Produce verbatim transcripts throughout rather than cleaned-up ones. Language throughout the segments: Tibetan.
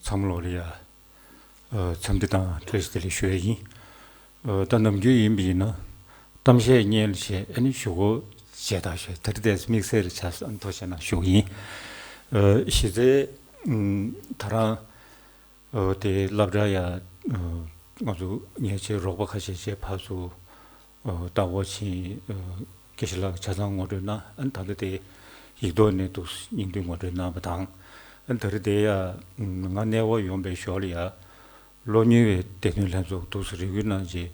ཚང་མ་ལོག་ལ་ཡ། ཨ། འཚམས་འདྲི་དང་བཀྲ་ཤིས་བདེ་ལེགས་ཞུ་ཡ་ཡིན། ཨ། ད་ནམ་རྒྱུན་ཡིན་པ་ཡིན་ན། གཏམ་བཤད་སྙན་ལ་བྱས། ཨ་ནི་ཞུ་སྒོ་བྱས་དང་བཤད། དེ་རིང་དེ་དམིགས་བསལ་ལ་ཆ་ཚང་ཐུགས་རྗེ་གནང་ཞུ་གི་ཡིན། ཨ། གཞི་རྩའི་ད་རང་ཨ། དེ་སློབ་གྲྭ་ཡ། ཨ། ང་ཚོ་ངའི་ཆེད་རོགས་པ་ཁ་ཤས་བྱས་ཕར་ཚུར། ཨ། ལྟ་སྐོར་ཕྱིན། ཨ། དགེ་བཤེས་ལགས་ཆ་ཚང་ངོ་སྤྲོད་གནང་། ཨ་ནི་ད་ལྟ་དེ་ཡིག་ཐོག་ནས་འདུག་སྙིང་བསྡུས་ངོ་སྤྲོད་གནང་བ་དང་། ཨ་ནི་ད་རེས་དེ་ཡ། ང་གནས་སྐོར་ཡོང་པའི་ཞོར་ལ་ཡ། སློབ་གཉེར་བའི་སྡེ་ཚན་ལྷན་ཚོགས་འདུག་སེ་རེ་སྐུལ་གནང་རྗེས།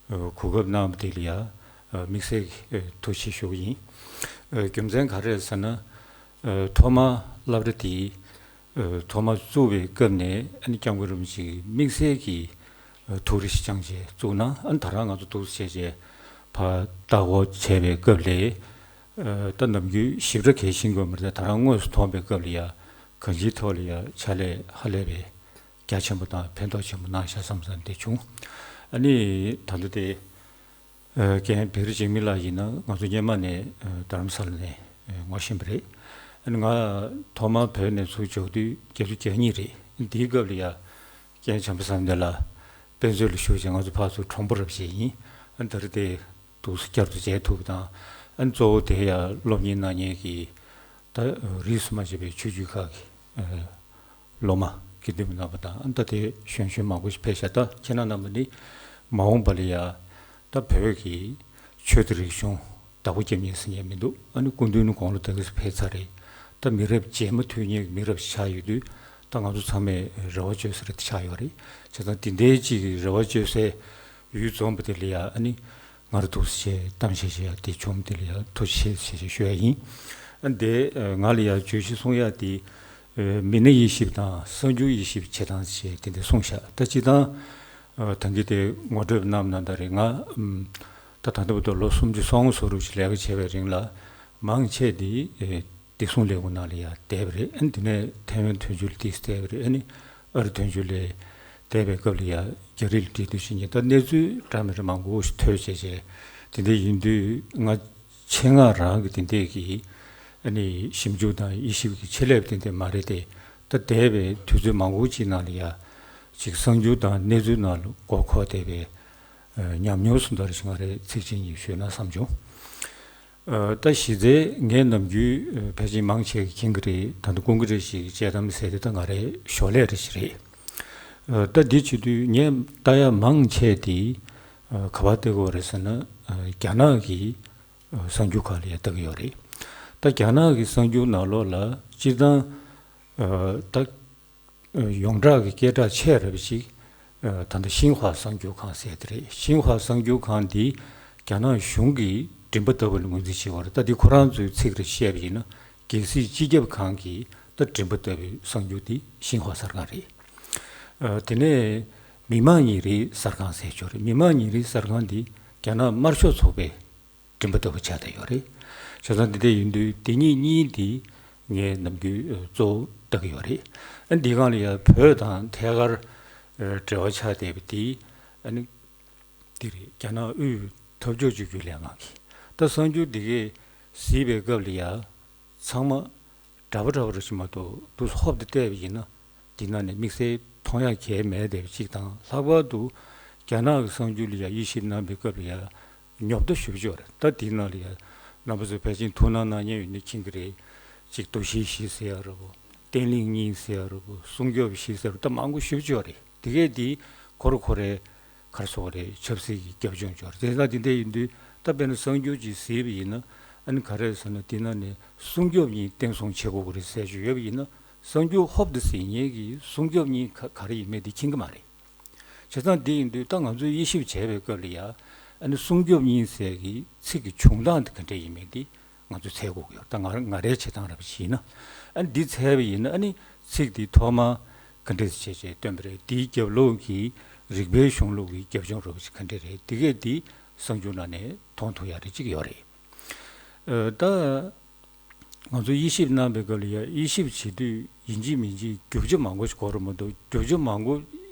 ཨ། གོ་སྐབས་གནང་བ་དེ་ལ་ཡ། ཨ། དམིགས་བསལ་གྱི་ཨ། ཐུགས་རྗེ་ཆེ་ཞུ་གི་ཡིན། ཨ། རྒྱུ་མཚན་ག་རེ་རེད་ཟེར་ན། ཨ། ཐོག་མར་སློབ་གྲྭ་དེ། ཨ། ཐོག་མར་བཙུགས་པའི་སྐབས་ནས་ཨ་ནི་སྐྱབས་མགོན་རིན་པོ་ཆེ་གིས་དམིགས་བསལ་གྱི་ཨ། ཐུགས་རེ་ཞིག་བཅངས་བྱས་བཙུགས་གནང་། ཨ་ནི་ད་རང་ང་ཚོ་འདུག་སེ་བྱས་བྱས་ཕར་ལྟ་སྐོར་བྱས་པའི་སྐབས་ལ། ཨ། ད་ནམ་རྒྱུན་ཞིབ་ཕྲ་གལ་ཤེས་དགོས་མ་རེད། ད་རང་དངོས་སུ་མཐོང་པའི་སྐབས་ལ་ཡ། གང་ཅིའི་ཐོག་ལ་ཡ་ཕྱག་ལས་ཧ་ལས་པའི་རྒྱ་ཆེན་པོ་དང་ཕན་ཐོགས་ཆེན་པོ་གནང་ཤག་བསམ་བསམ་དེ་བྱུང་། ཨ་ནི་ད་ལྟ་དེ། ཨ། རྒན་བེ་རི་འཇིགས་མེད་ལགས་ཡིན་ན་ང་ཚོ་སྔོན་མ་ནས། ཨ། རྡ་རམ་ས་ལ་ནས། ཨ། ངོ་ཤེས་པ་རེད། ཨ་ནི་ང་ཐོག་མར་བོད་ནས་ཚུར་འབྱོར་དུས་བརྒྱད་ཅུ་གྱ་གཉིས་རེད། དེའི་སྐབས་ལ་ཡ། རྒན་བྱམས་པ་བསམ་གཏན་ལགས་དཔེ་མཛོད་ལ་བཞུགས་བྱས་ང་ཚོ་ཕར་ཚུར་གྲོགས་པོ་རབ་བྱས་ཡིན། ཨ་ནི་ད་རེས་དེ་འདུག་སེ་བསྐྱར་དུ་མཇལ་ཐུབ་པ་དང་། ཨ་ནི་གཙོ་བོ་དེ་ཡ་སློབ་གཉེར་གནང་མཁན་གྱི་ད་རིས་སུ་མ་ཆད་པའི་ཆོས་བརྒྱུད་ཁག་གི། ཨ། སློབ་མ་དགེ་འདུན་པ་རྣམ་པ་དང་། ཨ་ནི་ད་དེ་གཞོན་གཞོན་མང་པོ་ཞིག་ཕེབས་ཤག་ད་ཁྱེད་རྣམ་པ་ནི་མ་འོངས་པ་ལ་ཡ་ད་བོད་ཀྱི་ཆོས་དང་རིག་གཞུང་བདག་པོ་རྒྱབ་མཁན་ཟེར་མཁན་མི་འདུག་ཨ་ནི་སྐུ་མདུན་ནི་དགུང་ལོ་དེ་ག་ཙམ་ཕེབས་ཚར་རེད། ད་མི་རབས་རྗེས་མ་ཐོན་མཁན་གྱི་མི་རབས་ཤིག་ཆགས་ཡོད་དུས། ད་ང་ཚོ་ཚང་མས་རེ་བ་བཅོལ་ས་རེ་ཆགས་ཡོད་རེད། བྱས་ཙང་དེ་འདྲའི་ཅིག་གི་རེ་བ་བཅོལ་སའི་ཡུལ་འཛོམས་པ་དེ་ལ་ཡ། ཨ་ནི་ང་རང་འདུག་སེ་བྱས་གཏམ་བཤད་བྱེད་ཡ་དེ་བྱུང་། དེ་ལ་ཡ་ཐུགས་རྗེ་ཆེ་ཞེས་ཞུ་ཡ་ཡིན། ཨ། དེ་ང་ལ་ཡ་བརྗོད་གཞི་གསུང་ཡ་དེ། ཨ། མི་སྣ་དབྱེ་ཞིབ་དང་གསར་འགྱུར་དབྱེ་ཞིབ་བྱེད་སྟངས་བཅས་དེ་འདྲ་གསུངས་ཤག་ད་སྤྱིར་བཏང་། ཨ། ད་གིན་དེ་ངོ་སྤྲོད་གནང་གནང་ད་རེད། ང་ད་ད་ལྟ་བར་དུ་ལོ་སུམ་ཅུ་སོ་ལྔ་སོ་དྲུག་ཅིག་ལས་ཀ་བྱས་པའི་རིང་ལ། མང་ཆེ་དེ། ཨ། བདེ་སྲུང་ལས་ཁུངས་ནང་ལ་ཡ་བསྡད་པ་རེད། ཨ་ནི་དེ་ནས་ཐའེ་ཝན་དོན་གཅོད་ལ་ཏོག་ཙམ་བསྡད་པ་རེད། ཨ་ནི་ཨ་རི་དོན་གཅོད་ལ་བསྡད་པའི་སྐབས་ལ་ཡ་རྒྱ་རིགས་ལ་འབྲེལ་མཐུད་བྱེད་མཁན། ད་གནས་ཚུལ་འདྲ་མི་འདྲ་མང་པོ་ཞིག་ཐོས་བྱས་བྱས། དེ་འདྲ་ཡིན་དུས་ང་ཆེད་མངགས་རང་གི་དེ་འདྲས་ཀྱི། ཨ་ནི་ཞིབ་འཇུག་དང་དབྱེ་ཞིབ་ཀྱི་ཆེད་ལས་པ་དེ་འདྲས་མ་རེད་དེ། ད་འདས་པའི་དུས་ཚོད་མང་པོ་ཅིག་ནང་ལ་ཡ་ཅིག་གསར་འགྱུར་དང་གནས་ཚུལ་ནང་ལ་མགོ་འཁོར་བསྡད་པའི། ཨ། ཉམས་མྱོང་སུ་འདྲ་ཞིག་ང་རའི་ཚིག་ཅིག་གཉིས་ཤོད་ན་བསམ་བྱུང་། ཨ། ད་གཞི་རྩའི་ངས་ནམ་རྒྱུན། ཨ། ཕལ་ཆེར་མང་ཆེ་གིས་མཁྱེན་གྱི་རེད། ད་དུང་སྐུ་མཁྱེན་རེ་ཞིག་གིས་དཔྱད་གཏམ་ཟེར་དེ་ད་ང་རའི་ཞོར་ལས་རེ་ཞིག་རེད། ཨ། ད་འདི་བྱེད་དུས་ངས་ལྟ་ཡ་མང་ཆེ་དེ། ཨ། ག་པར་ལྟ་གི་ཡོད་རེད་ཟེར་ན། ཨ། རྒྱ་ནག་གི། ཨ། གསར་འགྱུར་ཁག་ལ་ཡ་ལྟ་གི་ཡོད་རེད། ད་རྒྱ་ནག་གི་གསར་འགྱུར་ནང་ལོགས་ལ་སྤྱིར་བཏང་། ཨ། ད། ཡོངས་གྲགས་ཀྱི་སྐད་གྲགས་ཆེ་རབས་ཤིག་ད་ལྟ་ཤིན་ཧྭ་གསར་འགྱུར་ཁང་ཟེར་དེ་རེད། ཤིན་ཧྭ་གསར་འགྱུར་ཁང་འདི་རྒྱ་ནག་གཞུང་གི་མགྲིན་པ་ལྟ་བུ་ལ་ངོས་འཛིན་བྱེད་པ་རེད། ད་འདི་ཁོ་རང་ཚོའི་ཚིག་རེ་བཤད་པ་ཡིན་ན། རྒྱལ་སྲིད་སྤྱི་ཁྱབ་ཁང་གི་ད་མགྲིན་པ་ལྟ་བུའི་གསར་འགྱུར་འདི་ཤིན་ཧྭ་གསར་ཁང་རེད། དེ་ནས་མི་དམངས་ཉིན་རེའི་གསར་ཁང་ཟེར་ཅིག་ཡོད་རེད། མི་དམངས་ཉིན་རེའི་གསར་ཁང་འདི་རྒྱ་ནག་དམར་ཤོག་ཚོགས་པའི་མགྲིན་པ་ལྟ་བུ་ཆགས་བསྡད་ཡོད་རེད། བྱས་ཙང་འདི་འདྲ་ཡིན་དུས་འདི་གཉིས་གཉིས་འདི་ངས་ནམ་རྒྱུན་གཙོ་བོ་ལྟ་གི་ཡོད་རེད། ཨ། འདི་སྒང་ལ་ཡ་བོད་དང་ཐད་ཀར་འབྲེལ་བ་ཆགས་བསྡད་པ་འདི། ཨ་ནི་འདི་རེད། རྒྱ་ནག་དབུས་འཐབ་ཕྱོགས་གཅིག་གྱུར་ལས་ཁང་གི་ད་གསར་འགྱུར་འདི་གས་གཟིགས་པའི་སྐབས་ལ་ཡ། ཚང་མ་འདྲ་པོ་འདྲ་པོ་རེ་ཞིག་མ་གཏོགས་འདུག་སེ་ཧོབ་ཏེ་བལྟས་པ་ཡིན་ན། འདི་ནང་ནས་དམིགས་བསལ་མཐོང་ཡག་གང་ཡང་མེད་བསྡད་པ་གཅིག་དང་། ལྷག་པར་དུ་རྒྱ་ནག་གི་གསར་འགྱུར་ལ་ཡ་དབྱེ་ཞིབ་གནང་པའི་སྐབས་ལ་ཡ་ཉོབ་ཏོ་ཞེ་པོ་ཅིག་ཡོད་རེད། ད་འདི་ནང་ལ་ཡ་རྣམ་པ་ཚོས་ཕལ་ཆེར་ཐུགས་སྣང་གནང་མཁན་ཡོད་ན་མཁྱེན་གྱི་རེད། གཅིག་དོ་ཤལ་བཞི་ཟེར་ཡ་རེད་པོ། བརྟན་བརླིང་གཉིས་ཟེར་ཡ་རེད་པོ། སྲུང་སྐྱོབ་བཞི་ཟེར་ཡ་རེད་པོ། ད་མང་པོ་ཞེ་པོ་ཅིག་ཡོད་རེད། དེ་གས་འདི་ཁོ་ར་ཁོ་རའི་ག་རེ་ཟེར་དགོས་རེད། ཆབ་སྲིད་ཀྱི་རྒྱབ་ལྗོངས་ཅིག་ཡོད་རེད། དེ་ལྟར་དེ་འདྲ་ཡིན་དུས་ད་དཔེར་ན་གསར་འགྱུར་ཅིག་གཟིགས་པ་ཡིན་ན། ཨ་ནི་ག་རེ་ཟེར་ན་དེ་ནང་ནས་སྲུང་སྐྱོབ་གཉིས་བརྟན་སྲུང་བྱེད་དགོས་ཀྱི་རེད་ཟེར་ཞིག་ཡོད་པ་ཡིན་ན། གསར་འགྱུར་ཧོབ་ཏེ་གཟིགས་མཁན་གྱིས་སྲུང་སྐྱོབ་གཉིས་ག་ག་རེ་ཡིན་མིན་དེ་མཁྱེན་གྱི་མ་རེད། བྱས་ཙང་དེ་ཡིན་དུས་ད་ང་ཚོས་དབྱེ་ཞིབ་བྱས་པའི་སྐབས་ལ་ཡ། ཨ་ནི་སྲུང་སྐྱོབ་གཉིས་ཟེར་གྱི་ཚིག་གི་བྱུང་སྟངས་དེ་ག་འདྲ་ཡིན་མིན་དེ་ང་ཚོས་འཚོལ་དགོས་ཀྱི་ཡོད། ད་ང་ང་རའི་བྱེད་སྟངས་ར་བ་ཞིག་ཡིན་ན། ཨ་ནི་འདི་འཚོལ་བ་ཡིན་ན། ཨ་ནི་ཚིག་འདི་ཐོག་མར་ག་འདྲས་བྱས་བྱས་བཏོན་པ་རེད། འདིའི་རྒྱབ་ལོགས་ཀྱི་རིག་པའི་གཞུང་ལུགས་ཀྱི་རྒྱབ་ལྗོངས་ར་བ་ཞིག་ག་འདྲས་རེད། འདི་གས་འདི་གསར་འགྱུར་ནང་ནས་མཐོང་ཐུབ་ཡག་རེ་ཅིག་ཡོད་རེད། ཨ། ད། ང་ཚོ་དབྱེ་ཞིབ་གནང་པའི་སྐབས་ལ་ཡ། དབྱེ་ཞིབ་བྱེད་དུས་ཡིན་གཅིག་མིན་གཅིག་རྒྱུ་ཆ་མང་པོ་ཞིག་དགོས་རེད་མ་གཏོགས། རྒྱུ་ཆ་མང་པོ་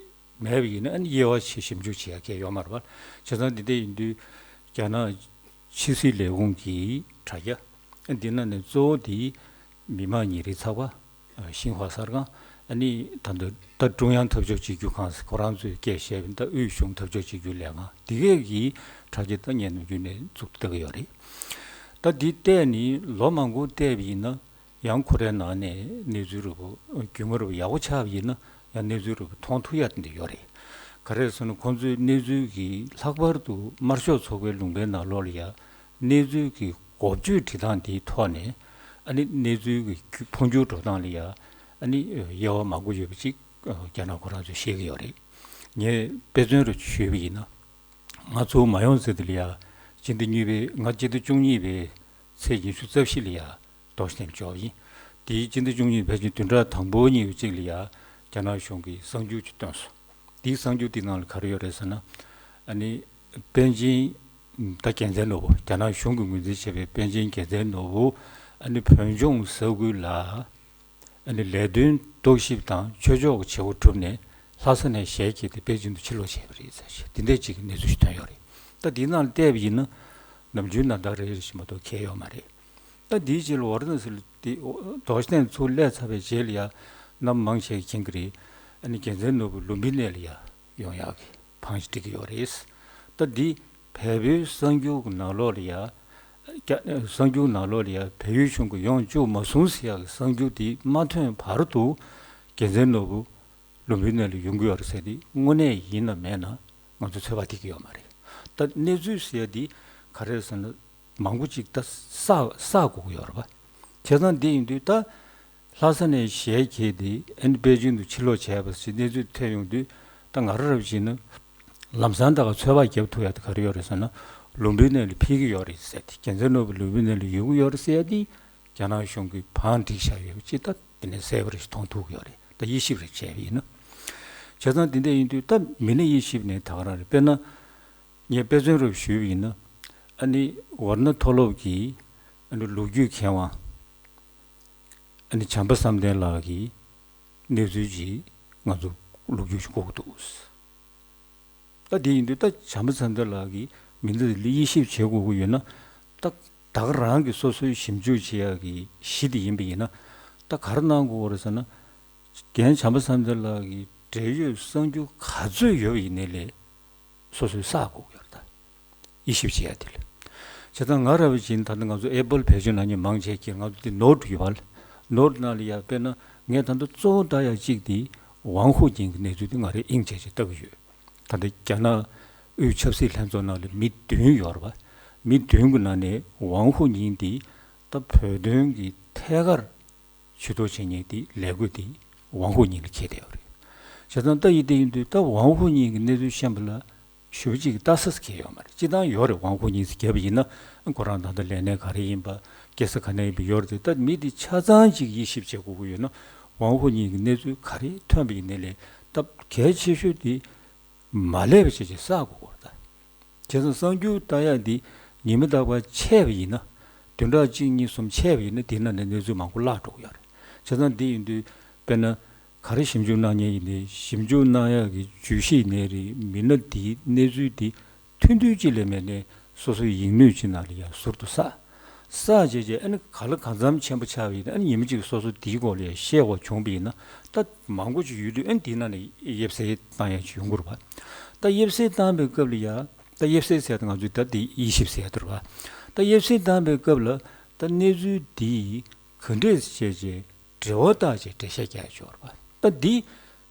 མེད་པ་ཡིན་ན། ཨ་ནི་དབྱེ་བ་ཕྱེ་ཞིབ་འཇུག་བྱེད་ཡ་གང་ཡང་ཡོད་མ་རེད་པ། བྱས་ཙང་འདི་འདྲ་ཡིན་དུས་རྒྱ་ནག་ཕྱི་སྲིད་ལས་ཁུངས་ཀྱི་དྲ་རྒྱ། ཨ། འདི་ནང་ནས་གཙོ་བོ་འདི་མི་དམངས་ཉིན་རེའི་ཚགས་པར། ཨ། ཤིན་ཧྭ་གསར་ཁང་། ཨ་ནི་ད་ལྟ་ད་ཀྲུང་དབྱང་འཐབ་ཕྱོགས་གཅིག་གྱུར་ཁང་ཟེར་ཁོ་རང་ཚོས་སྐད་བཤད་པའི་ད་དབུས་གཞུང་འཐབ་ཕྱོགས་གཅིག་གྱུར་ལས་ཁང་འདི་གས་ཀྱི་དྲ་རྒྱ་ད་ངས་ནམ་རྒྱུན་ནས་བཙུགས་བསྡད་ཀྱི་ཡོད་རེད། ད་འདི་བལྟས་ནས་ལོ་མང་པོ་བལྟས་པ་ཡིན་ན། ཡང་ཁོ་རའི་ནང་ནས་གནས་ཚུལ་རིགས་པོ་རྒྱུས་མངའ་རིགས་པོ་ཡག་པོ་ཆགས་པ་ཡིན་ན་ཡང་གནས་ཚུལ་རིགས་པོ་མཐོང་ཐུབ་ཡ་དེ་འདྲ་ཡོད་རེད། ག་རེ་ཟེར་ན་ཁོང་ཚོའི་གནས་ཚུལ་གྱི་ལྷག་པར་དུ་དམར་ཤོག་ཚོགས་པའི་ལུང་པའི་ནང་ལོགས་ལ་ཡ་གནས་ཚུལ་གྱི་འགོ་བརྗོད་བྲིས་སྟངས་དེའི་ཐོག་ནས་ཨ་ནི་གནས་ཚུལ་གྱི་འཕོ་འགྱུར་འགྲོ་སྟངས་ལ་ཡ་ཨ་ནི་དབྱེ་བ་མང་པོ་ཡོད་པ་ཅིག་རྒྱ་ནག་ཁོ་རང་ཚོས་ཤེས་ཀྱི་ཡོད་རེད། ངས་དཔེ་མཚོན་རུ་ཞུས་པ་ཡིན་ན། ང་ཚོ་མ་ཡོང་ཟེར་དུས་ལ་ཡ། སྤྱི་ཟླ་གཉིས་པའི་ང་སྤྱི་ཟླ་བཅུ་གཉིས་པའི་ཚེས་ཉི་ཤུ་རྩ་བཞི་ལ་ཡ་རྡོ་རྗེ་གདན་འབྱོར་བ་ཡིན། དེའི་སྤྱི་ཟླ་བཅུ་གཉིས་ཕལ་ཆེར་བདུན་ཕྲག་དང་པོ་གཉིས་པ་གཅིག་ལ་ཡ་རྒྱ་ནག་གཞུང་གིས་གསར་འགྱུར་ཅིག་བཏོན་སོང་། དེའི་གསར་འགྱུར་དེའི་ནང་ལ་ག་རེ་ཡོད་རེད་ཟེར་ན། ཨ་ནི་པཎ་ཆེན་ད་རྒྱལ་མཚན་ནོར་བུ་རྒྱ་ནག་གཞུང་གིས་ངོས་འཛིན་བྱས་པའི་པཎ་ཆེན་རྒྱལ་མཚན་ནོར་བུ་ཨ་ནི་བོད་ལྗོངས་ས་ཁུལ་ལ། ཨ་ནི་ལས་དོན་རྟོག་ཞིབ་དང་ཆོས་ཕྱོགས་ཀྱི་བྱེད་སྒོ་གྲུབ་ནས་ལྷ་ས་ནས་ཞལ་གྱེས་ཏེ་པེ་ཅིང་དུ་ཕྱིར་ལོག་བྱས་པ་རེད་ཟེར་ཞིག་འདི་འདྲས་ཅིག་གི་གནས་ཚུལ་ཞིག་ཐོན་ཡོད་རེད། ད་འདི་ནང་བལྟས་པ་ཡིན་ན་ནམ་རྒྱུན་ནང་ལྟར་རེ་རེ་བཞིན་མ་གཏོགས་གལ་ཡོད་མ་རེད། ད་འདིའི་རྗེས་ལ་ཝཱ་ར་ཎ་སི་ལ་འདི་རྡོ་རྗེ་གདན་ཚུར་སླེབས་ཚར་བའི་རྗེས་ལ་ཡ་གནམ་མང་ཆེ་མཁྱེན་གྱི་རེད། ཨ་ནི་རྒྱལ་མཚན་ནོར་བུ་ལུམ་བི་ནི་ལ་ཡ་ཡོང་ཡག་གི་བང་ཞིག་སྒྲིག་གི་ཡོད་རེད། ད་འདི་བལ་པོའི་གསར་འགྱུར་གྱི་ནང་ལོགས་ལ་ཡ། རྒྱ་གསར་འགྱུར་ནང་ལོགས་ལ་ཡ་བལ་ཡུལ་གཞུང་གིས་ཡོང་བཅུག་མ་སོང་ཟེར་ཡག་གི་གསར་འགྱུར་འདི་མ་ཐོན་བར་དུ་རྒྱལ་མཚན་ནོར་བུ་ལུམ་བི་ནི་ལ་ཡོང་གི་ཡོད་རེད་ཟེར་འདི་དངོས་གནས་ཡིན་ན་མེད་ན་ང་ཚོ་ཚོད་དཔག་ཐིག་གི་ཡོད་མ་རེད། ད་གནས་ཚུལ་ཟེར་ཡ་འདི་ག་རེ་ཟེར་ན་མང་པོ་ཅིག་ད་བསགས་བསགས་དགོས་ཀྱི་ཡོད་རེད་པ། བྱས་ཙང་འདི་ཡིན་དུས་ད། ལྷ་ས་ནས་ཞལ་གྱེས་ཏེ་ཨ་ནི་པེ་ཅིང་དུ་ཕྱིར་ལོག་བྱས་པ་ཞིག་གནས་ཚུལ་ཐོན་ཡོང་དུས་ད་ང་རང་རབ་བྱས་ན་ལམ་སང་ད་ག་ཚོད་དཔག་རྒྱབ་ཐུབ་ཡ་དེ་ག་རེ་ཡོད་རེད་ཟེར་ན་ལུམ་བི་ནི་ལ་ཕེབས་ཀྱི་ཡོད་རེད་ཟེར་ཏེ་རྒྱལ་མཚན་ནོར་བུ་ལུམ་བི་ནི་ལ་ཡོང་གི་ཡོད་རེད་ཟེར་ཡ་དེ་རྒྱ་ནག་གཞུང་གིས་བང་བསྒྲིགས་བཞག་ཡོད་པ་ཅིག་ད་དེ་ནས་གསལ་པོ་རེ་ཞིག་མཐོང་ཐུབ་ཀྱི་ཡོད་རེད། ད་དབྱེ་ཞིབ་རེ་བྱས་པ་ཡིན་ན། བྱས་ཙང་དེ་འདྲ་ཡིན་དུས་ད་མི་སྣ་དབྱེ་ཞིབ་ནས་ད་ག་རང་རེད། དཔེར་ན་ངས་དཔེ་མཚོན་རུ་ཞུས་པ་ཡིན་ན་ཨ་ནི་ཝཱ་ར་ཎ་མཐོ་སློབ་ཀྱི་ཨ་ནི་ལོ་རྒྱུས་མཁས་དབང་། ཨ་ནི་བྱམས་པ་བསམ་གཏན་ལགས་ཀྱི་གནས་ཚུལ་ཅིག་ང་ཚོ་ལོ་རྒྱུས་ཤིག་གོ་གི་འདུག་ད་དེ་ཡིན་དུས་ད་བྱམས་པ་བསམ་གཏན་ལགས་ཀྱི་མི་ཚེ་དེ་དབྱེ་ཞིབ་བྱེད་དགོས་ཀྱི་ཡོད་ན་ད་ད་ག་རང་གི་སོ་སོའི་ཞིབ་འཇུག་བྱེད་ཡག་གི་གཞི་དེ་ཡིན་པ་ཡིན་ན་ད་ག་རེ་གནང་དགོས་རེད་ཟེར་ན། རྒན་བྱམས་པ་བསམ་གཏན་ལགས་ཀྱི་འབྲེལ་ཡོད་གསར་འགྱུར་ག་ཚོད་ཡོད་པ་ཡིན་ནའི་ལས། སོ་སོས་བསགས་དགོས་ཀྱི་ཡོད་རེད་ད། དབྱེ་ཞིབ་བྱེད་ཡ་དེ་ལ། བྱས་ཙང་ང་ར་བ་ཅིན་ད་ལྟ་ང་ཚོ་ཨེ་པལ་བེད་སྤྱོད་གནང་མཁན་མང་ཆེ་གིས་ང་ཚོ་དེ་ནོར་ཡོད་པ་ལ། ནོར་ནང་ལ་ཡ་དཔེར་ན་ངས་ད་ལྟ་གཙོ་བོ་ལྟ་ཡ་གཅིག་དེ་ཝང་ཧུ་ཉིང་གི་གནས་ཚུལ་དེ་ང་རས་དབྱིངས་བྱས་བྱས་ལྟ་གི་ཡོད། ད་ལྟ་རྒྱ་ནག་དབུས་ཆབ་སྲིད་ལྷན་ཚོགས་ནང་ལ་མི་བདུན་ཡོད་རེད་པ། མི་བདུན་གི་ནང་ནས་ཝང་ཧུ་ཉིང་དེ་ད་བོད་དོན་གི་ཐད་ཀར་ཇུས་གཏོགས་བྱེད་མཁན་དེ་ལས་བགོས་དེ་ཝང་ཧུ་ཉིང་ལ་འཁེལ་བསྡད་ཡོད་རེད། བྱས་ཙང་ད་ཡིན་དེ་ཡིན་དུས་ད་ཝང་ཧུ་ཉིང་གི་གནས་ཚུལ་ཤེས་པ་ལ་ཞེ་པོ་ཅིག་ལྟ་ས་ཁེལ་ཡོད་མ་རེད། སྤྱིར་བཏང་ཡོད་རེད། ཝང་ཧུ་ཉིང་ཟེར་བརྒྱབ་པ་ཡིན་ན་ཁོ་རང་ད་ལྟ་ལས་གནས་ག་རེ་ཡིན་པ་སྐྱེས་ས་ག་ནས་ཡིན་པ་ཡོད་རེད་དེ། ད་མི་དེ་ཆ་ཚང་ཅིག་དབྱེ་ཞིབ་བྱེད་དགོས་ཀྱི་ཡོད་ན་ཝང་ཧུ་ཉིང་གི་གནས་ཚུལ་ག་རེ་ཐོན་པ་ཡིན་ནའི་ལས་ད་གལ་ཆེ་ཤོས་དེ་མ་ལས་པ་བྱས་བྱས་བསགས་དགོས་ཀྱི་རེད་ད། བྱས་ཙང་གསར་འགྱུར་ལྟ་ཡག་འདི་ཉི་མ་རྟག་པར་ཆད་པ་ཡིན་ན། བདུན་ཕྲག་གཅིག་གཉིས་གསུམ་ཆད་པ་ཡིན་ན་འདི་ནང་ནས་གནས་ཚུལ་མང་པོ་བརླག་འགྲོ་གི་ཡོད་རེད། བྱས་ཙང་འདི་ཡིན་དུས་དཔེར་ན་ག་རེ་ཞིབ་འཇུག་གནང་མཁན་ཡིན་ནའི་ཞིབ་འཇུག་གནང་ཡག་གི་བརྗོད་གཞི་ཡིན་ནའི་རེད། མི་སྣ་འདིའི་གནས་ཚུལ་འདི་ཐུང་ཐུང་ཅིག་ལས་མེད་ནའི་སོ་སོའི་ཡིག་སྣོད་ཅིག་ནང་ལ་ཡང་ཟུར་དུ་བསགས། བསགས་བྱས་རྗེས་ཨ་ནི་ག་ལ་གང་འཚམ་ཆེན་པོ་ཆགས་པ་ཡིན་ན་ཨ་ནི་ཉི་མ་གཅིག་སོ་སོ་དེའི་སྐོར་ལ་ཡང་ཤེས་པ་བྱུང་བ་ཡིན་ན་ད་མང་པོ་ཅིག་ཡོད་དུས་ཨ་ནི་དེའི་ནང་ནས་དབྱེ་གསེས་བཏང་ཡག་ཅིག་ཡོང་གི་རེད་པ། ད་དབྱེ་གསེས་བཏང་པའི་སྐབས་ལ་ཡང་ད་དབྱེ་གསེས་ཟེར་ཡག་ད་ང་ཚོས་ད་དེ་དབྱེ་ཞིབ་ཟེར་ཡག་དེ་རེད་པ། ད་དབྱེ་གསེས་བཏང་པའི་སྐབས་ལ་ད་གནས་ཚུལ་འདི་ག་འདྲས་བྱས་རྗེས་འགྲེལ་པ་བཏགས་བྱས་འགྲེལ་བཤད་རྒྱག་ཡག་ཅིག་ཡོད་རེད་པ། ད་འདི་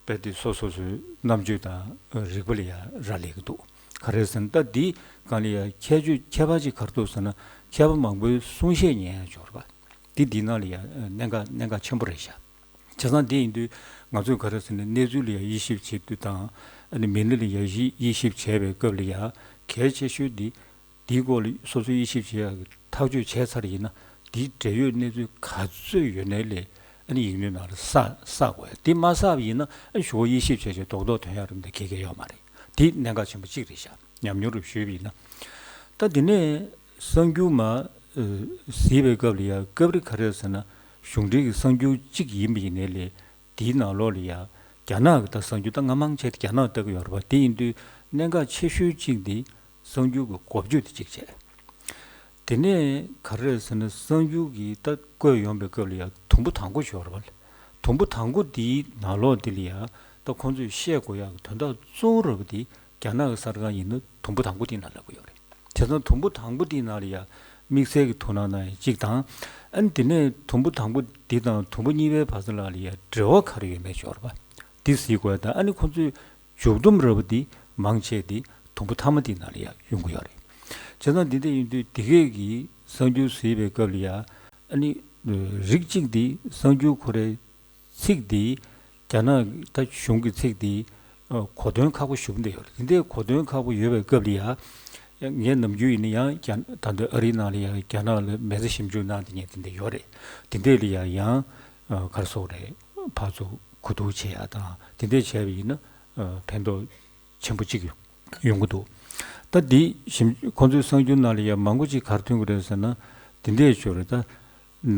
དཔེ་དེ་སོ་སོ་སོའི་རྣམ་དཔྱོད་དང་རིག་པ་ལ་ཡང་རག་ལས་ཀྱི་འདུག་ག་རེ་ཟེར་ན་ད་འདི་སྒང་ལ་ཡང་ཁྱད་ཆོས་ཁྱད་པར་ཅིག་ག་རེ་འདུག་ཟེར་ན་མཁས་པ་མང་པོའི་གསུང་བཤད་ཉན་ཡག་ཅིག་ཡོད་རེད་པ། འདི་འདི་ནང་ལ་ཡང་གནད་འགག་གནད་འགག་ཆེན་པོ་རེད་ཤག་བྱས་ཙང་འདི་ཡིན་དུས་ང་ཚོས་ག་རེ་ཟེར་ན་གནས་ཚུལ་ལ་ཡང་དབྱེ་ཞིབ་བྱེད་དུས་དང་ཨ་ནི་མི་སྣ་ལ་ཡང་དབྱེ་དབྱེ་ཞིབ་བྱས་པའི་སྐབས་ལ་ཡང་གལ་ཆེ་ཤོས་འདི། དེའི་སྐོར་ལ་སོ་སོའི་དབྱེ་ཞིབ་བྱེད་ཡག་གི་ཐག་གཅོད་བྱས་ཚར་ཡིན་ན་དེའི་འབྲེལ་ཡོད་གནས་ཚུལ་ག་ཚོད་ཡོད་ནའི་ལས་ཨ་ནི་ཡིག་སྣོད་ནང་ལ་བསགས་བསགས་དགོས་ཡ། དེ་མ་བསགས་པ་ཡིན་ན་ཨ་ནི་ཞུ་བ་དབྱེ་ཞིབ་བྱས་བྱས་རྡོག་རྡོག་ཐོན་ཡག་རིམ་དེ་ག་གེ་ཡོད་མ་རེད། དེ་གནད་འགག་ཆེན་པོ་གཅིག་རེད་ཤག་ཉམས་མྱོང་རུ་ཞུས་པ་ཡིན་ན། ད་དེ་ནས་གསར་འགྱུར་མ་གཟིགས་པའི་སྐབས་ལ་ཡ་སྐབས་རེ་ག་རེ་ཟེར་ན་གཞུང་འབྲེལ་གྱི་གསར་འགྱུར་གཅིག་ཡིན་པ་ཡིན་ནའི་ལས། དེའི་ནང་ལོགས་ལ་ཡ། རྒྱ་ནག་གི་ད་གསར་འགྱུར་ད་སྔ་མང་ཆེ་རྒྱ་ནག་ལྟ་གི་ཡོད་རེད་པ། དེ་ཡིན་དུས་གནད་འགག་ཆེ་ཤོས་གཅིག་འདི་གསར་འགྱུར་གྱི་འགོ་བརྗོད་དེ་གཅིག་བྱས། དེ་ནས་ག་རེ་རེད་ཟེར་ན་གསར་འགྱུར་གྱི་ད་བཀོད་ཡོང་པའི་སྐབས་ལ་ཡ་དུམ་བུ་དང་པོ་ཞིག་ཡོད་རེད་པ། དུམ་བུ་དང་པོ་འདིའི་ནང་ལོགས་འདི་ལ་ཡ་ད་ཁོང་ཚོས་བཤད་དགོས་ཡག་གི་དོན་དག་གཙོ་བོ་ར་བ་འདི་རྒྱ་ནག་གི་གསར་ཁང་ཡིན་ན་དུམ་བུ་དང་པོ་འདིའི་ནང་ལབ་གི་ཡོད་རེད། བྱས་ཙང་དུམ་བུ་དང་པོ་འདིའི་ནང་ལ་ཡ་དམིགས་བསལ་གྱི་ཐུགས་སྣང་གནང་ཡག་གཅིག་དང་། ཨ་ནི་དེ་ནས་དུམ་བུ་དང་པོ་འདི་དང་དུམ་བུ་གཉིས་པའི་བར་མཚམས་ལ་ཡ་འབྲེལ་བ་ག་རེ་ཡོད་མེད་ཤོད་ར་བ་འདི་གཟིགས་དགོས་ཡག་དང་། ཨ་ནི་ཁོང་ཚོས་མཇུག་སྡོམ་ར་བ་འདི་མང་ཆེ་འདི་དུམ་བུ་མཐའ་མ་འདི་ནང་ལ་ཡ་ཡོང་གི་ཡོད་རེད། བྱས་ཙང་འདི་འདྲ་ཡིན་དུས་འདི་གས་ཀྱི་གསར་འགྱུར་གཟིགས་པའི་སྐབས་ལ་ཡ་ཨ་ནི་རིགས་གཅིག་འདི་གསར་འགྱུར་ཁོ་རའི་ཚིག་འདི་རྒྱ་ནག་ད་གཞུང་གི་ཚིག་འདི་གོ་དོན་ཁག་པོ་ཞེ་པོ་འདི་ཡོད་རེད། འདི་འདྲའི་གོ་དོན་ཁག་པོ་ཡོད་པའི་སྐབས་ལ་ཡ་ངས་ནམ་རྒྱུན་ཡིན་ན་ཡང་རྒྱ་ད་ལྟ་ཨ་རིའི་ནང་ལ་ཡ་རྒྱ་ནག་ལ་མི་ཚེ་ཞིབ་འཇུག་གནང་བསྡད་མཁན་དེ་འདྲ་ཡོད་རེད། དེ་འདྲ་ལ་ཡ་ཡང་ག་རེ་ཟེར་དགོས་རེད། ཕར་ཚུར་གོ་བསྡུར་བྱེད་ཡག་དང་དེ་འདྲ་བྱས་པ་ཡིན་ན་ཕན་ཐོགས་ཆེན་པོ་གཅིག་ཡོང་ཡོང་གི་འདུག་ད་འདི་ཞིབ་ཁོང་ཚོའི་གསར་འགྱུར་ནང་ལ་ཡང་མང་པོ་ཅིག་ག་རེ་ཐོན་གྱི་རེད་ཟེར་ན། འདི་འདྲས་ཤོད་རེད་ད།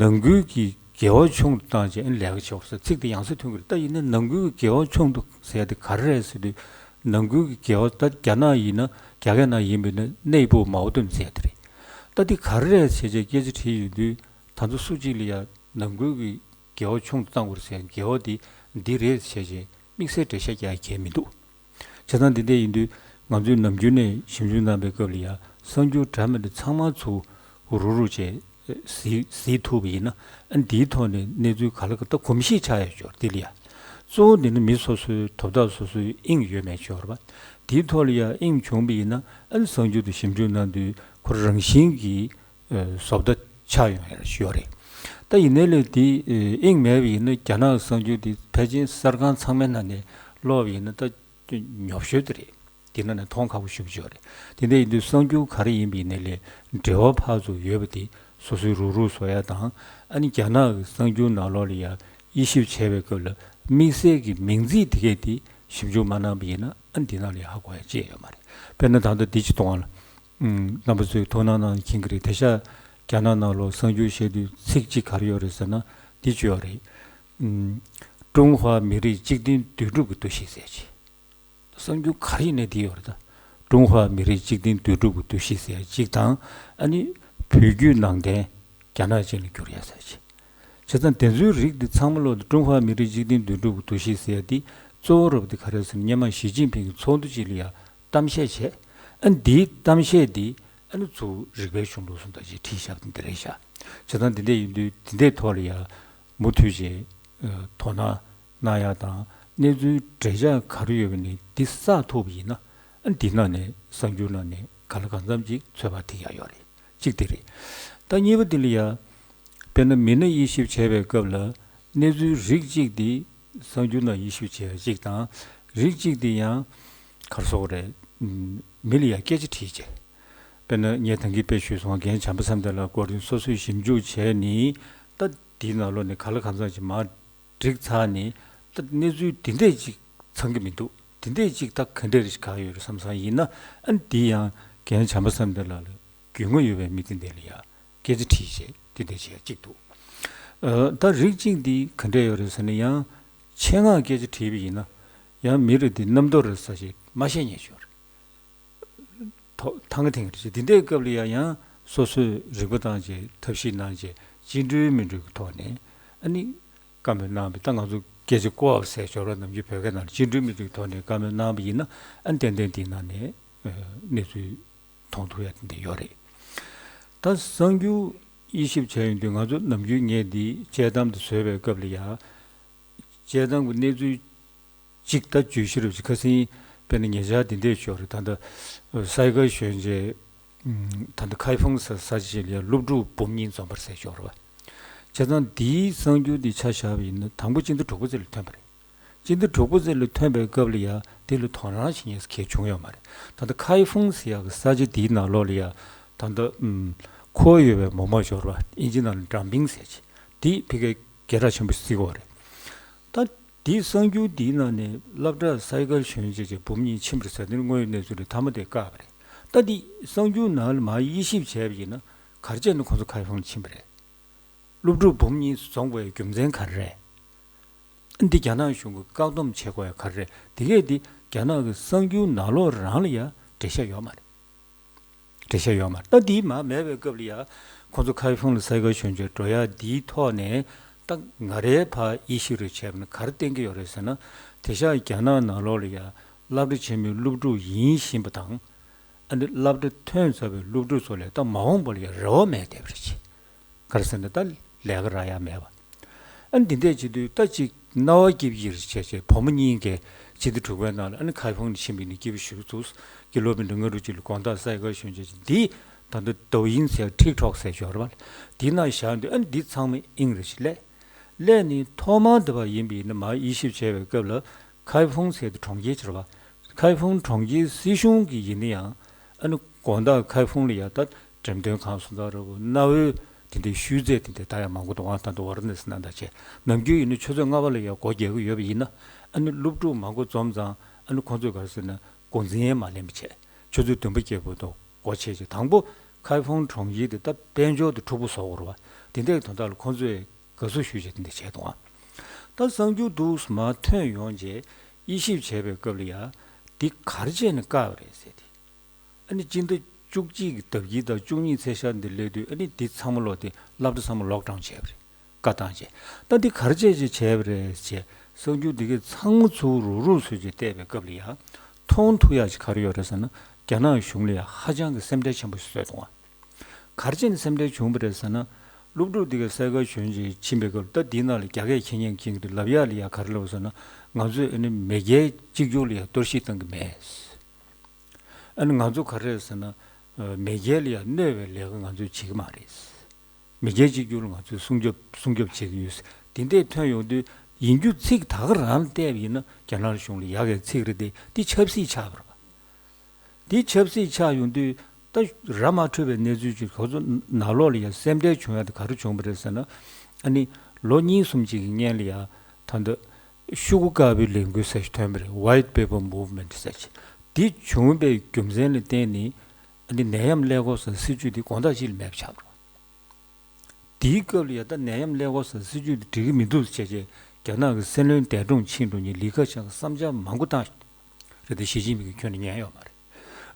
ནང་ཁུལ་གྱི་འགལ་བ་ཆུང་དུ་བཏང་བྱས་ཨ་ནི་ལས་ཀ་བྱེད་དགོས་ཟེར་ཚིག་དེ་ཡང་སེ་ཐོན་གྱི་རེད། ད་ཡིན་ན་ནང་ཁུལ་གྱི་འགལ་བ་ཆུང་དུ་ཟེར་ཡ་དེ་ག་རེ་རེད་ཟེར་དུས། ནང་ཁུལ་གྱི་འགལ་བ་ད་རྒྱ་ནག་ཡིན་ན་རྒྱ་སྐད་ནང་ཡིན་པ་ཡིན་ན་内部矛盾ཟེར་ཡ་དེ་རེད། ད་འདི་ག་རེ་རེད་ཟེར་བྱས་སྐད་ཆ་དྲིས་ཡོང་དུས་ད་ཚོ་སུ་གཅིག་ལ་ཡ་ནང་ཁུལ་གྱི་འགལ་བ་ཆུང་དུ་བཏང་དགོས་ཟེར་འགལ་བ་འདི་འདི་རེད་ཟེར་བྱས་དམིགས་བསལ་འགྲེལ་བཤད་རྒྱག་ཡ་གང་ཡང་མི་འདུག་བྱས་ཙང་འདི་འདྲ་ཡིན་དུས་ང་ཚོས་ནམ་རྒྱུན་ནས་ཞིབ་འཇུག་གནང་པའི་སྐབས་ལ་ཡ་གསར་འགྱུར་འདྲ་མི་འདྲ་ཚང་མ་ཚུར་རུག་རུག་བྱས་གཟིགས་གཟིགས་ཐུབ་པ་ཡིན་ན་ཨ་འདིའི་ཐོག་ནས་གནས་ཚུལ་ག་ལ་ག་ད་གོམས་གཤིས་ཆགས་ཡོད་ཅོག་འདི་ལ་ཡ་གཙོ་བོ་འདི་ནི་མི་སོ་སོའི་དོ་བདག་སོ་སོའི་དབྱིངས་ཡོད་མེད་ཅོག་རེད་པ། འདིའི་ཐོག་ལ་ཡ་དབྱིངས་བྱུང་པ་ཡིན་ན་ཨ་ནི་གསར་འགྱུར་དེ་ཞིབ་འཇུག་གནང་དུས་ཁོ་རང་བཞིན་གྱིས་བཟོ་ལྟ་ཆགས་ཡོང་ཡ་ཞུ་ཡ་རེད། ད་ཡིན་ནའི་ལས་དེ་དབྱིངས་མེད་པ་ཡིན་ན་རྒྱ་ནག་གི་གསར་འགྱུར་དེ་ཕལ་ཆེར་གསར་ཁང་ཚང་མའི་ནང་ནས་ཀློག་པ་ཡིན་ན་ད་ཉོབ་ཤོས་དེ་རེད། དེ་ནང་ནས་མཐོང་ཁག་པོ་ཞེ་པོ་ཅིག་ཡོད་རེད། དེ་འདྲ་ཡིན་དུས་གསར་འགྱུར་ག་རེ་ཡིན་པ་ཡིན་ནའི་ལས་འབྲེལ་བ་ཕར་ཚུར་ཡོད་པ་དེ་སོ་སོའི་རུག་རུག་བཟོ་ཡ་དང་ཨ་ནི་རྒྱ་ནག་གི་གསར་འགྱུར་ནང་ལོགས་ལ་ཡ་དབྱེ་ཞིབ་བྱས་པའི་སྐབས་ལ་དམིགས་བསལ་གྱི་མིང་ཚིག་དེ་གས་དེ་ཞིབ་འཇུག་མ་གནང་པ་ཡིན་ན་ཨ་ནི་དེ་ནང་ལ་ཡ་ཧ་གོ་ཡ་ཅི་ཡང་ཡོད་མ་རེད། དཔེར་ན་ད་ལྟ་འདི་ཅིག་མཐོང་བ་ལ། ཨུམ། རྣམ་པ་ཚོས་དོ་སྣང་གནང་མཁྱེན་གྱི་རེད། དེ་ཤ་རྒྱ་ནག་ནང་ལོགས་གསར་འགྱུར་བཤད་དུས་ཚིག་གཅིག་ག་རེ་ཡོད་རེད་ཟེར་ན་འདི་ཅིག་ཡོད་རེད། ཨུམ། ཀྲུང་ཧྭ་མི་རིགས་གཅིག་མཐུན་འདུས་གྲུབ་ཀྱི་འདུ་ཤེས་ཟེར་ཅིག་གསར་འགྱུར་ག་རེ་ཡིན་ནའི་འདི་ཡོད་རེད་ད། ཀྲུང་ཧྭ་མི་རིགས་གཅིག་མཐུན་འདུས་གྲུབ་ཀྱི་འདུ་ཤེས་ཟེར་ཅིག་དང་ཨ་ནི་བོད་བརྒྱུད་ནང་བསྟན་རྒྱ་ནག་ཅན་ལ་བསྒྱུར་ཡ་ཟེར་ཅིག་བྱས་ཙང་དེ་ཚོའི་རིགས་འདི་ཚང་མ་ལོག་ཏུ་ཀྲུང་ཧྭ་མི་རིགས་གཅིག་མཐུན་འདུས་གྲུབ་ཀྱི་འདུ་ཤེས་ཟེར་ཡ་འདི་གཙོ་བོ་ར་བ་འདི་ག་རེ་ཟེར་ན་སྔོན་མ་ཞི་ཅིན་ཕིང་གི་ཚོགས་འདུ་ཅིག་ལ་ཡ་གཏམ་བཤད་བྱས། ཨ་ནི་འདིའི་གཏམ་བཤད་འདི་ཨ་ནི་ཚུར་རིག་པའི་གཞུང་ལུགས་སུ་ད་ཅིག་བྲིས་བཞག་པ་འདི་རེད་ཤག་བྱས་ཙང་འདི་འདྲ་ཡིན་དུས་འདི་འདྲའི་ཐོག་ལ་ཡ་མུ་མཐུད་བྱས་དོ་སྣང་གནང་ཡ་དང་གནས་ཚུལ་འབྲེལ་ཆགས་ག་རེ་ཡོད་པ་ནི་འདི་བསགས་ཐུབ་པ་ཡིན་ན་ཨ་ནི་འདི་ནང་ནས་གསར་འགྱུར་ནང་ནས་གང་ལ་གང་འཚམ་ཅིག་ཚོད་དཔག་ཐེབས་ཡ་ཡོད་རེད། གཅིག་དེ་རེད། ད་གཉིས་པ་དེ་ལ་ཡ། དཔེར་ན་མི་སྣ་དབྱེ་ཞིབ་བྱས་པའི་སྐབས་ལ་གནས་ཚུལ་རིགས་གཅིག་དེ་གསར་འགྱུར་ནང་དབྱེ་ཞིབ་བྱས་པ་གཅིག་དང་། རིགས་གཅིག་དེ་ཡང་ག་རེ་ཟེར་དགོས་རེད། མི་ལ་ཡ་སྐད་ཆ་དྲིས་བྱས། དཔེར་ན་ངས་ད་གིན་དཔེ་ཞུས་སོང་། རྒན་བྱམས་པ་བསམ་གཏན་ལགས་སྐོར་དེ་སོ་སོས་ཞིབ་འཇུག་བྱས་ནས་ད་དེའི་ནང་ལོགས་ནས་གང་ལ་གང་འཚམ་ཅིག་མར་བསྒྲིགས་ཚར་ནས་ད་གནས་ཚུལ་དེ་འདྲས་ཅིག་ཚང་གི་མི་འདུག་དེ་འདྲས་ཅིག་ད་ག་འདྲས་རེ་ག་ཡོད་རེད་བསམ་བསམ་ཡིན་ན་ཨ་ནི་དེ་ཡང་རྒན་བྱམས་པ་བསམ་གཏན་ལགས་ལ་རྒྱུས་མངའ་ཡོད་པའི་མི་དེ་འདྲས་ལ་ཡ། སྐད་ཆ་དྲིས་བྱས་དེ་འདྲ་བྱས་གཅིག་འདུག་ཨ། ད་རིགས་གཅིག་འདི་ག་འདྲ་ཡོད་རེད་ཟེར་ན་ཡང་ཆེད་མངགས་སྐད་ཆ་དྲིས་པ་ཡིན་ན་ཡང་མི་རེ་འདི་གནམ་རྡོ་རེད་ཟེར་ཞིག་མ་བཤད་མཁན་ཞིག་ཡོད་རེད། ཐོ་ཐང་ག་ཐེངས་རེ་བྱས་འདི་འདྲའི་སྐབས་ལ་ཡང་ཡང་སོ་སོས་རིག་པ་བཏང་བྱས་ཐབས་ཤེས་གནང་བྱས་སྤྱི་འགྲོས་མི་འགྲོས་ཀྱི་ཐོག་ནས་ཨ་ནི་བཀའ་མོལ་གནང་བ། ད་ང་ཚོ་སྐད་ཆ་ཀོ་བ་ཟེར་ཞོར་བ་ནམ་རྒྱུན་བོད་སྐད་ནང་ལ་སྤྱི་འགྲོས་མི་འགྲོས་ཀྱི་ཐོག་ནས་བཀའ་མོལ་གནང་བ་ཡིན་ན་ཨ་ནི་ཏན་ཏན་འདིའི་ནང་ནས་གནས་ཚུལ། མཐོང་ཐུབ་ཡ་དེ་འདྲ་ཡོད་རེད། ད་གསར་འགྱུར་དབྱེ་ཞིབ་བྱས་ཡོང་དུས་ང་ཚོ་ནམ་རྒྱུན་ངས་འདི་དཔྱད་གཏམ་དེ་བཟོས་པའི་སྐབས་ལ་ཡ། དཔྱད་གཏམ་གྱི་གནས་ཚུལ་གཅིག་ད་བརྗོད་གཞི་རེད་ཅེས་ཁ་སང་དཔེར་ན་ཉེ་ཆར་འདི་འདྲས་ཤོར་རེད། ད་ལྟ་སའི་གལ་གཞོན་ཆེ་ད་ལྟ་ཁའི་ཧྥུང་ས་ས་ཆ་ཅིག་ལ་ཡ་སློབ་ཕྲུག་འབུམ་གཉིས་འཛོམས་པ་རེད་ཟེར་ཤོར་བ། བྱས་ཙང་འདིའི་གསར་འགྱུར་འདི་ཆ་བཞག་པ་ཡིན་ན་དང་པོ་སྤྱི་ཟླ་དྲུག་པ་ཙམ་ལ་ཐོན་པ་རེད། སྤྱི་ཟླ་དྲུག་པ་ཙམ་ལ་ཐོན་པའི་སྐབས་ལ་ཡ་དེ་ལ་དོ་སྣང་བྱེད་མཁན་གང་བྱུང་ཡོད་མ་རེད། ད་ལྟ་ཁའི་ཧྥུང་ཟེར་ཡག་གི་ས་ཆ་དེའི་ནང་ལོགས་ལ་ཡ་ད་ལྟ་ཨུམ་ཁོ་ཡོད་པའི་མོག་མོག་ཞོར་བ་ཨིན་ཇི་ནང་ལ་ཌམ་པིང་ཟེར་ཅིག་དེ་ཕ་གིར་སྐད་གྲགས་ཆེན་པོ་ཞིག་བརྩི་གི་ཡོད་རེད། ད་དེའི་གསར་འགྱུར་དེའི་ནང་ནས་སློབ་གྲྭ་སའི་གལ་གཞོན་ཆེ་ཅིག་འབུམ་གཉིས་ཕྱིན་པ་རེད་ཟེར། དེ་ནི་དངོས་ཡོད་གནས་ཚུལ་རེད། མཐའ་མ་དེ་བཀག་པ་རེད། ད་དེ་གསར་འགྱུར་ནང་ལ་མར་དབྱེ་ཞིབ་བྱས་པ་ཡིན་ན་ག་རེ་བྱས་ནས་ཁོང་ཚོ་ཁའི་ཧྥུང་ལ་ཕྱིན་པ་རེད། སློབ་ཕྲུག་འབུམ་གཉིས་འཛོམས་དགོས་ཡའི་རྒྱུ་མཚན་ག་རེ་རེད། འདི་རྒྱ་ནག་གཞུང་གིས་བཀག་སྡོམ་བྱེད་དགོས་ཡ་ག་རེ་རེད། དེ་གས་འདི་རྒྱ་ནག་གི་གསར་འགྱུར་ནང་ལོགས་རང་ལ་ཡ་འགྲེལ་བཤད་ཡོད་མ་རེད། འགྲེལ་བཤད་ཡོད་མ་རེད། ད་འདི་མ་མེད་པའི་སྐབས་ལ་ཡ་ཁོང་ཚོ་ཁའི་ཧྥུང་ལ་སའི་གལ་གཞོན་ཆེ་འགྲོ་ཡ་འདིའི་ཐོག་ནས་ ད་ང་རའི་ཕར་དབྱེ་ཞིབ་རེ་བྱས་པ་ན་ག་རེ་བསྟན་གྱི་ཡོད་རེད་ཟེར་ན། དེང་སང་རྒྱ་ནག་ནང་ལོགས་ལ་ཡ་སློབ་གྲྭ་ཆེན་མོའི་སློབ་ཕྲུག་ཡིན་བཞིན་པ་དང་། ཨ་ནི་སློབ་གྲྭ་ཐོན་ཚར་བའི་སློབ་ཕྲུག་ཚོ་ལ་ད་མ་འོངས་པ་ལ་ཡ་རེ་བ་མེད་བསྡད་པ་རེད། ག་རེ་ཟེར་ན་ད་ལས་ཀ་རག་ཡ་མེད་པ། ཨ་ནི་འདི་འདྲས་བྱེད་དུས་ད་ཅིག་རྣ་བ་སྐྱིད་པོ་ཞིག་བྱས་བྱས་བུ་མོ་གཉིས་ཀས་སྤྱི་ཟླ་དྲུག་པའི་ནང་ལ་ཨ་ནི་ཁ་ཕྱོགས་ནས་ཕྱིན་པ་ཡིན་ན་སྐྱིད་པོ་ཞིག་འདུག་དགེ་སློབ་པའི་འདི་ང་རུ་ཅིག་ལ་དགོང་དག་སའི་གར་ཞོན་བྱས་འདི་ད་ལྟ་ཌོ་ཡིན་ཟེར་ཊིག་ཊོག་ཟེར་ཞོར་བ་འདི་ན་བཞག་འདུག་ཨ་ནི་འདི་ཚང་མ་དབྱིངས་རེ་ཞིག་ལས། ལས་ནི་ཐོག་མར་འདི་བ་ཡིན་པ་ཡིན་ན་མ་དབྱེ་ཞིབ་བྱས་པའི་སྐབས་ལ་ཁའི་ཧྥུང་ཟེར་དུ་གྲོང་ཁྱེར་ཅིག་རེད་བ། ཁའི་ཧྥུང་གྲོང་ཁྱེར་སྲིད་གཞུང་གི་ཡིན་ན་ཡང་ཨ་ནི་དགོང་དག་ཁའི་ཧྥུང་ལ་ཡ་ད་འགྲེམས་སྟོན་ཁང་སོང་ཙང་རེད་བ། གནའ་བོའི་དེ་འདྲའི་ཤུལ་རྫས་དེ་འདྲ་ད་ཡང་མང་པོ་འདུག་ཨ་ད་དུང་ཝ་ར་ཎ་སི་ནང་ད་བྱས་ནམ་རྒྱུན་ཡིན་ན་ཆུ་ཚོད་ལྔ་པ་ལ་ཡ་སྒོ་རྒྱག་གི་ཡོད་པ་ཡིན་ན་ཨ་ནི་སློབ་ཕྲུག་མང་པོ་འཛོམས་ཙང་ཨ་ནི་ཁོང་ཚོས་ག་རེ་ཟེར་ན་འགོ་འཛིན་ཡས་མ་ལེན་པ་བྱས་ཆུ་ཚོད་བདུན་པ་བརྒྱད་པ་དུ་སྒོ་ཕྱེ་བྱས་དང་པོ་ཁའི་ཧྥུང་གྲོང་ཁྱེར་དེ་ད་དཔལ་འབྱོར་དེ་འཁྲུག་པོ་བཟོ་དགོས་རེད་བ། དེ་འདྲའི་དོན་དག་ལ་ཁོང་ཚོས་དགའ་བསུ་ཞུས་བྱས་དེ་འདྲ་བྱས་འདུག་ཨ། ད་གསར་འགྱུར་འདུག་མར་ཐོན་ཡོང་རྗེས་དབྱེ་ཞིབ་བྱས་པའི་སྐབས་ལ་ཡ་འདི་ག་རེ་བྱས་ནས་བཀག་པ་རེད་ཟེར་ཏེ། ཨ་ནི་སྤྱི་ཟླ་བཅུ་གཅིག་གི་ཟླ་བརྒྱད་དང་བཅུ་གཉིས་ཚེས་ཤར་འདི་སླེབས་དུས་ཨ་ནི་འདི་ཚང་མ་ལོག་སྟེ་སློབ་གྲྭ་ཚང་མ་ལོག་ཌའུན་བྱས་པ་རེད། བཀའ་བཏང་རྗེས་ད་འདི་ག་རེ་བྱས་བྱས་བྱས་པ་རེད་ཅེས་གསར་འགྱུར་འདི་གའི་ཚང་མ་ཚུར་རུག་རུག་བཟོས་རྗེས་བལྟས་པའི་སྐབས་ལ་ཡ་མཐོང་ཐུབ་ཡག་ཅིག་ག་རེ་ཡོད་རེད་ཟེར་ན་རྒྱ་ནག་གཞུང་ལ་ཡ་ཧ་ཅང་གི་སེམས་ཁྲལ་ཆེན་པོ་ཞིག་བཟོས་འདུག་ཨ། ག་རེ་བྱས་ནས་སེམས་ཁྲལ་བྱུང་བ་རེད་ཟེར་ན། སློབ་ཕྲུག་འདི་ག་སའི་གར་ཞོན་བྱས་ཕྱིན་པའི་སྐབས་ད་འདིའི་ནང་ལ་རྒྱ་སྐད་མཁྱེན་མཁན་མཁྱེན་གྱི་འདུག་ལབ་ཡག་ལ་ཡ་ག་རེ་ལབ་ཟེར་ན། ང་ཚོས་ཨ་ནི་མེས་རྒྱལ་གཅིག་གྱུར་ལ་ཡ་གཏོར་བཤིག་བཏང་གི་མེད། ཨ་ནི་ང་ཚོ་ག་རེ་རེད་ཟེར་ན། མེས་རྒྱལ་ལ་ཡ་གནོད་པའི་ལས་ཀ་ང་ཚོས་བྱེད་ཀྱི་མ་རེད། མེས་རྒྱལ་གཅིག་གྱུར་ལ་ང་ཚོས་སྲུང་སྐྱོབ་སྲུང་སྐྱོབ་བྱེད་ཀྱི་ཡོད། དེ་འདྲས་ཐོན་ཡོང་དུས་ཡིན་རྒྱུ་ཚིག་ད་ག་རང་ལ་བལྟས་པ་ཡིན་ན་རྒྱ་ནག་གཞུང་ལ་ཡག་གི་ཚིག་རེད་དེ་འདི་ཆབ་སྲིད་ཆགས་པ་རེད་པ། འདི་ཆབ་སྲིད་ཆགས་ཡོང་དུས་ད་ར་མ་འཕྲོད་པའི་གནས་ཚུལ་ཅིག་ཁོ་ཚོ་ནང་ལོགས་ལ་ཡང་སེམས་ཁྲལ་བྱུང་ཡ་དེ་ག་རེ་བྱུང་བ་རེད་ཟེར་ན། ཨ་ནི་ལོ་གཉིས་གསུམ་ཅིག་གི་སྔན་ལ་ཡ་ད་ལྟ་ཤོག་གུ་དཀར་པོའི་ལས་འགུལ་ཟེར་ཞིག་ཐོན་པ་རེད། White Paper Movement ཟེར་ཞིག་འདི་བྱུང་བའི་རྒྱུ་མཚན་ལ་བརྟེན་ནས་ཨ་ནི་ནད་ཡམས་ཀླད་ཀོར་ཟེར་སྲིད་ཇུས་འདི་དགོང་དག་ཅིག་ལ་མེད་པ་ཆགས་པ་རེད། དེའི་སྐབས་ལ་ཡ་ད་ནད་ཡམས་ཀླད་ཀོར་ཟེར་སྲིད་ཇུས་དེ་འགྲིག་གི་མི་འདུག་ཟེར་བྱས་རྒྱ་ནག་གི་སྲིད་བློན་འདས་གྲོངས་ཕྱིན་འགྲོ་ཉིན་ལི་ཁེ་ཆང་གིས་བསམ་འཆར་མང་པོ་བཏང་། རེད་དེ་ཞི་ཅིན་ཕིང་གིས་ཁྱོན་ནས་ཉན་ཡོད་མ་རེད།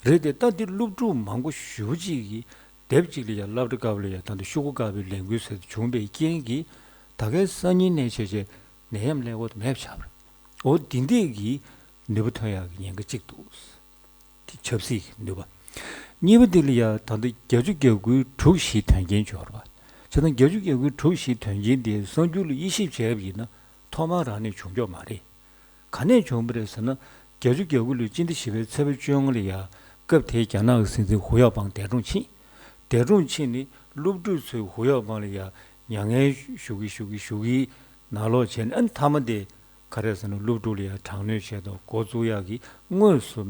རེད་དེ་ད་འདི་སློབ་ཕྲུག་མང་པོ་ཞེ་པོ་ཅིག་གིས་དེབ་ཅིག་ལ་ཡ་སློབ་གྲྭ་དཀར་པོ་ལ་ཡ་ད་འདི་ཤོག་གུ་དཀར་པོའི་ལས་འགུལ་ཟེར་དེ་བྱུང་བའི་རྐྱེན་གྱིས་ད་གའི་སང་ཉིན་ནས་བྱས་བྱས་ནད་ཡམས་ཀླད་ཀོར་དེ་མེད་པ་ཆགས་པ་རེད། འོ་འདི་འདྲས་ཀྱི་ནུས་པ་ཐོན་ཡག་གི་ཉེན་ཁ་གཅིག་འདུག་དེ་ཆབ་སྲིད་ཀྱི་ནུས་པ། གཉིས་པ་དེ་ལ་ཡ་ད་ལྟ་བརྒྱད་ཅུ་གྱ་དགུའི་དྲུག་བཞིའི་དོན་རྐྱེན་འབྱོར་བ། བྱས་ཙང་བརྒྱད་ཅུ་གྱ་དགུའི་དྲུག་བཞིའི་དོན་རྐྱེན་དེ་གསར་འགྱུར་ལ་དབྱེ་ཞིབ་བྱས་པ་ཡིན་ན་ཐོག་མར་རང་ནས་བྱུང་ཆོག་མ་རེད། ག་ནས་བྱུང་བ་རེད་ཟེར་ན་བརྒྱད་ཅུ་གྱ་དགུ་ལོའི་སྤྱི་ཟླ་བཞི་པའི་ཚེས་པ་བཅོ་ལྔ་ལ་ཡ་སྐབས་དེའི་རྒྱ་ནག་གི་སྲིད་འཛིན་ཧུ་ཡའོ་པང་འདས་གྲོངས་ཕྱིན། འདས་གྲོངས་ཕྱིན་ནས་སློབ་ཕྲུག་ཚོས་ཧུ་ཡའོ་པང་ལ་ཡ་མྱ་ངན་ཞུ་གི་ཞུ་གི་ཞུ་གི་ནང་ལོགས་བྱས་ནས་ཨ་ནི་མཐའ་མ་དེ། ག་རེ་ཟེར་ན་སློབ་ཕྲུག་ལ་ཡང་དྲག་གནོན་བྱས་དང་འགོ་བཙུགས་ཡག་གི་དངོས་སུ་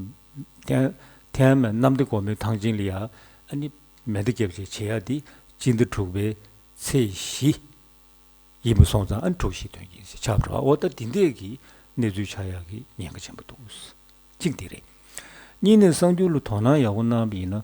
ཐེན་ཐེན་མེ་གནམ་བདེ་སྒོ་མོའི་ཐང་ཆེན་ལ་ཡང་ཨ་ནི་མེ་མདའ་བརྒྱབ་བྱས་བྱེད་ཡག་འདི་སྤྱི་ཟླ་དྲུག་པའི་ཚེས་བཞི་ཡིན་པ་སོང་ཙང་ཨ་ནི་དྲུག་བཞི་དོན་རྐྱེན་ཟེར་ཆགས་པ་རེད་བ། འོ་ད་འདི་འདྲས་ཀྱི་གནས་ཚུལ་ཆགས་ཡག་གི་ཉེན་ཁ་ཆེན་པོ་འདུག་གཅིག་དེ་རེད། གཉིས་ནས་གསར་འགྱུར་ལ་དོ་སྣང་ཡག་པོ་གནང་བ་ཡིན་ན།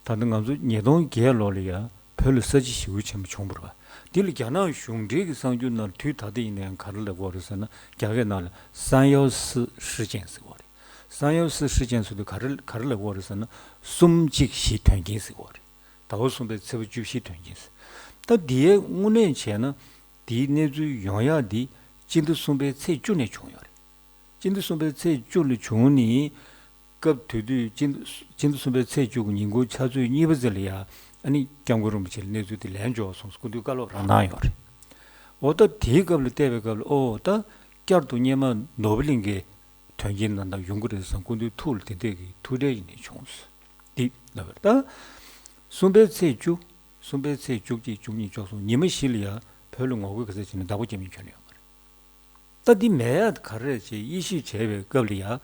ད་ལྟ་ང་ཚོ་ཉིས་སྟོང་བརྒྱད་ལོ་ལ་ཡང་བོད་ལ་ས་བྱི་ཞེ་པོ་ཆེན་པོ་བྱུང་བ་རེད་བ། འདི་ལ་རྒྱ་ནག་གཞུང་འབྲེལ་གྱི་གསར་འགྱུར་ནང་དུས་ད་ལྟ་ཡིན་ན་ཡང་ག་རེ་ལབ་ཀྱི་ཡོད་རེད་ཟེར་ན་རྒྱ་སྐད་ནང་ལ་三幺四事件ཟེར་གྱི་ཡོད་རེད། 三幺四事件ཟེར་དུས་ག་རེ་ག་རེ་ལབ་ཀྱི་ཡོད་རེད་ཟེར་ན་གསུམ་གཅིག་བཞི་དོན་རྐྱེན་ཟེར་གྱི་ཡོད་རེད། ཟླ་བ་གསུམ་པའི་ཚེས་པ་བཅུ་བཞི་དོན་རྐྱེན་ཟེར། ད་འདིའི་དངོས་གནས་བྱས་ན་འདིའི་གནས་ཚུལ་ཡོང་ཡག་འདི་སྤྱི་ཟླ་གསུམ་པའི་ཚེས་བཅུ་ནས་བྱུང་ཡོད་རེད། སྤྱི་ཟླ་གསུམ་པའི་ཚེས་བཅུ་ལ་བྱུང་ནི། སྐབས་དེ་དུས་སྤྱི་ཟླ་སྤྱི་ཟླ་གསུམ་པའི་ཚེས་བཅུ་གི་ཉིན་གུང་ཕྱག་ཚོད་གཉིས་པ་ཙམ་ལ་ཡ་ཨ་ནི་སྐྱབས་མགོན་རིན་པོ་ཆེ་ལ་གནས་ཚུལ་དེ་ལན་འབྱོར་སོང་ཟེར་སྐུ་མདུན་བཀའ་སློབ་རང་གནང་ཡོད་རེད། འོ་ད་དེའི་སྐབས་ལ་བལྟས་པའི་སྐབས་ལ་ཨོ་ད་བསྐྱར་དུ་སྔོན་མ་ནོར་བུ་གླིང་གི་དོན་རྐྱེན་ནང་ད་ཡོང་གི་རེད་བསམ་སྐུ་མདུན་ཐུགས་ལ་དེ་འདྲས་ཀྱི་ཐུགས་ཁྲལ་ཡིན་ནས་བྱུང་། འདི་ལབ་པ་རེད་ད། གསུམ་པའི་ཚེས་བཅུ། གསུམ་པའི་ཚེས་བཅུ་གཅིག་བཅུ་གཉིས་བཅུ་གསུམ་ཉི་མ་བཞི་ལ་ཡ་བོད་ལ་ངོ་རྒོལ་ག་ཚད་བྱས་ནས་བདག་པོ་རྒྱབ་མིན་ཁྱོན་ནས་ཡོད་མ་རེད། ད་འདི་མེད་ཡ་ག་རེ་རེད་ཅེས་དབྱེ་ཞིབ་བྱས་པའི་སྐབས་ལ་ཡ།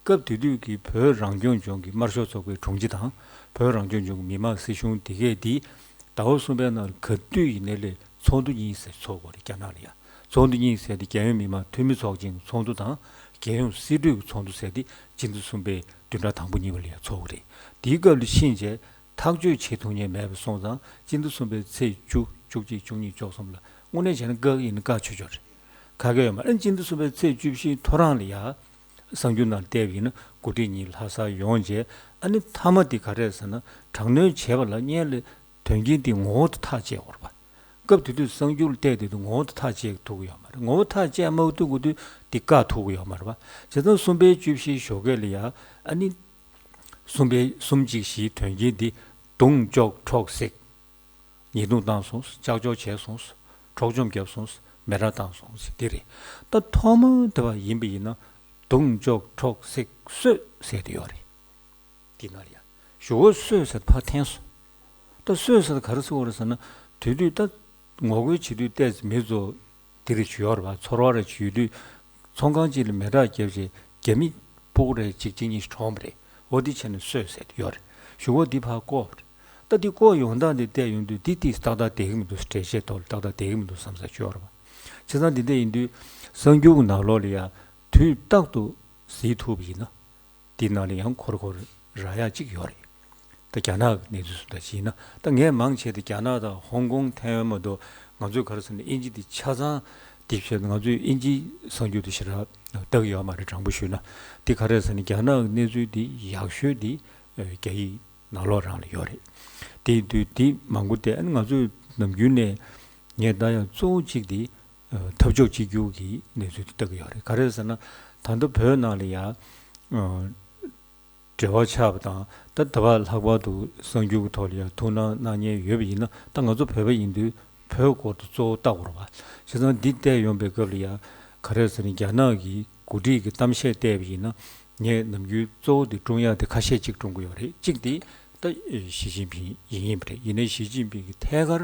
སྐབས་དེ་དུས་ཀྱི་བོད་རང་སྐྱོང་ལྗོངས་ཀྱི་དམར་ཤོག་ཚོགས་པའི་དྲུང་ཆེ་དང་བོད་རང་སྐྱོང་ལྗོངས་ཀྱི་མི་དམངས་སྲིད་གཞུང་དེ་གས་འདི་ཟླ་བ་གསུམ་པའི་ནང་ལ་ག་དུས་ཡིན་ནའི་ལས་ཚོགས་འདུ་གཉིས་ཟེར་ཚོགས་དགོས་རེད་རྒྱ་ནག་ལ་ཡ། ཚོགས་འདུ་གཉིས་ཟེར་དེ་རྒྱལ་ཡོངས་མི་དམངས་འཐུས་མི་ཚོགས་ཆེན་གྱི་ཚོགས་འདུ་དང་རྒྱལ་ཡོངས་སྲིད་གྲོས་ཀྱི་ཚོགས་འདུ་ཟེར་དེ་སྤྱི་ཟླ་གསུམ་པའི་བདུན་ཕྲག་དང་པོ་གཉིས་པ་ལ་ཡ་ཚོགས་དགོས་རེད། དེའི་སྐབས་ལ་ཕྱིན་རྗེས་ཐག་གཅོད་བྱེད་ཐུབ་མཁན་མེད་པ་སོང་ཙང་སྤྱི་ཟླ་གསུམ་པའི་ཚེས་བཅུ་བཅུ་གཅིག་བཅུ་གཉིས་བཅུ་གསུམ་ལ་དངོས་གནས་བྱས་ན་བཀག་ཡིན་ན་བཀག་ཆོག་ཆོག་རེད། ག་གེ་ཡོད་མ་རེད། སྤྱི་ཟླ་གསུམ་པའི་ཚེས་བཅུ་བཞིའི་ཐོ་རངས་ལ་ཡ། གསར་འགྱུར་ནང་བལྟས་པ་ཡིན་ན་འགོ་ཁྲིད་གཉིས་ལྷ་སར་ཡོང་རྗེས་ཨ་ནི་མཐའ་མ་དེ་ག་རེ་རེད་ཟེར་ན་དྲག་གནོན་བྱས་པ་ལ་སྔོན་ལ་དོན་རྐྱེན་དེ་ངོ་བོ་དེ་ཐག་བཅད་དགོས་རེད་པ། སྐབས་དེ་དུས་གསར་འགྱུར་བལྟས་དེ་དུས་ངོ་བོ་དེ་ཐག་བཅད་ཐུབ་ཀྱི་ཡོད་མ་རེད། ངོ་བོ་ཐག་བཅད་མ་ཐུབ་དགོས་དུས་དེ་བཀག་ཐུབ་ཀྱི་ཡོད་མ་རེད་པ། བྱས་ཙང་གསུམ་པའི་བཅུ་བཞིའི་ཞོགས་ཀས་ལ་ཡ་ཨ་ནི། གསུམ་པའི་གསུམ་གཅིག་བཞིའི་དོན་རྐྱེན་འདི་རྡུང་གཅོག་འཕྲོག་བསྲེགས། ཉེས་རྡུང་བཏང་སོང་། ལྕགས་སྦྱོར་བྱས་སོང་། འཕྲོག་བཅོམ་བརྒྱབ་སོང་། མེ་རག་བཏང་སོང་ཟེར་འདི་རེད། ད་ཐོག་མར་དེ་བ་ཡིན་པ་ཡིན་ན་རྡུང་གཅོག་འཕྲོག་བསྲེགས་གསོད་ཟེར་དེ་ཡོད་རེད། འདི་ན་ལ་ཡ་གཞུག་གུ་གསོད་ཟེར་ཕར་འཐེན་སོང་། ད་གསོད་ཟེར་ག་རེ་ཟེར་བ་རེད་ཟེར་ན། དེ་དུས་ད་ངོ་རྒོལ་བྱེད་དུས་ཏོག་ཙམ་མི་ཚོ་དེ་རེ་བྱུས་ཡོད་རེད་པ། ཚོར་བ་རེ་བྱུས་དུས་ཚོང་ཁང་གཅིག་ལ་མེ་སྟག་བརྒྱབ་བྱས་རྒྱ་མི་ཕྲུ་གུ་རེ་གཅིག་གཅིག་གཉིས་ཤིག་གྲོངས་པ་རེད། འོ་དེ་བྱས་ནས་གསོད་ཟེར་དེ་ཡོད་རེད། གཞུག་གུ་འདི་ཕར་བཀོག་པ་རེད། ད་འདི་བཀོག་ཡོང་སྟངས་དེ་བལྟས་ཡོང་དུས་འདི་ཏོག་ཙམ་ཏག་ཏག་བསྡད་ཀྱི་མི་འདུག་འགྲེལ་བཤད་ཐོག་ལ་ཏག་ཏག་བསྡད་ཀྱི་མི་འདུག་བསམ་ས་བྱུང་ཡོད་རེད་པ། བྱས་ཙང་འདི་འདྲ་ཡིན་དུས་གསར་འགྱུར་གྱི་ནང་ལོགས་ལ་ཡ་དུས་རྟག་ཏུ་གཟིགས་ཐུབ་པ་ཡིན་ན། དེའི་ནང་ལ་ཡང་ཁོར་ཁོར་རག་ཡག་གཅིག་ཡོད་རེད། ད་རྒྱ་ནག་གི་གནས་ཚུལ་སོགས་ད་ཅིག་ཡིན་ན། ད་ངས་མང་ཆེ་དེ་རྒྱ་ནག་དང་ཧོང་ཀོང་ཐའེ་ཝན་མ་གཏོགས་ང་ཚོས་ག་རེ་ཟེར་ན་དབྱིན་ཇི་དེ་ཆ་ཚང་དེ་བྱས་ན་ང་ཚོས་དབྱིན་ཇིའི་གསར་འགྱུར་དེ་ཞེ་དྲག་ལྟ་གི་ཡོད་མ་རེད། དྲང་པོ་ཞུས་ན་དེ་ག་རེ་ཟེར་ན་རྒྱ་ནག་གི་གནས་ཚུལ་དེ་ཡག་ཤོས་དེ་རྒྱ་ཡིག་ནང་ལོགས་རང་ལ་ཡོད་རེད། དེ་ཡིན་དུས་དེ་མང་པོ་དེ་ཨ་ནི་ང་ཚོས་ནམ་རྒྱུན་ནས་ངས་ད་ཡང་གཙོ་བོ་གཅིག་དེ་འཐབ་ཕྱོགས་གཅིག་གྱུར་གྱི་གནས་ཚུལ་དེ་ལྟ་གི་ཡོད་རེད། ག་རེ་ཟེར་ན་ད་ལྟ་བོད་ནང་ལ་ཡ། འབྲེལ་བ་ཆགས་པ་དང་ད་ད་བར་ལྷག་པར་དུ་གསར་འགྱུར་གྱི་ཐོག་ལ་ཡང་ཐུགས་སྣང་གནང་མཁན་ཡོད་པ་ཡིན་ན། ད་ང་ཚོ་བོད་པ་ཡིན་དུས་བོད་སྐོར་དུ་གཙོ་བོ་ལྟ་དགོས་རེད་པ། བྱས་ཙང་འདི་བལྟས་ཡོང་པའི་སྐབས་ལ་ཡང་ག་རེ་ཟེར་ན་རྒྱ་ནག་གི་འགོ་ཁྲིད་ཀྱི་གཏམ་བཤད་བལྟས་པ་ཡིན་ན་ངས་ནམ་རྒྱུན་གཙོ་བོ་དེ་བཀྲོངས་ཡག་དེ་ཁ་ཤས་གཅིག་བཀྲོངས་ཀྱི་ཡོད་རེད། གཅིག་དེ་ད་ཞི་ཅིན་ཕིང་ཡིན་ཡིན་པ་རེད། ཡིན་ནའི་ཞི་ཅིན་ཕིང་གི་ཐད་ཀར་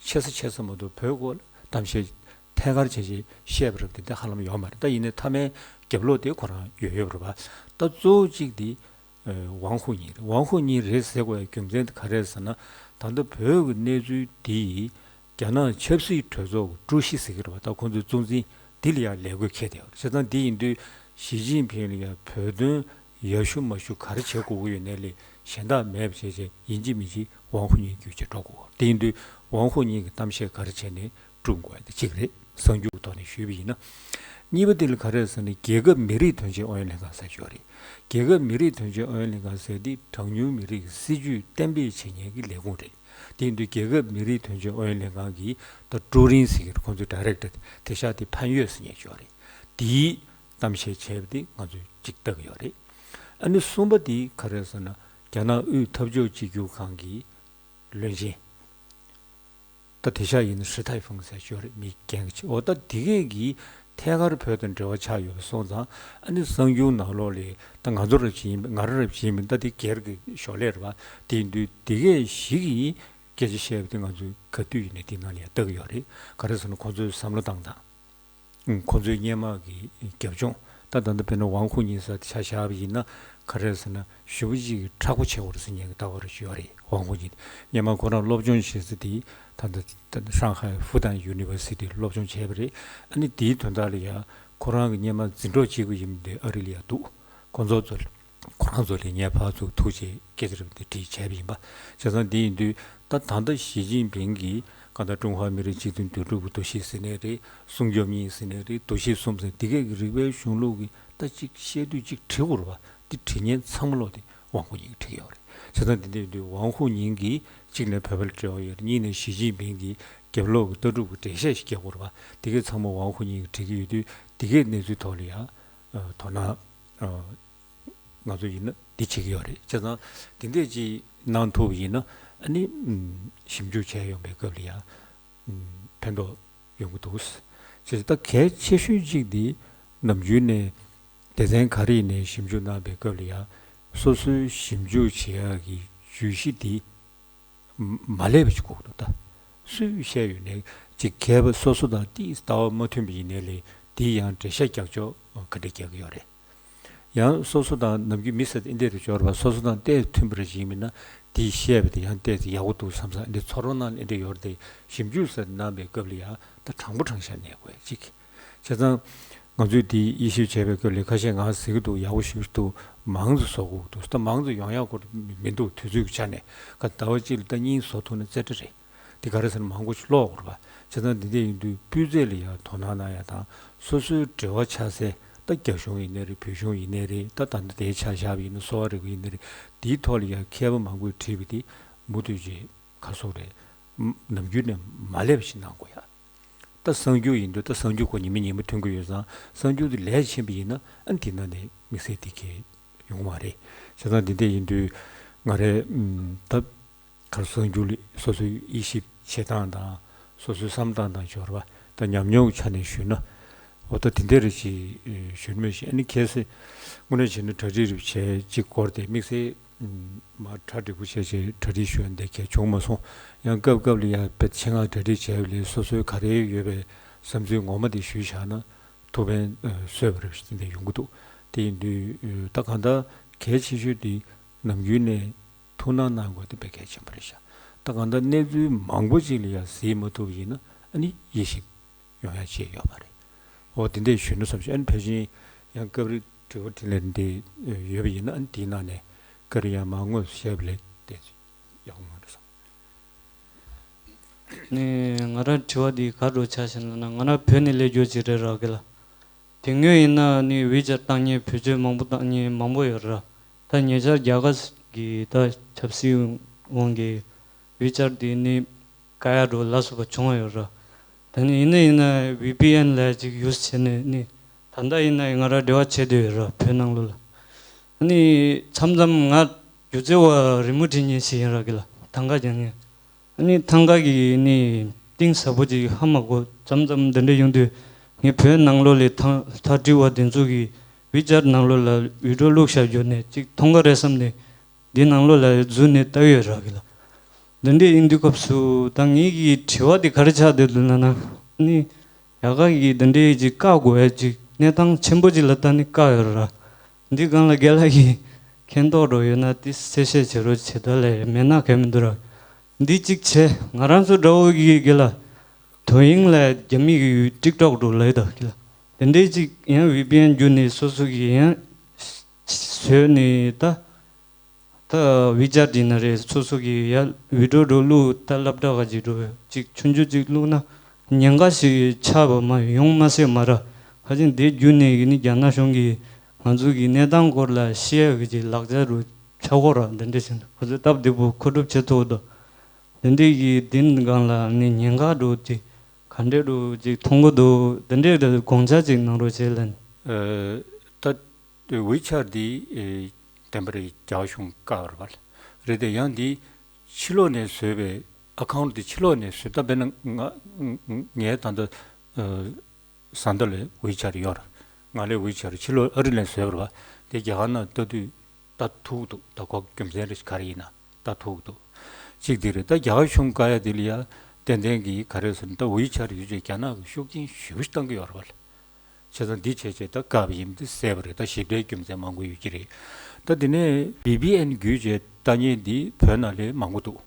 ཆེ་ས་ཆེ་ས་མ་གཏོགས་བོད་སྐོར་ལ་གཏམ་བཤད་ཐད་ཀར་བྱས་བྱས་བཤད་པ་རབས་དེ་འདྲ་ཧ་ལམ་ཡོད་མ་རེད། ད་ཡིན་ནའི་མཐའ་མའི་རྒྱབ་ལོགས་དེ་ཁོ་རང་ཡོད་ཡོད་རེད་པ། ད་གཙོ་བོ་གཅིག་དེ་ཝང་ཧུ་ཉིང་རེད། ཝང་ཧུ་ཉིང་རེད་ཟེར་དགོས་ཡ་རྒྱུ་མཚན་དེ་ག་རེ་ཟེར་ན། ད་ལྟ་བོད་ཀྱི་གནས་ཚུལ་འདི་རྒྱ་ནག་ཆབ་སྲིད་གྲོས་ཚོགས་ཀྱི་ཀྲུའུ་ཞི་ཟེར་གྱི་རེད་པ། ད་ཁོང་ཚོའི་གཙོ་འཛིན་འདི་ལ་ཡང་ལས་བགོས་འཁེལ་བསྡད་ཡོད་རེད། བྱས་ཙང་འདི་ཡིན་དུས་ཞི་ཅིན་ཕིང་ལ་ཡང་བོད་དོན་ཡར་ཞུ་མར་ཞུ་ག་རེ་བྱེད་དགོས་ཀྱི་ཡོད་ནའི་ལས་གཞན་དག་མེད་པ་བྱས་བྱས་ཡིན་གཅིག་མིན་གཅིག་ཝང་ཧུ་ཉིང་བརྒྱུད་བྱས་འགྲོ་དགོས། དེ་ཡིན་དུས་ཝང་ཧུ་ཉིང་གི་གཏམ་བཤད་ག་རེ་བྱས་ནས་བཀྲོངས་དགོས་ཡ་དེ་གཅིག་རེད། གསར་འགྱུར་གྱི་ཐོག་ནས་ཞུས་པ་ཡིན་ན། གཉིས་པ་དེ་ལ་ག་རེ་ཟེར་ན་རྒྱལ་ཁབ་མི་རིགས་དོན་ཆེན་ཨུ་ཡོན་ལྷན་ཁང་ཟེར་ཞིག་ཡོད་རེད། རྒྱལ་ཁབ་མི་རིགས་དོན་ཆེན་ཨུ་ཡོན་ལྷན་ཁང་ཟེར་དེ་གྲངས་ཉུང་མི་རིགས་ཀྱི་སྲིད་ཇུས་གཏན་འབེབས་བྱེད་མཁན་གྱི་ལས་ཁུངས་རེད། དེ་ཡིན་དུས་རྒྱལ་ཁབ་མི་རིགས་དོན་ཆེན་ཨུ་ཡོན་ལྷན་ཁང་གི་ད་ཀྲུའུ་རིན་ཟེར་གྱི་རེད། ཁོང་ཚོའི་ཌའི་རེག་ཊར་དེ་ཤག་དེ་ཕན་ཡོད་ཟེར་མཁན་ཞིག་ཡོད་རེད། དེའི་གཏམ་བཤད་བྱས་པ་དེ་ང་ཚོས་གཅིག་ལྟ་གི་ཡོད་རེད། ཨ་ནི་གསུམ་པ་དེ་ག་རེ་ཟེར་ན་རྒྱ་ནག་དབུས་འཐབ་ཕྱོགས་གཅིག་གྱུར་ཁང་གི་བློན་ཆེན། ད་དེ་ཤག་ཡིན་ན་ཧྲི་ཐའེ་ཧྥུང་ཟེར་ཞོར་མི་རྒན་གྱི་འོ་ད་དེ་གས་ཀྱིས་ཐད་ཀར་བོད་དང་འབྲེལ་བ་ཆགས་ཡོད་པ་སོང་ཙང་ཨ་ནི་གསར་འགྱུར་ནང་ལོགས་ལས་ད་ང་ཚོ་རབ་ཅིག་ཡིན་པ་ང་རང་རབ་ཅིག་ཡིན་པ་ད་དེ་སྒེར་གྱི་ཞོར་ལས་རེད་པ། དེ་ཡིན་དུས་དེ་གས་ཞིག་གིས་སྐད་ཆ་བཤད་པ་དེ་ང་ཚོས་ག་དུས་ཡིན་ནའི་དེ་ནང་ལ་ཡང་ལྟ་གི་ཡོད་རེད། ག་རེ་ཟེར་ན་ཁོང་ཚོས་བསམ་བློ་བཏང་སྟངས། ཁོང་ཚོའི་སྔོན་མ་གི་རྒྱབ་ལྗོངས་ད་ད་ལྟ་དཔེར་ན་ཝང་ཧུ་ཉིང་ཟེར་ཆ་བཞག་པ་ཡིན་ན་ག་རེ་ཟེར་ན་ཞེ་པོ་ཅིག་མཁྲེགས་པོ་ཆེ་བོ་རེད་ཟེར་མཁན་གྱི་ལྟ་བ་རེ་ཞིག་ཡོད་རེད། ཝང་ཧུ་ཉིང་སྔོན་མ་ཁོ་རང་སློབ་སྦྱོང་བྱེད་ས་དེ་ད་ལྟ་ཧྲང་ཧའེ་ཧྥུ་ཏན་ཡུ་ནི་ཝར་སི་ཊི་སློབ་སྦྱོང་བྱས་པ་རེད། ཨ་ནི་དེའི་དོན་དག་ལ་ཡང་ཁོ་རང་གི་སྔོན་མ་འཛིན་གྲོགས་གཅིག་པུ་ཡིན་པ་དེ་ཨ་རི་ལ་ཡང་འདུག་ཁོང་ཚོ་ཚོ་ཁོ་རང་ཚོ་ལ་ངས་ཕར་ཚུར་ཐུག་བྱས་སྐད་ཆ་རེ་འདི་དྲིས་བྱས་པ་ཡིན་པ། བྱས་ཙང་འདི་ཡིན་དུས་ད་ད་ལྟ་ཞི་ཅིན་ཕིང་གིས་གང་ལྟར་ཀྲུང་ཧྭ་མི་རིགས་གཅིག་མཐུན་འདུས་གྲུབ་ཀྱི་འདུ་ཤེས་ཟེར་ནའི་རེད། སྲུང་སྐྱོབ་གཉིས་ཟེར་ནའི་རེད། འདུ་ཤེས་གསུམ་ཟེར་འདི་གས་ཀྱི་རིགས་པའི་གཞུང་ལུགས་ཀྱི་ད་ཅིག་བཤད་དུས་ཅིག་བྲི་དགོས་རེད་པ། འདི་བྲི་མཁན་ཚང་མ་ལོག་དེ་ཝང་ཧུ་ཉིང་བྲིས་ཡོད་རེད། བྱས་ཙང་འདི་འདྲ་ཡིན་དུས་ཝང་ཧུ་ཉིང་གིས་གཅིག་ནས་བོད་པ་ལ་འབྲེལ་བ་ཡོད་རེད། གཉིས་ནས་ཞི་ཅིན་ཕིང་གིས་རྒྱབ་ལོགས་ཀྱི་ལྟ་གྲུབ་ཀྱི་འགྲེལ་བཤད་ཞིག་རྒྱག་དགོས་རེད་པ། འདི་གས་ཚང་མ་ཝང་ཧུ་ཉིང་གིས་བྲིས་ཀྱི་ཡོད་དུས་འདི་གས་གནས་ཚུལ་ཐོག་ལ་ཡང་དོ་སྣང་། ང་ཚོ་ཡིན་ན་འདི་བྱེད་ཀྱི་ཡོད་རེད། བྱས་ཙང་དེ་འདྲས་ཅིག་གནང་ཐུབ་པ་ཡིན་ན་ཨ་ནི་ཞིབ་འཇུག་བྱས་ཡོང་པའི་སྐབས་ལ་ཡང་ཕན་ཐོགས་ཡོང་གི་འདུག་བྱས་ཙང་ད་གལ་ཆེ་ཤོས་གཅིག་འདི་ནམ་རྒྱུན་ནས་སྡེ་ཚན་ག་རེ་ཡིན་ནའི་ཞིབ་འཇུག་གནང་པའི་སྐབས་ལ་ཡང་སོ་སོའི་ཞིབ་འཇུག་བྱེད་ཡག་གི་བརྗོད་གཞི་འདི་མ་ལས་པ་ཞིག་དགོས་འདུག་ད་སུས་བཤད་ཡོད་ནའི་ཅིག་མཁས་པ་སོ་སོ་དང་ཏིས་ལྟ་བ་མ་མཐུན་པ་ཡིན་ནའི་ལས་དེའི་ཡང་འགྲེལ་བཤད་རྒྱག་ཕྱོགས་ག་འདྲ་རྒྱག་གི་ཡོད་རེད། ཡང་སོ་སོ་དང་ནམ་རྒྱུན་མི་ཟེར་དེ་འདྲ་རེད་འབྱོར་བ་སོ་སོ་དང་ཏིས་མཐུན་པ་རེ་ཞིག་མིན་ན་དེའི་བཤད་པ་དེ་ཡང་ཏིས་ཡག་པོ་འདུག་བསམ་ས་འདི་ཚོར་བ་ནང་ལ་འདྲ་ཡོད་རེད་དེ་ཞིབ་འཇུག་ཟེར་གནང་པའི་སྐབས་ལ་ཡང་ད་དྲང་པོ་དྲང་བཞག་གནས་དགོས་ཅིག་བྱས་ཙང་། ང་ཚོས་འདི་དབྱེ་ཞིབ་བྱས་པའི་སྐབས་ལ་ཁ་ཤས་ང་ཟེར་གྱི་འདུག་ཡག་པོ་ཞེ་པོ་ཞིག་འདུག་མང་ཙམ་བཟོ་དགོས་འདུག་ད་མང་ཙམ་ཡོང་ཡག་སྐོར་མི་འདུག་དུས་ཚོད་ཀྱི་ཆ་ནས་ག་ཟླ་བ་གཅིག་ལ་ད་གཉིས་བཟོ་ཐུབ་ན་རྩེ་གྲ་རེད། འདི་ག་རེ་ཟེར་ན་མང་པོ་ཞིག་ཀློག་དགོས་རེད་པ། བྱས་ཙང་འདི་འདྲ་ཡིན་དུས་སྤུས་ཚད་ལ་ཡང་དོ་སྣང་གནང་ཡག་དང་སོ་སོའི་འབྲེལ་བ་ཆགས་སའི་ད་རྒྱ་གཞུང་ཡིན་ནའི་རེད། བོད་གཞུང་ཡིན་ནའི་རེད། ད་ད་ལྟ་དེའི་ཆ་བཞག་པ་ཡིན་ན་གསོ་བ་རིག་པ་ཡིན་ནའི་རེད། འདིའི་ཐོག་ལ་ཡང་མཁས་པ་མང་པོས་བྲིས་པ་འདི་མུ་མཐུད་ཅིག་ག་སོགས་རེད། ནམ་རྒྱུན་ནས་མ་ལས་པ་ཞིག་གནང་དགོས་ཡ། ད་གསར་འགྱུར་ཡིན་དུས་ད་གསར་འགྱུར་ཁོ་ཉི་མ་ཉི་མ་ཐོན་གྱི་ཡོད་ཙང་གསར་འགྱུར་དེ་ལས་ཕྱིན་པ་ཡིན་ན་ཨ་ནི་དེ་ནང་ནས་དམིགས་བསལ་དེ་གས་ཡོང་བ་རེད། བྱས་ཙང་དེ་འདྲ་ཡིན་དུས་ང་རས་ད་གར་སོང་རྒྱུ་ལས་སོ་སོའི་དབྱེ་ཞིབ་བྱེད་སྟངས་དང་སོ་སོའི་བསམ་སྟངས་དང་འབྱོར་བ་དང་ཉམས་མྱོང་གི་ཆ་ནས་ཞུས་ན། འོ་ད་དེ་འདྲ་རེ་ཞིག་ཞུས་མོད་ཞེས་ཨ་ནི་ཁྱེད་སེ་དངོས་གནས་བྱས་ན་གྲ་སྒྲིག་རེ་བྱས་ཅིག་སྐོར་དེ་དམིགས་བསལ་མ་གྲ་འགྲིག་པོ་བྱས་བྱས་གྲ་སྒྲིག་ཞུ་ཡ་འདི་གལ་བྱུང་མ་སོང་། ཡང་སྐབས་སྐབས་ལ་ཡ་དཔེ་ཆེད་མངགས་གྲ་སྒྲིག་བྱས་པ་ལས་སོ་སོའི་ག་རེ་ཡོད་པའི་བསམ་ཚུལ་ངོ་མ་དེ་ཞུས་བཞག་ན་ཐུགས་ཕན་གསོས་པ་རེ་ཞིག་དེ་འདྲ་ཡོང་གི་འདུག་དེ་ཡིན་དུས་ད་གང་ལྟར་གལ་ཆེ་ཤོས་དེ་ནམ་རྒྱུན་ནས་ཐུགས་སྣང་གནང་དགོས་དེ་དཔེ་གལ་ཆེན་པོ་རེད་ཤག་ད་གང་ལྟར་གནས་ཚུལ་མང་པོ་ཅིག་ལ་ཡང་གཟིགས་མ་ཐུབ་ཡིན་ན་ཨ་ནི་དབྱེ་ཞིབ་ཡོང་ཡ་བྱས་ཡོད་མ་རེད། འོ་དེ་འདྲས་ཞུས་ན་བསམ་ཞིག་ཨ་ནི་ཕལ་ཆེར་ཡང་སྐབས་རེ་དྲི་བ་དྲིས་ལན་འདི་ཡོད་པ་ཡིན་ན་ཨ་ནི་དེའི་ནང་ནས་བཀའ་རེ་ཡང་མ་དངོས་སུ་བཤད་པ་ལས་དེ་ཡག་པོ་མ་རེད་བསམ། ནས་ང་རང་དྲི་བ་འདི་ག་འདྲ་ཆགས་ཤག་ལབ་ན་ང་རང་བོད་ནས་སླེབས་རྒྱུ་ཅིག་རེད་ར་གི་ལ། དེ་སྔོན་ཡིན་ན་ནི་ཝི་ཆར་བཏང་མཁན་བེད་སྤྱོད་མང་པོ་བཏང་མཁན་མང་པོ་ཡོད་ར། ད་ཉེ་ཆར་རྒྱ་གར་གྱི་ད་ཆབ་སྲིད་དབང་གིས་ཝི་ཆར་དེ་ནི་བཀག་ཡ་འགྲོ་ལ་སོགས་པ་བྱུང་ཡོད་ར། ད་ནི་ཡིན་ན་ཡིན་ན་ཝི་པི་ཨེན་ལ་ཅིག་ཡུས་བྱས་ནས་ནི་ད་ལྟ་ཡིན་ན་ང་རང་འབྲེལ་བ་བྱེད་འདོད་ཡོད་ར་བོད་ནང་ལོགས་ལ། ནི་མཚམས་མཚམས་ང་སྒྱུ་རྩལ་བ་རི་མོ་འབྲི་མཁན་ཞིག་ཡིན་ར་གི་ལ་ཐང་ག་རྒྱག་མཁན། ཨ་ནི་ཐང་ག་གི་ནི་གཏིང་ཟབ་པོ་ཅིག་ཧ་མ་གོ་མཚམས་མཚམས་འདི་འདྲ་ཡོང་དུས་ངས་བོད་ནང་ལོགས་ལ་ཐང་ཐག་འབྲི་བ་དེ་ཚོ་གི་ཝི་ཆར་ནང་ལོགས་ལ་བི་ཌིའོ་བླུགས་བཞག་རྒྱུ་ནས་ཅིག་མཐོང་ག་རེད་བསམ་ནས་འདི་ནང་ལོགས་ལ་འཛུལ་ནས་ལྟ་ཡོད་ར་གི་ལ། འདི་འདྲའི་ཡིན་དུས་སྐབས་སུ་ད་ངེད་ཀྱི་དྲི་བ་འདི་ག་རེ་ཆགས་བསྡད་འདུག་ལབ་ན་ནི་རྒྱ་གར་གྱི་འདི་འདྲའི་ཅིག་བཀག་དགོས་ཡ་ཅིག་གནས་སྟངས་ཆེན་པོ་ཅིག་ལ་ད་ནི་བཀག་ཡོད་ར། འདི་སྒང་ལ་རྒན་ལགས་ཀྱིས་མཁྱེན་རྟོགས་འགྲོ་ཡོད་ན་དེ་གསལ་བཤད་བྱེད་རོགས་བྱེད་ད་ལས་མེད་ན་གལ་མི་འདུག་ར། འདི་གཅིག་བྱས་ང་རང་ཚོ་འདྲ་བོ་གི་རྒན་ལགས་དོ་དབྱིངས་ལ་རྒྱ་མི་གི་ཊིག་ཊོག་འགྲོ་ལབ་ད་རྒན་ལགས་དེ་འདྲའི་གཅིག་ཡང་ཝི་པི་ཨེན་བརྒྱུད་ནས་སོ་སོ་གི་ཡང་བཟོས་ནས་ད་ད་ཝི་ཆར་འདི་ན་རེད་སོ་སོ་གི་ཡ་བི་ཌིའོ་འགྲོ་བླུགས་ད་སློབ་གྲྭ་ག་ཅིག་འགྲོ་ཅིག་ཆུང་ཆུང་ཅིག་བླུགས་ན་ཉེན་ཁ་ཞིག་ཆགས་པ་མ་ཡོང་མ་སྲིད་མ་ར། ཧ་ཅང་དེ་བརྒྱུད་ནས་ཡིན་ནི་རྒྱ་ནག་གཞུང་གིས་ང་ཚོ་གི་གནས་སྟངས་སྐོར་ལ་ཤེས་ཡ་གི་ཅིག་ལག་ཆ་རུ་ཆགས་ཀྱི་ར་འདི་འདྲ་ཞིག་ཁོ་ཚོས་སྟབས་བདེ་པོ་མཁོ་སྒྲུབ་བྱེད་ཐུབ་དོ། འདི་འདྲའི་གི་འདི་སྒང་ལ་ནི་ཉེན་ཁ་འགྲོ་ཅིག་ག་འདྲས་འགྲོ་ཅིག་མཐོང་གི་འདུག་འདི་འདྲའི་དགོངས་འཆར་ཅིག་གནང་རོགས་བྱེད་ལན། ད་ཝི་ཆར་འདི་བདེན་པ་རེད་རྒྱ་གཞུང་བཀག་རེད་པ། རེད་དེ་ཡང་འདི་ཕྱི་ལོགས་ནས་བཟོས་པའི་ཨ་ཁའུན་ཊི་འདི་ཕྱི་ལོགས་ནས་བཟོས་ད་དཔེར་ན་ང་ངའི་ད་ལྟ་བཟའ་ཟླ་ལ་ཝི་ཆར་ཡོད་རེད། ང་ལ་ཝི་ཆར་ཕྱི་ལོགས་ཨ་རི་ནས་བཟོས་པ་རེད་པ། དེ་རྒྱ་གར་ནང་ལྟ་དུས་ལྟ་ཐུབ་འདུག་ད་ཁོ་རྒྱུ་མཚན་རེ་ག་རེ་ཡིན་ན་ལྟ་ཐུབ་འདུག་གཅིག་དེ་རེད། ད་རྒྱ་གར་གཞུང་བཀག་ཡ་དེ་ལ་ཡ་ཏན་ཏན་གྱི་ག་རེ་ཟེར་ན་ད་ཝི་ཆར་ཡོད་ཅེས་རྒྱ་ནག་གི་ཤུགས་རྐྱེན་ཞེ་པོ་ཞིག་བཏང་གི་ཡོད་རེད་པ། བྱས་ཙང་འདི་བྱས་བྱས་ད་བཀག་པ་ཡིན་འདི་གསལ་པ་རེད། ད་ཞིབ་ཕྲའི་རྒྱུ་མཚན་མང་པོ་ཡོད་ཀྱི་རེད། ད་དེ་ནས་ཝི་པི་ཨེན་བརྒྱུད་བྱས་ལྟ་མཁན་འདི་བོད་ནང་ལ་མང་པོ་འདུག་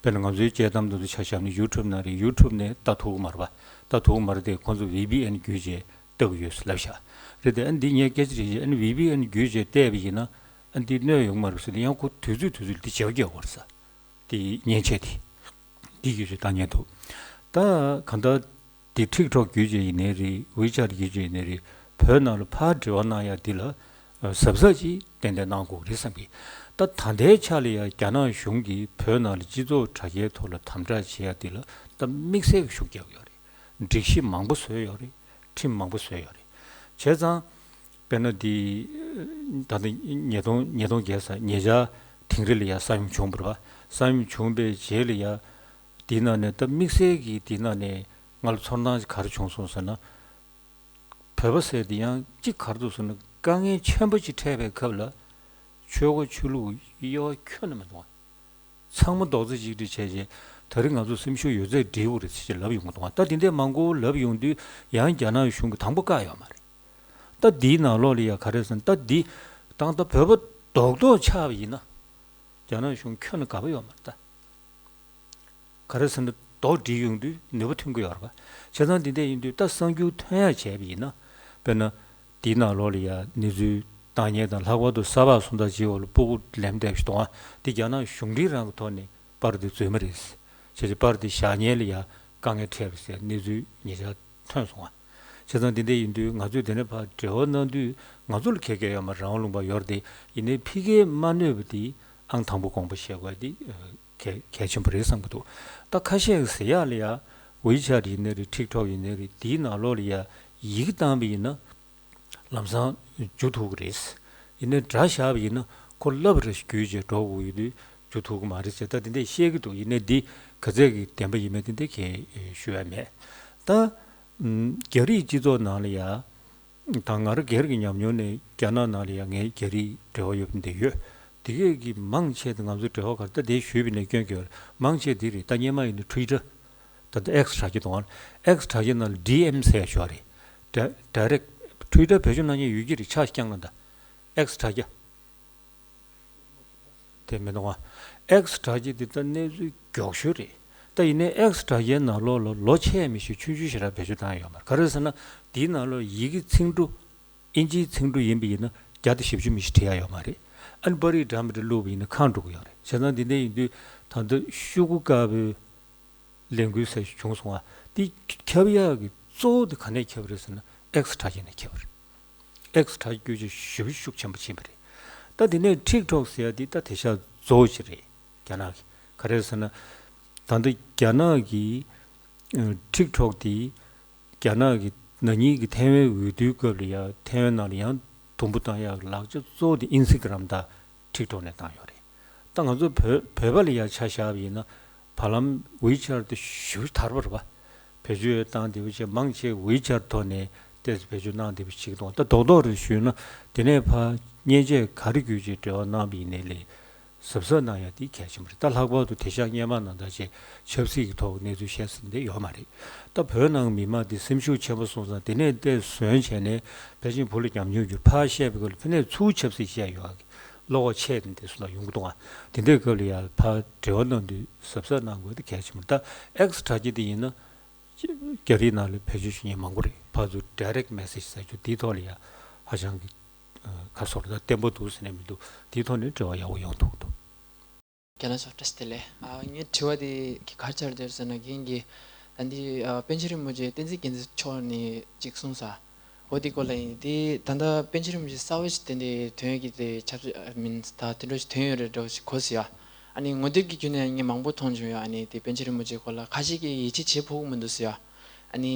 དཔེར་ན་ང་ཚོའི་དཔྱད་གཏམ་དེ་ཚོ་ཆ་བཞག་ན་ཡུ་ཊུབ་ནང་རེད། ཡུ་ཊུབ་ནས་ལྟ་ཐུབ་ཀྱི་མ་རེད་པ། ལྟ་ཐུབ་ཀྱི་མ་རེད་དེ་ཁོང་ཚོ་ཝི་པི་ཨེན་བརྒྱུད་བྱས་ལྟ་གི་ཡོད་ཟེར་ལབ་ཤག་རེད་དེ་ཨ་འདི་ངས་སྐད་ཆ་དྲིས་བྱས་ཨ་ནི་ཝི་པི་ཨེན་བརྒྱུད་བྱས་བལྟས་པ་ཡིན་ན་ཨ་འདི་གནོད་ཡོང་གི་མ་རེད་ཟེར་ཏེ་ཡང་ཁོ་དུས་ཚོད་དུས་ཚོད་འདི་བྱེད་པ་རྒྱག་དགོས་རེད་ས། དེ་མཉེན་ཆས་དེ། འདི་ཡོད་ཅེས་བཏང་མཁན་འདུག་ད་གང་ལྟར་འདི་ཊིག་ཊོག་བརྒྱུད་བྱས་ཡིན་ནའི་རེད། ཝི་ཆར་བརྒྱུད་བྱས་ཡིན་ནའི་རེད། བོད་ནང་ལ་ཕར་འབྲེལ་བ་གནང་ཡ་འདི་ལ་གཟབ་གཟབ་ཅིག་ཏན་ཏན་གནང་དགོས་རེད་བསམ་གི། ད་ད་ལྟའི་ཆ་ལ་ཡ་རྒྱ་ནག་གཞུང་གིས་བོད་ནང་ལ་སྤྱི་ཚོགས་དྲ་རྒྱའི་ཐོག་ལ་དམ་དྲག་བྱེད་ཡ་འདི་ལ་ད་དམིགས་བསལ་གྱི་ཤུགས་རྒྱག་གི་ཡོད་རེད། སྒྲིག་གཞི་མང་པོ་བཟོས་ཡོད་རེད། ཁྲིམས་མང་པོ་བཟོས་ཡོད་རེད། བྱས་ཙང་། དཔེར་ན་འདི། ད་ལྟ་ཉིས་སྟོང་ཉིས་སྟོང་བརྒྱད་ཙམ་ཉེ་ཆར་དིང་རི་ལ་ཡ་ས་ཡོམ་བྱུང་བ་རེད་པ། ས་ཡོམ་བྱུང་བའི་རྗེས་ལ་ཡ། དེའི་ནང་ནས་ད་དམིགས་བསལ་གྱིས་དེའི་ནང་ནས་ང་ལ་ཚོར་སྣང་ག་རེ་བྱུང་སོང་ཟེར་ན། བོད་པ་ཟེར་དེ་ཡང་གཅིག་ག་རེ་འདུག་ཟེར་ན་དཀའ་ངལ་ཆེན་པོ་ཅིག་འཕྲད་པའི་སྐབས་ལ། ཆོས་འཁོར་ཆོས་ལུགས་དབྱེ་བ་ཁྱོན་ནས་མི་འདུག་ཨ། ཚང་མ་རྡོག་རྩ་གཅིག་སྒྲིལ་བྱས་རྗེས་ད་རེས་ང་ཚོ་སེམས་ཤུགས་ཡོད་ཚད་སྒྲིལ་དགོས་རེད་ཟེར་ལབ་ཡོང་གི་འདུག་ད་དེ་འདྲས་མང་པོ་ལབ་ཡོང་དུས་ཡང་རྒྱ་ནག་གཞུང་གིས་དང་པོ་བཀག་ཡོད་མ་རེད། ད་འདིའི་ནང་ལོགས་ལ་ཡ་ག་རེ་ཟེར་ན་ད་འདི་ཏང་ད་བོད་པ་རྡོག་རྡོག་ཆགས་པ་ཡིན་ན་རྒྱ་ནག་གཞུང་ཁྱོན་ནས་དགའ་པོ་ཡོད་མ་རེད་ད། ག་རེ་ཟེར་ན་རྡོག་སྒྲིལ་ཡོང་དུས་ནུས་པ་ཐོན་གྱི་ཡོད་རེད་པ། བྱས་ཙང་འདི་འདྲས་ཡིན་དུས་ད་གསར་འགྱུར་ཐོན་ཡག་བྱས་པ་ཡིན་ན་དཔེར་ན། དེའི་ནང་ལོགས་ལ་ཡ་གནས་ཚུལ་བཏང་མཁན་དང་ལྷག་པར་དུ་ས་ཕག་སུམ་རྟགས་གཅིག་འོག་ལ་སྤུ་གུ་ལེན་བསྡད་པ་ཞིག་འདུག་ཨ། དེ་རྒྱ་ནག་གཞུང་འབྲེལ་རང་གི་ཐོག་ནས་པར་དེ་འཛུལ་མ་རེད། བྱས་ཙང་པར་དེ་བཞག་མཁན་ལ་ཡ་དཀའ་ངལ་འཕྲད་པ་ཟེར་གནས་ཚུལ་ཉེ་ཆར་ཐོན་སོང་ཨ། བྱས་ཙང་དེ་འདྲ་ཡིན་དུས་ང་ཚོས་དེ་ནས་ཕར་འབྲེལ་བ་གནང་དུས་ང་ཚོ་ལ་གལ་གལ་ཡོད་མ་རང་དབང་ལུང་པ་ཡོད་རེད་དེ་ཡིན་ནའི་ཕ་གིར་མ་གནོད་པ་དེ་ཨང་དང་པོ་དགོངས་པ་བཞེས་དགོས་དེ། གལ་གལ་ཆེན་པོ་རེད་བསམ་གྱི་འདུག་ད་ཁ་ཤས་ཀྱིས་ཟེར་ཡག་ལ་ཡ་ཝི་ཆེ་ཊི་ཡིན་ནའི་རེད། ཊིག་ཊོག་ཡིན་ནའི་རེད། དེའི་ནང་ལོགས་ལ་ཡ་ཡི་གེ་བཏང་པ་ཡིན་ན་ལམ་སང་འཇུ་ཐུབ་ཀྱི་རེད། ཡིན་ནའི་སྒྲ་བཞག་པ་ཡིན་ན་ཁོ་ལབ་རེ་བརྒྱུད་བྱས་འགྲོ་དགོས་ཡོད་དུས་འཇུ་ཐུབ་ཀྱི་མ་རེད་ཟེར། ད་དེ་འདྲས་བཤད་ཀྱི་འདུག་ཡིན་ནའི་འདི་ག་ཚད་ཀྱི་བདེན་པ་ཡིན་མིན་དེ་འདྲས་གས་ཞུ་ཡ་མེད། ད་ཨམ་རྒྱ་རིགས་སྤྱི་ཚོགས་ནང་ལ་ཡ། ད་ང་རང་སྒེར་གྱི་ཉམས་མྱོང་ནས་རྒྱ་ནག་ནང་ལ་ཡང་ངའི་རྒྱ་རིགས་འབྲེལ་བ་ཡོད་པ་འདི་ཡོད། དེ་གས་ཀྱི་མང་ཆེ་དེ་ང་ཚོ་འབྲེལ་བ་ག་རེ། ད་དེ་ཞུས་པ་ནས་སྐྱོན་གྱི་ཡོད་རེད། མང་ཆེ་འདི་རེད། ད་སྔོན་མ་ཡིན་ན་ཊུའི་ཊར། ད་ལྟ་ཨེགས་གྲགས་ཀྱི་འདུག་ཨེགས་གྲགས་ཀྱི་ནང་ལ་ཌི་ཨེམ་ཟེར་ཡ་ཞོག་རེད། ཌ་ཌའི་རེག་ཊུའི་ཊར་བེད་སྤྱོད་གནང་མཁན་ཡོད་ཀྱི་རེད། ཕྱག་བརྐྱངས་ན་ད་ཨེགས་གྲགས་ཀྱི། དེ་མི་འདུག་ཨ། ཨེགས་དྲ་རྒྱ་འདི་ད་གནས་ཚུལ་མགྱོགས་ཤོས་རེད། ད་ཡིན་ནའི་ཨེགས་དྲ་རྒྱའི་ནང་ལོགས་ལ་ལོ་ཆེ་མི་ཞིག་ཆུང་ཆུང་ཞིག་ར་བེད་སྤྱོད་བཏང་ཡ་ཡོད་མ་རེད། ག་རེ་ཟེར་ན་དེའི་ནང་ལོགས་ཡི་གེ་ཚིག་འབྲུ་ཨིན་ཇིའི་ཚིག་འབྲུ་ཡིན་པ་ཡིན་ན་བརྒྱ་དང་བཞི་བཅུ་མི་ཞིག་བྲིས་ཡ་ཡོད་མ་རེད། ཨ་ནི་པར་རིས་འདྲ་མི་འདྲ་བླུགས་པ་ཡིན་ན་གང་འགྲོ་གི་ཡོད་རེད། བྱས་ཙང་འདི་འདྲ་ཡིན་དུས་ད་ལྟ་ཤོག་གུ་དཀར་པོའི་ལས་འགུལ་ཟེར་ཞིག་བྱུང་སོང་བ། འདི་ཁྱབ་ཡག་གི་གཙོ་བོ་དེ་ག་ནས་ཁྱབ་རེད་ཟེར་ན་ཨེགས་དྲ་རྒྱ་ནས་ཁྱབ་རེད། ཨེགས་དྲ་རྒྱ་བརྒྱུད་ཀྱི་ཞེ་པོ་ཤུགས་ཆེན་པོ་ཕྱིན་པ་རེད། ད་དེ་ནས་ཊིག་ཊོག་ཟེར་ཡ་འདི་ད་དེང་སང་གཙོ་བོ་ཅིག་རེད། རྒྱ་ནག་གི་ག་རེ་ཟེར་ན། ད་ལྟ་རྒྱ་ནག་གི་ཨ་ཊིག་ཊོག་འདི་རྒྱ་ནག་གི་ན་ནིང་གི་ཐའེ་ཝན་འོས་བསྡུའི་སྐབས་ལ་ཡ་ཐའེ་ཝན་ནང་ལ་ཡང་དུམ་བུ་བཏང་ཡག་ལག་ཆ་གཙོ་བོ་དེ་ཨིན་སི་ཊ་གྷི་རམ་དང་ཊིག་ཊོག་ནས་བཏང་ཡོད་རེད། ད་ང་ཚོ་བོད་བོད་པ་ལ་ཡ་ཆ་བཞག་པ་ཡིན་ན་བར་ལམ་ཝི་ཆེ་ཊི་དེ་ཞེ་པོ་དར་བ་རེད་པ། བེད་སྤྱོད་བཏང་བདེ་པོ་བྱས། མང་ཆེ་ཝི་ཆེ་ཊི་ཐོག་ནས་ཏོག་ཙམ་བེད་སྤྱོད་གནང་བདེ་པོ་བྱེད་ཀྱི་འདུག་ད་རྡོག་རྡོག་རེ་ཞུས་ན་དེ་ནས་ཕར་མཉེན་ཆས་ག་རེ་བརྒྱུད་ཅིག་འབྲེལ་བ་གནང་བ་ཡིན་ནའི་ལས་གཟབ་གཟབ་གནང་ཡ་དེ་གལ་ཆེན་པོ་རེད། ད་ལྷག་པར་དུ་དེང་སང་སྔོན་མ་ནང་ལྟར་བྱས་ཆབ་སྲིད་ཀྱི་ཐོག་གི་གནས་ཚུལ་བཤད་ས་འདི་ཡོད་མ་རེད། ད་བོད་ནང་མི་མང་འདི་སེམས་ཤུགས་ཆེན་པོ་སོང་ཙང་དེ་ནས་ཏོག་ཙམ་བཟོན་བྱས་ནས་ཕལ་ཆེར་བོད་ལ་ཉམས་མྱོང་ཡོད་ཕར་བཤད་པའི་སྐབས་ལ་ཕ་ནས་ཚུར་ཆབ་སྲིད་བཤད་ཡོད་ཨ། བློ་ཁོག་ཆེ་དེ་འདྲ་སོང་ན་ཡོང་གི་འདུག་ཨ། དེ་འདྲའི་སྐབས་ལ་ཡ་ཕར་འབྲེལ་བ་གནང་དུས་གཟབ་གཟབ་གནང་དགོས་དེ་གལ་ཆེན་པོ་རེད། ད་ཨེགས་དྲ་རྒྱ་དེ་ཡིན་ན་རྒྱ་རིགས་ནང་ལ་བེད་སྤྱོད་བྱེད་མཁན་མང་པོ་རེད། ཕར་ཚུར་ཌའི་རེག་མེ་སེ་ཇི་ཟེར་རྒྱུ་དེའི་ཐོག་ལ་ཡ་ཧ་ཅང་གི་ཁ་སོར་ད་བརྟན་པོ་འདུག་ཟེར་ནས་མི་འདུག་དེའི་ཐོག་ནས་འབྲེལ་བ་ཡག་པོ་ཡོང་ཐུབ་ཀྱི་འདུག་རྒན་ལགས་བཀྲ་ཤིས་བདེ་ལེགས། ཨ་ངའི་དྲི་བ་དེ་ག་རེ་ཆགས་བསྡད་ཟེར་ན་རྒན་གྱིས་ད་འདི་ཨ་པཎ་ཆེན་རིན་པོ་ཆེ་བསྟན་འཛིན་རྒྱལ་མཚན་མཆོག་ནས་ཅིག་གསུངས་ས། འོ་དེ་སྐོར་ལ་ཡིན། དེ་ད་ལྟ་པཎ་ཆེན་རིན་པོ་ཆེ་གསར་པ་ཞིག་དེ་འདྲའི་ཐོན་ཡོད་ཀྱི་དེ་ཆབ་སྲིད་ཨ་མིན་ད་དེ་འདྲ་ཞིག་ཐོན་ཡོད་རེད་འདྲ་ཞིག་གོ་སྲིད་ཡ། ཨ་ནི་ངོ་དེབ་ཀྱི་བརྒྱུད་ནས་ངས་མང་པོ་མཐོང་བྱུང་ཡ། ཨ་ནི་དེ་པཎ་ཆེན་རིན་པོ་ཆེ་སྐོར་ལ་ཁ་ཤས་ཀྱིས་ཡིད་ཆེས་བྱེད་ཕོད་ཀྱི་མི་འདུག་སྲིད་ཡ། ཨ་ནི་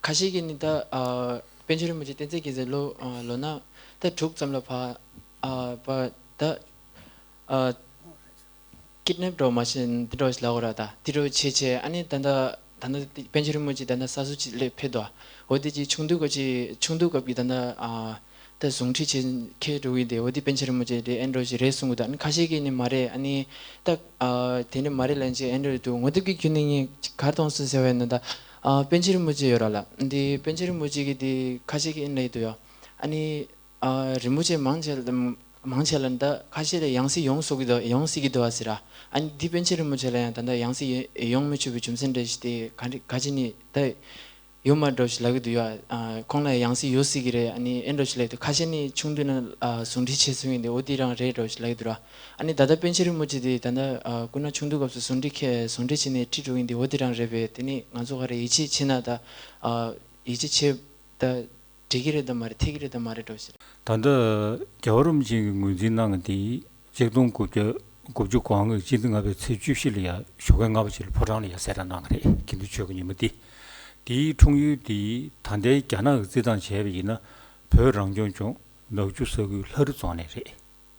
ཁ་ཤས་ཀྱིས་ནི་ད་ཨ་པཎ་ཆེན་རིན་པོ་ཆེ་བསྟན་འཛིན་རྒྱལ་མཚན་ལོ་ཨ་ལོ་ན་ད་དྲུག་ཙམ་ལ་ཕ་ཨ་ཕ་ད་ཨ། ཀིཌ་ནེབ་འདྲ་བོ་མ་བྱས་འདི་འདྲ་བོ་ཞིག་ལབ་དགོས་རེད། ད་འདི་འདྲ་བོ་བྱས་བྱས་ཨ་ནི་ད་ལྟ་ད་ལྟ་པཎ་ཆེན་རིན་པོ་ཆེ་ད་ལྟ་གསར་བཟོ་ཅིག་སླེབས་ཕེབས་འདུག་འོ་དེ་ཅིག་ཆུང་དུས་སྐབས་ཅིག་ཆུང་དུས་སྐབས་ཀྱི་ད་ལྟ་ཨ་ད་ཟུང་འབྲེལ་བྱེད་མཁན་འགྲོ་གི་འདུག་འོ་དེ་པཎ་ཆེན་རིན་པོ་ཆེ་རེད་ཨེ་འདྲ་བོ་ཞིག་རེད་གསུང་གི་འདུག་ཨ་ནི་ཁ་ཤས་ཀྱིས་ནི་མ་རེད། ཨ་ནི་ད་ཨ་དེ་ནི་མ་རེད་ལབ་ཅིག་ཨེ་འདྲ་བོ་འདུག་ངོ་དེབ་ཀྱི་བརྒྱུད་ནས་ངས་ཅིག་ག་རེ་མཐོང་སོང་ཟེར་བ་ཡིན་ན་ད་ཨ་པཎ་ཆེན་རིན་པོ་ཆེ་ཡོད་ར་ལ་འདི་པཎ་ཆེན་རིན་པོ་ཆེ་གི་དེ་ཁ་ཤས་ཀྱིས་ཨེ་ལབ་འདུག་ཡ། ཨ་ནི། ཨ་རིན་པོ་ཆེ་མང་ཆེ་ལ་མང་ཆེ་ལ་ད་ཁ་ཤས་ལ་ཡང་སྲིད་ཡོང་སྲོལ་གྱི་འདུག་ཡོང་སྲིད་ཀྱི་འདུག་ཨ་ཟེར་ར། ཨ་ནི་འདི་པཎ་ཆེན་རིན་པོ་ཆེ་ལ་ཡང་ད་ལྟ་ཡང་སྲིད་ཡོང་མི་ཆོག་པའི་རྒྱུ་མཚན་འདྲ་ཞིག་དེ་ག་འདྲ་ག་ཅི་ནས་ད་ཡོད་མ་འགྲོ་ཞིག་ལབ་ཀྱི་འདུག་ཡ། ཨ་ཁོང་ལ་ཡང་སྲིད་ཡོད་སྲིད་ཀྱི་རེད། ཨ་ནི་ཨེ་འགྲོ་ཞིག་ལབ་ཀྱི་འདུག་ཁ་ཤས་ནི་ཆུང་དུས་ན་ཨ་ཟུང་འབྲེལ་བྱས་སོང་ཡིན་ཏེ་འོ་དེ་རང་རེད་འགྲོ་ཞིག་ལབ་ཀྱི་འདུག་ར། ཨ་ནི་ད་ལྟ་པཎ་ཆེན་རིན་པོ་ཆེ་དེ་ད་ལྟ་ཨ་སྐུ་ན་ཆུང་དུས་སྐབས་སུ་ཟུང་འབྲེལ་ཁེ་ཟུང་འབྲེལ་བྱས་ནས་ཁྲིད་འགྲོ་ཡིན་ཏེ་འོ་དེ་རང་རེད་པས། དེ་ནི་ང་ཚོ་ག་རེ་ཡིད་ཆེས་བྱེད་ན་ད་ཨ་ཡིད་ཆེས་བྱེད་ད། འགྲིག་གི་རེད་དམ་མ་རེད། འཐད་ཀྱི་རེད་དམ་མ་རེད་འགྲོ་ཞིག་རེད། ད་ལྟ་རྒྱལ་བ་རིན་པོ་ཆེ་གིས་ངོས་འཛིན་གནང་མཁན་དེ་ཆིག་སྟོང་དགུ་བརྒྱ་དགུ་བཅུ་གོ་ལྔ་གི་སྤྱི་ཟླ་ལྔ་པའི་ཚེས་བཅུ་བཞི་ལ་ཡ་ཞོགས་ཀས་སྔ་པོ་ཅིག་ལ་ཕོ་བྲང་ལ་ཡ་གསལ་བསྒྲགས་གནང་གི་རེད། དགེ་འདུན་ཆོས་ཀྱི་ཉི་མ་འདི། དེའི་འཁྲུངས་ཡུལ་དེ་ད་ལྟའི་རྒྱ་ནག་གིས་བརྩི་སྟངས་བྱས་པ་ཡིན་ན་བོད་རང་སྐྱོང་ལྗོངས་ནག་ཆུ་ས་ཁུལ་ལྷ་རི་རྫོང་ནས་རེད།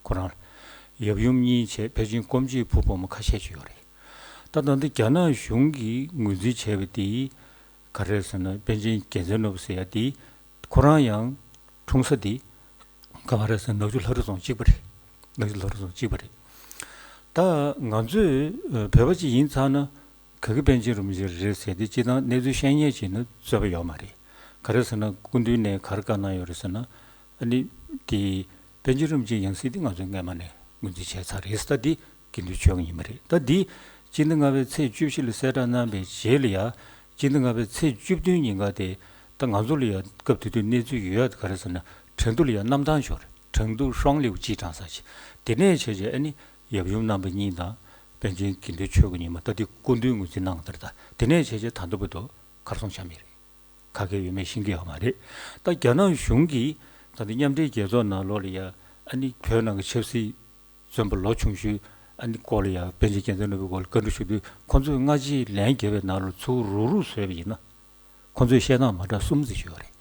ཁོ་རང་ལ་ཡབ་ཡུམ་གཉིས་བྱས་ཕལ་ཆེར་སྐུ་མཆེད་བུ་བུ་མོ་ཁ་ཤས་ཅིག་ཡོད་རེད། ད་ད་ལྟ་རྒྱ་ནག་གཞུང་གིས་ངོས་འཛིན་བྱས་པ་དེ་ག་རེ་རེད་ཟེར་ན་པཎ་ཆེན་རྒྱལ་མཚན་ནོར་བུ་ཟེར་ཡ་དེ་ཁོ་རང་ཡང་འཁྲུངས་ས་དེ་ག་པར་རེད་ཟེར་ན་ནག་ཆུ་ལྷ་རི་རྫོང་གཅིག་པ་རེད། ནག་ཆུ་ལྷ་རི་རྫོང་གཅིག་པ་རེད། ད་ང་ཚོས་བོད་པ་ཅིག་ཡིན་ཚར་ན་ག་གི་པཎ་ཆེན་རིན་པོ་ཆེ་རེད་ཟེར་དེ་སྤྱིར་བཏང་གནས་ཚུལ་ཤེས་མཁན་ཅིག་ན་རྩོད་པ་ཡོད་མ་རེད། ག་རེ་ཟེར་ན་སྐུ་མདུན་ནས་ག་རེ་བཀའ་གནང་ཡོད་རེད་ཟེར་ན། ཨ་ནི་དེ་པཎ་ཆེན་རིན་པོ་ཆེའི་ཡང་སྲིད་དེ་ང་ཚོས་སྔོན་མ་ནས་ངོས་འཛིན་བྱས་ཚར་རེད། ད་འདི་དགེ་འདུན་ཆོས་ཀྱི་ཉི་མ་རེད། ད་འདི་སྤྱི་ཟླ་ལྔ་པའི་ཚེས་བཅུ་བཞི་ལ་གསལ་བསྒྲགས་གནང་པའི་རྗེས་ལ་ཡ་སྤྱི་ཟླ་ལྔ་པའི་ཚེས་བཅུ་བདུན་ཉིན་ཀ་དེ་ད་ང་ཚོ་ལ་ཡ་སྐབས་དེ་དུས་གནས་ཚུལ་ཡོད་ཡ་དེ་ག་རེ་ཟེར་ན་ཁྲེང་ཏུའུ་ལ་ཡ་གནམ་ཐང་ཤོར་རེད། ཁྲེང་ཏུའུ་ཧྲོང་ལིའུ་ཅི་ཀྲང་ས་ཆེ། དེ་ནས་བྱས་རྗེས་ཨ་ནི་ཡབ་ཡུམ་རྣམ་པ་གཉིས་དང་པཎ་ཆེན་དགེ་འདུན་ཆོས་ཀྱི་ཉི་མ་ད་འདི་སྐུ་མདུན་ངོས་འཛིན་གནང་གི་རེད། ད་དེ་ནས་བྱས་རྗེས་ད་ལྟ་བར་དུ་གར་སོང་ཆ་མེད་རེད། ག་གེ་ཡོད་མེད་ཤེས་ཀྱི་ཡོད་མ་རེད། ད་རྒྱ་ནག་གཞུང་གིས་ད་ལྟ་མཉམ་འབྲེལ་རྒྱལ་ཚོགས་ནང་ལོགས་ལ་ཡ་ཨ་ནི་བོད་ནང་གི་ཆབ་སྲིད་བཙོན་པ་ལོ་ཆུང་ཤོས་ ཨ་ནི་སྐོར་ལ་ཡང་པཎ་ཆེན་རྒྱལ་མཚན་ནོར་བུའི་སྐོར་ལ་བཀའ་འདྲི་ཞུ་དུས་ཁོང་ཚོས་སྔ་ཕྱིའི་ལན་བརྒྱབ་པའི་ནང་ལ་ཚུར་རུག་རུག་བཟོས་པ་ཡིན་ན། ཁོང་ཚོས་བཤད་སྟངས་མ་འདྲ་གསུམ་ཙམ་ཞིག་ཡོད་རེད།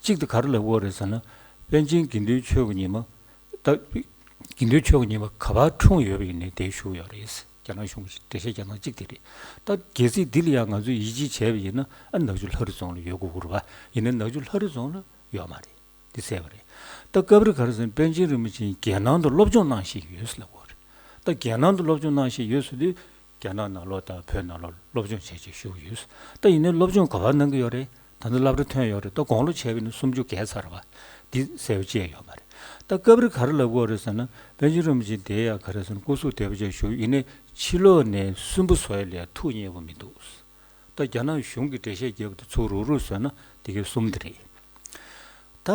གཅིག་དེ་ག་རེ་ལབ་ཀྱི་ཡོད་རེད་ཟེར་ན། པཎ་ཆེན་དགེ་འདུན་ཆོས་ཀྱི་ཉི་མ། ད་དགེ་འདུན་ཆོས་ཀྱི་ཉི་མ་ག་པར་འཁྲུངས་ཡོད་པ་ཡིན་ནའི་དེ་བཞུགས་ཡོད་རེད། རྒྱ་ནག་གཞུང་གིས་འགྲེལ་བཤད་རྒྱག་སྟངས་གཅིག་དེ་རེད། ད་གལ་སྲིད་འདི་ལ་ཡང་ང་ཚོས་ཡིད་ཆེས་བྱས་པ་ཡིན་ན། ཨ་ནག་ཆུ་ལྷ་རི་རྫོང་ལ་ཡོད་དགོས་ཀྱི་རེད་པ། ཡིན་ནའི་ནག་ཆུ་ལྷ་རི་རྫོང་ལ་ཡོད་མ་རེད། འདི་གསལ་པ་རེད། ད་སྐབས་རེ་ག་རེ་ཟེར་ན། པཎ་ཆེན་རིན་པོ་ཆེ་རྒྱལ་ནང་དུ་སློབ་སྦྱོང་གནང་བཞིན་ཡོད་ཟེར་ལབ་ཀྱི་ཡོད་རེད། ད་རྒྱལ་ནང་དུ་སློབ་སྦྱོང་གནང་བཞིན་ཡོད་ཟེར་དུས། རྒྱ་ནག་ནང་ལོགས་དང་བོད་ནང་ལོགས་སློབ་སྦྱོང་བྱས་བྱས་བཞུགས་ཡོད། ད་ཡིན་ནའི་སློབ་སྦྱོང་ག་པར་གནང་གི་ཡོད་རེད། ད་ལྟ་སློབ་གྲྭ་ཐོན་ཡོད་རེད། ད་དགུང་ལོ་བྱས་པ་ཡིན་ན་སུམ་ཅུ་བརྒལ་ཚར་བ། འདི་གསལ་པོ་བཅས་ཡོད་མ་རེད། ད་སྐབས་རེ་ག་རེ་ལབ་ཀྱི་ཡོད་རེད་ཟེར་ན། པཎ་ཆེན་རིན་པོ་ཆེ་དེ་ཡང་ག་རེ་ཟེར་ན། སྐུ་གཟུགས་བདེ་པོ་བྱས་བཞུགས། ཡིན་ནའི་ཕྱི་ལོགས་ནས་སུན་པོ་བཟོ་ཡ་ལ་ཡང་ཐུགས་མཉེས་པོ་མི་འདུག་ད་རྒྱ་ནག་གཞུང་གིས་འགྲེལ་བཤད་བརྒྱབ་པ་དེ་ཚུར་རུག་རུག་བཟོས་ན་དེ་གའི་གསུམ་དེ་རེད། ད་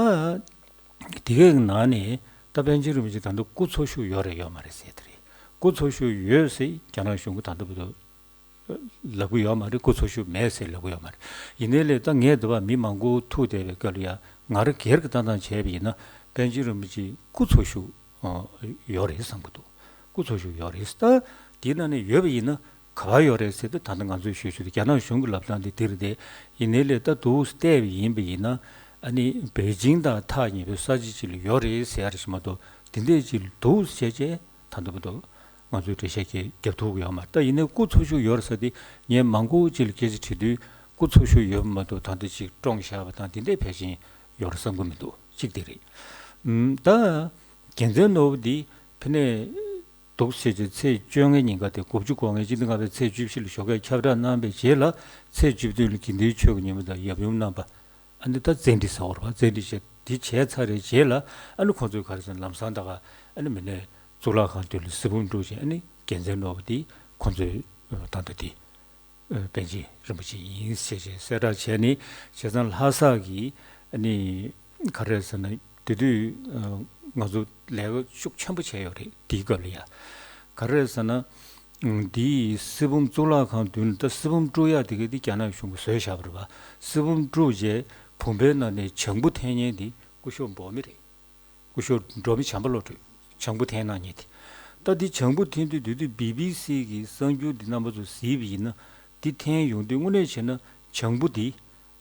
དེ་གའི་ནང་ནས་ད་པཎ་ཆེན་རིན་པོ་ཆེ་ད་དུང་སྐུ་འཚོ་བཞུགས་ཡོད་རེད་ཡོད་མ་རེད་ཟེར་དེ་རེད། སྐུ་འཚོ་བཞུགས་ཡོད་ཟེར་རྒྱ་ནག་གཞུང་གིས་ད་ལྟ་བར་དུ་ལབ་ཀྱི་ཡོད་མ་རེད། སྐུ་འཚོ་བཞུགས་མེད་ཟེར་ལབ་ཀྱི་ཡོད་མ་རེད། ཡིན་ནའི་ལས་ད་ངས་འདི་བར་མི་མང་པོ་ཐུག་བསྡད་པའི་སྐབས་ལ་ཡང་ང་རང་སྒེར་གྱི་ལྟ་སྟངས་བྱས་པ་ཡིན་ན། པཎ་ཆེན་རིན་པོ་ཆེ་སྐུ་འཚོ་བཞུགས་ཡོད་རེད་བསམ་གྱི་འདུག་སྐུ་འཚོ་བཞུགས་ཡོད་རེད། ད་དེའི་ནང་ནས་ཡོད་པ་ཡིན་ན་ག་པར་ཡོད་རེད་ཟེར་དུས། ད་ལྟ་ང་ཚོས་ཞུ་ཞུ་དུས་རྒྱ་ནག་གཞུང་གི་ལབ་སྟངས་དེ་འདི་རེད་དེ། ཡིན་ནའི་ལས་ད་འདུག་སེ་བལྟས་པ་ཡིན་པ་ཡིན་ན། ཨ་ནི་པེ་ཅིང་དང་ཐག་ཉེ་བའི་ས་ཆ་ཅིག་ལ་ཡོད་རེད་ཟེར་ཡ་རེད་ཤག་མ་གཏོགས། དེ་འདྲས་ཅིག་འདུག་སེ་བྱས་བྱས་ད་ལྟ་བར་དུ་ང་ཚོས་འགྲེལ་བཤད་ཀྱི་རྒྱབ་ཐུབ་ཀྱི་ཡོད་མ་རེད། ད་ཡིན་ནའི་སྐུ་འཚོ་བཞུགས་ཡོད་རེད་ཟེར་དེ། ངས་མང་པོ་ཅིག་ལ་སྐད་ཆ་དྲིས་དུས་སྐུ་འཚོ་བཞུགས་ཡོད་པ་མ་གཏོགས་ད་ལྟ་ཅིག་བཀྲོངས་བཞག་པ་དང་དེ་འདྲས་ཕལ་ཆེར་ཡོད་རེད་བསམ་གྱི་མི་འདུག་གཅིག་དེ་རེད། ཨུམ། ད་རྒྱལ་མཚན་ནོར་བུ་འདི་ཕ་ནས་འདུག་སེ་བྱས་ཚེས་བཅོ་ལྔའི་ཉིན་ཀ་དེ། དགུ་བཅུ་གོ་ལྔའི་སྤྱི་ཟླ་ལྔ་པའི་ཚེས་བཅུ་བཞི་ལ་ཞོགས་ཀས་ཁྱབ་བསྒྲགས་གནང་བའི་རྗེས་ལ། ཚེས་བཅུ་བདུན་ལ་དགེ་འདུན་ཆོས་ཀྱི་ཉི་མ་དང་ཡབ་ཡུམ་རྣམ་པ། ཨ་ནི་ད་བཙན་ཁྲིད་ཟེར་བ་རེད་པ། བཙན་ཁྲིད་བྱས། དེ་བྱས་ཚར་བའི་རྗེས་ལ། ཨ་ནི་ཁོང་ཚོས་ག་རེ་ཟེར་ན། ལམ་སང་ད་ག་ཨ་ནི་མི་སྣས་གཙུག་ལག་ཁང་མདུན་ལ་གཟིགས་འབུམ་བསྒྲུབས་བྱས། ཨ་ནི་རྒྱལ་མཚན་ནོར་བུ་དེ་ཁོང་ཚོས་ད་ལྟ་དེ་པཎ་ཆེན་རིན་པོ་ཆེ་ཡིན་ཟེར་བྱས་གསལ་བསྒྲགས་བྱས་ནས། བྱས་ཙང་ལྷ་ས་གི་ཨ་ནི་ག་རེ་ཟེར་ན། དེ་དུས་ང་ཚོ་ལས་ཀ་ཤུགས་ཆེན་པོ་བྱས་ཡོད་རེད། དེའི་སྐབས་ལ་ཡ་ག་རེ་ཟེར་ན། འདིའི་གཟིགས་འབུམ། གཙུག་ལག་ཁང་མདུན་ལ་ད་གཟིགས་འབུམ་དཀྲོལ་ཡག་དེ་ག་དེ་རྒྱ་ནག་གཞུང་གིས་བཟོས་བཞག་པ་རེད་པ། གཟིགས་འབུམ་དཀྲོལ་བྱས་བུམ་པའི་ནང་ནས་བྱང་བུ་འཐེན་མཁན་དེ་སྐུ་ཞབས་འབོག་མི་རེད། སྐུ་ཞབས་འབྲོག་མི་བྱམས་པ་བློ་གྲོས། བྱང་བུ་འཐེན་གནང་མཁན་དེ། ད་འདི་བྱང་བུ་འཐེན་དུས། དེ་དུས་བི་བི་སི་གི་གསར་འགྱུར་འདི་རྣམ་པ་ཚོ་གཟིགས་པ་ཡིན་ན། འདི་འཐེན་ཡོང་དུས་དངོས་གནས་བྱས་ན་བྱང་བུ་འདི།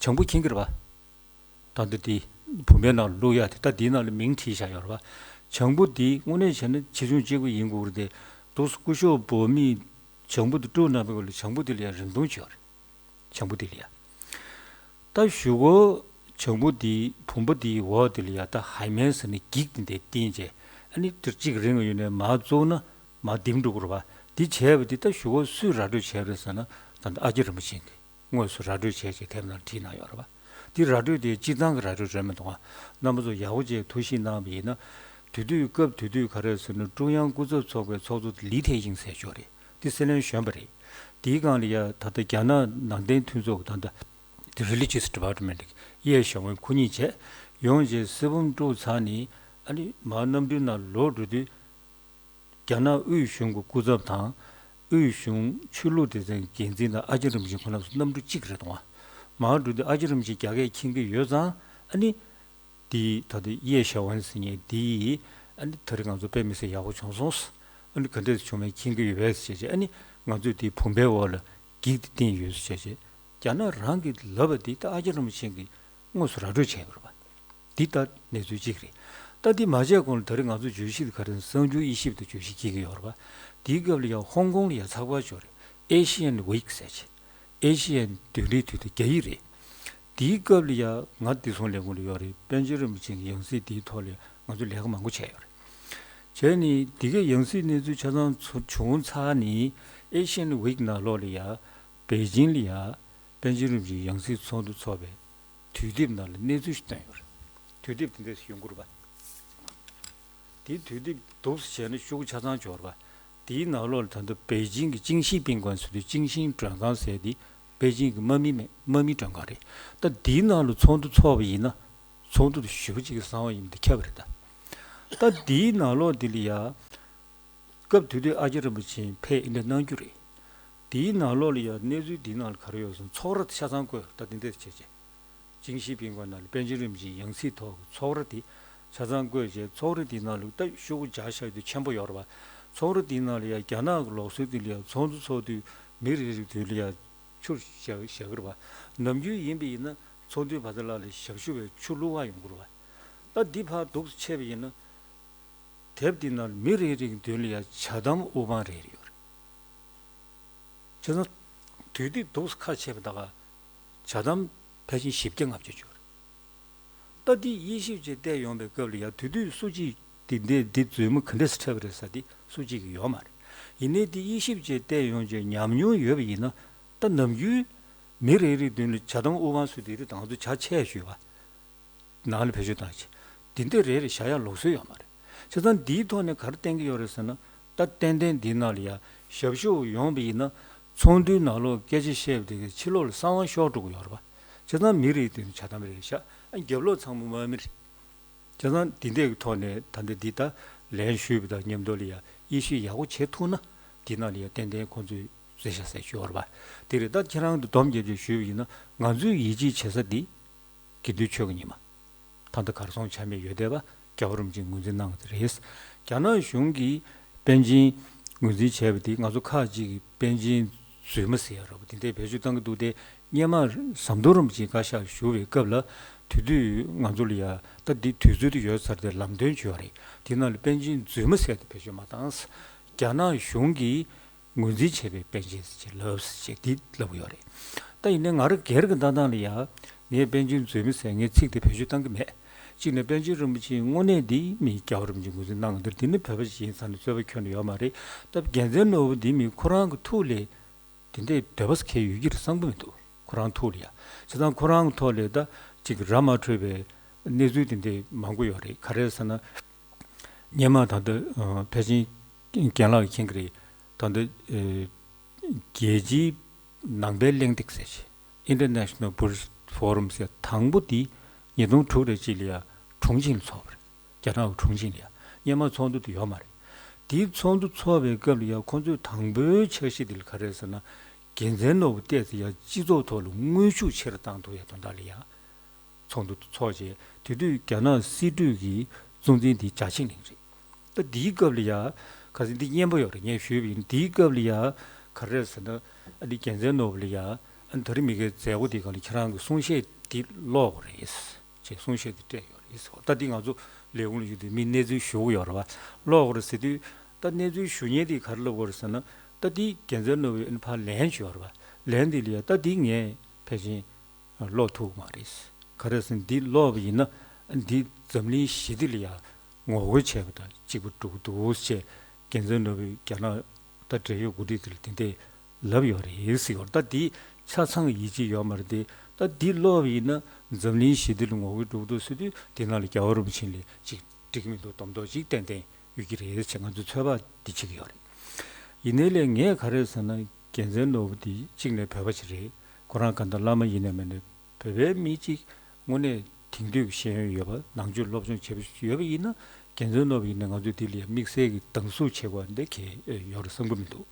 བྱང་བུ་མཁྱེན་གྱི་རེད་པ། ད་ལྟ་དེ་བུམ་པའི་ནང་བླུག་ཡག་དེ། ད་དེའི་ནང་ལ་མིང་བྲིས་བཞག་ཡོད་རེད་པ། བྱང་བུ་དེ་དངོས་གནས་བྱས་ན་ཆེ་ཆུང་གཅིག་པ་ཡིན་དགོས་རེད་དེ། འདུག་སེ་སྐུ་ཞབས་འབོག་མིས་བྱང་བུ་དེ་དཀྲོལ་གནང་བའི་སྐབས་ལ་བྱང་བུ་དེ་ལ་ཡང་རིང་ཐུང་ཅིག་ཡོད་རེད། བྱང་བུ་དེ་ལ་ཡང་། ད་གཞུག་གུ་བྱང་བུ་དེ་བུམ་པ་དེའི་འོག་དེ་ལ་ཡང་ད་ཧའི་མན་ཟེར་ནས་འགྱིག་དེ་འདྲ་བཏིང་བྱས། ཨ་ནི་དེ་གཅིག་རིང་ཡོད་ནས་མར་བཙུགས་ན་མར་ལྡེམ་འགྲོ་གི་རེད་པ། དེ་བྱས་པ་དེ་ད་གཞུག་གུ་སུས་ར་སྤྲོད་བྱས་རེད་ཟེར་ན། ད་ལྟ་ཨ་ཀྱཱ་རིན་པོ་ཆེ་གིས། དངོས་སུ་ར་སྤྲོད་བྱས་བྱས་དེབ་ནང་བྲིས་གནང་ཡོད་རེད་པ། འདི་ར་སྤྲོད་དེ་སྤྱིར་བཏང་གི་ར་སྤྲོད་རེད་མི་འདུག་ཨ། རྣམ་པ་ཚོ་ཡག་པོ་བྱས་ཐུགས་ཞིབ་གནང་བ་ཡིན་ན། དེ་དུས་སྐབས་དེ་དུས་ག་རེ་ཟེར་ན། ཀྲུང་དབྱང་སྐུ་ཚབ་ཚོགས་པའི་ཚོགས་གཙོ་དེ་ལི་ཐའེ་ཡིང་ཟེར་ཅིག་ཡོད་རེད། འདི་སྲིད་བློན་གཞོན་པ་རེད། དེའི་སྒང་ལ་ཡ་ད་ལྟ་རྒྱ་ནག་ནང་བསྟན་མཐུན་ཚོགས་ཀྱི་ད་ལྟ་དེ་Religious Department གི་ཡེ་ཞའོ་ཝུན་ཁོ་གཉིས་བྱས་ཡོང་བྱས་གཟིགས་འབུམ་དཀྲོལ་ཚར་ནས། ཨ་ནི་མར་གནམ་གྲུའི་ནང་ལོག་འགྲོ་དུས། རྒྱ་ནག་དབུས་གཞུང་གི་སྐུ་ཚབ་དང་། དབུས་གཞུང་ཆོས་ལུགས་སྡེ་ཚན་འགན་འཛིན་དང་ཨ་ཀྱཱ་རིན་པོ་ཆེ་ཁོ་རྣམ་ཚོ་གནམ་གྲུ་གཅིག་རེད་འདུག་ཨ། མར་འགྲོ་དུས་ཨ་ཀྱཱ་རིན་པོ་ཆེ་རྒྱ་སྐད་མཁྱེན་གྱི་ཡོད་ཙང་། ཨ་ནི་དེ་ད་ལྟ་ཡེ་ཞའོ་ཝུན་ཟེར་མཁན་དེས། ཨ་ནི་ད་རེས་ང་ཚོ་དཔེ་མི་སྲིད་ཡག་པོ་བྱུང་སོང་། ཨ་ནི་ག་འདྲས་བྱུང་མིན་མཁྱེན་གྱི་ཡོད་པས་ཟེར་བྱས། ཨ་ནི་ང་ཚོས་དེ་བུམ་པའི་འོག་ལ་འགྱིག་དེ་བཏིང་ཡོད་ཟེར་བྱས། རྒྱ་ནག་རང་གིས་ལབ་པ་དེ་ད་ཨ་ཀྱཱ་རིན་པོ་ཆེ་གིས་དངོས་སུ་ར་སྤྲོད་བྱས་པ་རེད་པ། འདི་ལྟར་གནས་ཚུལ་གཅིག་རེད། ད་འདི་མ་བྱས་གོང་ལ་ད་རེས་ང་ཚོ་བརྗོད་གཞི་དེ་ག་རེ་ཟེར་ན། གསར་འགྱུར་དབྱེ་ཞིབ་དང་བརྗོད་གཞི་འཁྱེར་གྱི་ཡོད་རེད་པ། དེའི་སྐབས་ལ་ཡང་ཧོང་ཀོང་ལ་ཡང་ཚགས་པར་ཅིག་ཡོད་རེད། ཨེ་ཤི་ཡན་ཝིག་ཟེར་བྱས། ཨེ་ཤི་ཡན་བདུན་རེའི་དུས་དེབ། རྒྱ་ཡིག་རེད། དེའི་སྐབས་ལ་ཡང་ང་བདེ་སྲུང་ལས་ཁུངས་ལ་ཡོད་རེད། པཎ་ཆེན་རིན་པོ་ཆེ་གི་ཡང་སྲིད་དེའི་ཐོག་ལ་ང་ཚོས་ལས་ཀ་མང་པོ་བྱས་ཡོད་རེད། བྱས་ནས་དེ་གའི་ཡང་སྲིད་གནས་ཚུལ་ཆ་ཚང་ཚུར་བྱུང་ཚར་ནས། ཨེ་ཤི་ཡན་ཝིག་ནང་ལོགས་ལ་ཡང་པེ་ཅིང་ལ་ཡང་པཎ་ཆེན་རིན་པོ་ཆེའི་ཡང་སྲིད་ཚོགས་འདུ་ཚོགས་པའི་དུས་དེབ་ནང་ལ་གནས་ཚུལ་ཞིག་བཏོན་ཡོད་རེད། དུས་དེབ་དེ་འདྲས་ཡོང་གི་རེད་པ། དེའི་དུས་དེབ་འདུག་སེ་བྱས་ན་ཤོག་གུ་ཆ་ཚང་འབྱོར་བ། དེའི་ནང་ལོགས་ལ་ད་ལྟ་པེ་ཅིང་གི་ཅིང་ཤིང་པིན་ཀོན་ཟེར་དུས། ཅིང་ཤིང་མགྲོན་ཁང་ཟེར་དེ་པེ་ཅིང་གི་དམག་མི་མེ་དམག་མི་མགྲོན་ཁང་རེད། ད་དེའི་ནང་ལ་ཚོགས་འདུ་ཚོགས་པ་ཡིན་ན། ཚོགས་འདུ་དེ་ཞེ་པོ་ཅིག་གི་གསང་བ་ཡིན་པ་དེ་ཁྱབ་པ་རེད་ད། ད་དེའི་ནང་ལོགས་དེ་ལ་ཡ། སྐབས་དེ་དུས་ཨ་ཀྱཱ་རིན་པོ་ཆེ་ཕེབས་ཨེ་འདྲ་གནང་རྒྱུ་རེད། དེའི་ནང་ལོགས་ལ་ཡང་གནས་ཚུལ་འདིའི་ནང་ལ་ག་རེ་ཡོད་ཟེར་ན། ཚོགས་ར་དེ་ཆ་ཚང་བཀོད། ད་དེ་འདྲས་བྱས་བྱས། ཅིང་ཤིང་པིན་ཀོན་ནང་ལ་པཎ་ཆེན་རིན་པོ་ཆེའི་ཡང་སྲིད་ཐོག་གི་ཚོགས་ར་དེ་ཆ་ཚང་བཀོད་བྱས། ཚོགས་ར་དེའི་ནང་ལ་ད་ཤོག་གུ་རྒྱག་བཞག་དུས་ཆེན་པོ་ཡོད་རེད་པ། ཚོང་ར་དེའི་ནང་ལ་ཡ་རྒྱ་ནག་གི་ལུགས་སྲོལ་དེ་ལ་ཡ་ཚོགས་འདུ་ཚོགས་དུས་མི་རེ་རེ་མདུན་ལ་ཡ་ཆུ་བཞག་བཞག་གི་རེད་པ། ནམ་རྒྱུན་ཡིན་པ་ཡིན་ན་ཚོགས་འདུའི་བར་མཚམས་ལ་ལ་ཞབས་ཞུ་བས་ཆུ་བླུག་པར་ཡོང་གི་རེད་པ། ད་འདི་ཕར་འདུག་སེ་ཆས་པ་ཡིན་ན། དེབ་འདི་ནང་མི་རེ་རེའི་མདུན་ལ་ཡ་ཇ་དམ་དབུ་འཕང་རེ་རེ་ཡོད་རེད། བྱས་ཙང་། དུས་དེབ་འདུག་སེ་ཁ་ཕྱེ་བ་ད་ག་ཇ་དམ་ཕལ་ཆེར་བཞི་བརྒྱ་ལྔ་བརྒྱ་ཅིག་ཡོད་རེད། ད་འདི་དབྱེ་ཞིབ་ཅིག་བལྟས་ཡོང་པའི་སྐབས་ལ་ཡ་དེ་དུས་སུ་གཅིག་འདི་འདི་འདི་མཛུབ་མོ་ག་འདྲས་སེ་འཕྲད་པ་རེད་ཟེར་དེ་སུ་གཅིག་གི་ཡོད་མ་རེད། ཡིན་ནའི་འདི་དབྱེ་ཞིབ་ཅིག་བལྟས་ཡོང་བྱས་ཉམས་མྱོང་ཡོད་པ་ཡིན་ན། ད་ནམ་རྒྱུན་མི་རེ་རེའི་མདུན་ལ་ཇ་དམ་དབུ་འཕང་སུ་དེ་རིགས་དང་ཚོ་ཇ་ཆས་ཞུས་པ། ནང་ལ་བེད་སྤྱོད་བཏང་ཆེ། འདི་འདྲ་རེ་རེ་བཞག་ཡ་ལུགས་སྲོལ་ཡོད་མ་རེད། བྱས་ཙང་འདིའི་ཐོག་ནས་ག་རེ་བསྟན་གྱི་ཡོད་རེད་ཟེར་ན། ད་ཏན་ཏན་འདིའི་ནང་ལ་ཡ་ཞབས་ཞུ་ཡོང་བ་ཡིན་ན། ཚོགས་འདུའི་ནང་ལོགས་སྐད་ཆ་བཤད་པ་དེ་གི་ཕྱི་ལོགས་ལ་གསང་བ་ཤོར་འགྲོ་གི་ཡོད་རེད་པ། བྱས་ཙང་མི་རེའི་མདུན་ཇ་དམ་རེ་བཞག་ཨ་རྒྱབ་ལོགས་ཚང་མ་དམག་མི་རེད། བྱས་ཙང་འདི་འདྲའི་གི་ཐོག་ནས་ད་ལྟ་འདི་ད་ལན་ཞུས་པ་དང་མཉམ་དུ་ལ་ཡ་དབྱེ་ཞིབ་ཡག་པོ་བྱེད་ཐུབ་ན། འདི་ནང་ལ་ཡ་ཏན་ཏན་ཁོང་ཚོས་རྩོད་བཤད་ཟེར་ཞུ་བ་རེད་པ། དེ་རེད། ད་ཁྱེད་རང་གི་སྡོམ་རྒྱབ་བྱས་ཞུས་པ་ཡིན་ན། ང་ཚོའི་ཡིད་ཆེས་བྱེད་ས་འདི། དགེ་འདུན་ཆོས་ཀྱི་ཉི་མ། ད་ལྟ་གར་སོང་ཆ་མེད་ཡོད་བསྡད་པ། རྒྱལ་བ་རིན་པོ་ཆེས་ངོས་འཛིན་གནང་གི་རེད། རྒྱ་ནག་གཞུང་གིས་པཎ་ཆེན་ངོས་འཛིན་བྱས་པ་དེ་ང་ཚོ་ཁག་ཅིག་གིས་པཎ་ཆེན་རྫུན་མ་ཟེར་ཡ་རེད་པ། དེ་འདྲའི་བེད་སྤྱོད་བཏང་གི་འདུག་སྟེ། སྔོན་མ་ཟམ་གདོང་རིན་པོ་ཆེ་བཀའ་ཤག་བཞུགས་པའི་སྐབས་ལ། དེ་དུས་ང་ཚོ་ལ་ཡ་ད་འདི་དུས་ཚོད་དེ་ཡོལ་ཚར་ཏེ་ལམ་སྟོན་བྱས་པ་རེད། དེ་ནང་ལ་པཎ་ཆེན་རྫུན་མ་ཟེར་དེ་བེད་སྤྱོད་མ་བཏང་། རྒྱ་ནག་གཞུང་གིས་ངོས་འཛིན་བྱས་པའི་པཎ་ཆེན་ཟེར་ཅིག་ལབ་ཟེར་ཅིག་འདི་ལབ་ཀྱི་ཡོད་རེད། ད་ཡིན་ནའི་ང་རང་སྒེར་གྱི་ལྟ་སྟངས་ལ་ཡ། ངས་པཎ་ཆེན་རྫུན་མ་ཟེར་ངས་ཚིག་དེ་བེད་སྤྱོད་བཏང་གི་མེད། གཅིག་ནས་པཎ་ཆེན་རིན་པོ་ཆེའི་དངོས་གནས་འདི་མི་རྒྱལ་བ་རིན་པོ་ཆེས་ངོས་འཛིན་གནང་གི་འདུག་འདི་ནི་བོད་པ་ཞིག་ཡིན་ཙང་ནས་རྩོད་པ་ཁྱོན་ནས་ཡོད་མ་རེད། ད་རྒྱལ་མཚན་ནོར་བུ་འདི་མི་ཁོ་རང་གི་ཐུགས་ལ་དེ་འདྲའི་འདོད་པ་གང་ཡོད་ཀྱི་རེད་བསམ་གྱི་མི་འདུག་ཁོ་རང་ཐུགས་ལ་ཡ། བྱས་ཙང་ཁོ་རང་གི་ཐོག་ལ་ད་ཅིག་ར་མ་འཕྲོད་པའི་གནས་ཚུལ་དེ་འདྲའི་མང་པོ་ཡོད་རེད། ག་རེ་ཟེར་ན། སྔོན་མ་ད་ལྟ་ཕལ་ཆེར་རྒན་ལགས་མཁྱེན་གྱི་རེད། ད་ལྟ་རྒྱལ་སྤྱིའི་ནང་པའི་གླེང་སྟེགས་ཟེར་ཞིག International Buddhist Forum ཟེར་དང་པོ་དེ་ཉིས་སྟོང་དྲུག་རེ་གཅིག་ལ་ཡ་ཁྲུང་ཆིང་ལ་ཚོགས་པ་རེད། རྒྱ་ནག་གི་ཁྲུང་ཆིང་ལ་ཡ། སྔོན་མ་ཚོགས་འདུ་དེ་ཡོད་མ་རེད། དེའི་ཚོགས་འདུ་ཚོགས་པའི་སྐབས་ལ་ཡ་ཁོང་ཚོས་དང་པོའི་འཆར་གཞི་དེ་ལ་ག་རེ་ཟེར་ན། རྒྱལ་མཚན་ནོར་བུ་བལྟས་ཚེ་ཡ་སྤྱི་ཚོགས་ཐོག་ལ་དངོས་ཤུགས་ཆེ་རུ་བཏང་ཐུབ་ཡ་དོན་དག་ལ་ཡ། ཚོགས་འདུ་ཚོགས་རྗེས་དེ་དུས་རྒྱ་ནག་སྲིད་གྲོས་ཀྱི་གཙོ་འཛིན་དེ་ཅཱ་ཆིང་ལིང་རེད། ད་འདིའི་སྐབས་ལ་ཡ། ཁ་སང་འདི་སྙན་པོ་ཡོད་རེད། ངས་ཞུས་པ་ཡིན། འདིའི་སྐབས་ལ་ཡ། ག་རེ་རེད་ཟེར་ན། ཨ་ནི་རྒྱལ་མཚན་ནོར་བུ་ལ་ཡ། ཨ་ནི་ད་རེས་མི་ཁའི་མཛད་སྒོ་འདིའི་སྒང་ལ་ཁྱེད་རང་གི་གསུང་བཤད་འདི་ཀློག་དགོས་རེད། ཅེས་གསུང་བཤད་འདི་སྤྲད་ཡོད་རེད་ཟེར། ད་འདི་ང་ཚོ་ལས་ཁུངས་ལ་ཡོད་དུས་མི་གནས་ཚུལ་ཞུ་གི་ཡོད་རེད་པ། ཀློག་དགོས་རེད་ཟེར་དུས། ད་གནས་ཚུལ་ཞུ་མཁན་འདིས་ག་རེ་ལབ་དགོས་རེད་ཟེར་ན། ད་འདི་རྒྱལ་མཚན་ནོར་བུས་ཨ་ནི་ཕར་ལན་ཞུས་ཡོད་རེད་པ། ལན་འདི་ལ་ཡ། ད་འདི་ངས་ཕལ་ཆེར་ཀློག་ཐུབ་ཀྱི་མ་རེད། ག་རེ་ཟེར་ན་འདི་ཀློག་པ་ཡིན་ན་འདི་འཛམ་གླིང་ཞི་བདེ་ལ་ཡང་ངོ་རྒོལ་བྱས་པ་དང་གཅིག་པ་འགྲོ་གི་འདུག་ཅེས་རྒྱལ་མཚན་ནོར་བུས་རྒྱ་ནག་ད་འབྲེལ་ཡོད་འགོ་ཁྲིད་དེ་ལ་དེ་འདྲས་ལབ་ཡོད་རེད་ཟེར་བ། ད་འདི་ཆ་ཚང་ཡིད་ཆེས་ཡོད་མ་རེད་དེ། ད་འདི་ཀློག་པ་ཡིན་ན་འཛམ་གླིང་ཞི་བདེ་ལ་ངོ་རྒོལ་འགྲོ་གི་འདུག་ཟེར་དུས་དེ་ནང་ལ་རྒྱལ་བ་རིན་པོ་ཆེ་ལ་ཅིག་འགྲིག་གི་མི་འདུག་སྡོམ་ཐོག་ཅིག་ཏན་ཏན་ཡོད་ཀྱི་རེད་ཅེས་ང་ཚོས་ཚོད་དཔག་འདི་བྱེད་ཀྱི་ཡོད་རེད། ཡིན་ནའི་ལས་ངས་ག་རེ་ཟེར་ན། རྒྱལ་མཚན་ནོར་བུ་འདི་གཅིག་ནས་བོད་པ་ཞིག་རེད། ཁོ་རང་གང་ལྟར་བླ་མ་ཡིན་ནའི་མིན་ནའི་བོད་པའི་མི་གཅིག་དངོས་གནས་དེང་དུས་ཀྱི་ཤེས་ཡོན་ཡོད་པ། ནང་ཆོས་སློབ་སྦྱོང་བྱས་པ་ཞིག་ཡོད་པ་ཡིན་ན། རྒྱལ་མཚན་ནོར་བུ་ཡིན་ནའི་ང་ཚོས་འདི་ལ་དམིགས་བསལ་གྱི་སྡང་ཟུག་བྱེད་དགོས་པ་འདི་གལ་ཡོད་རེད་བསམ་གྱི་མི་འདུག་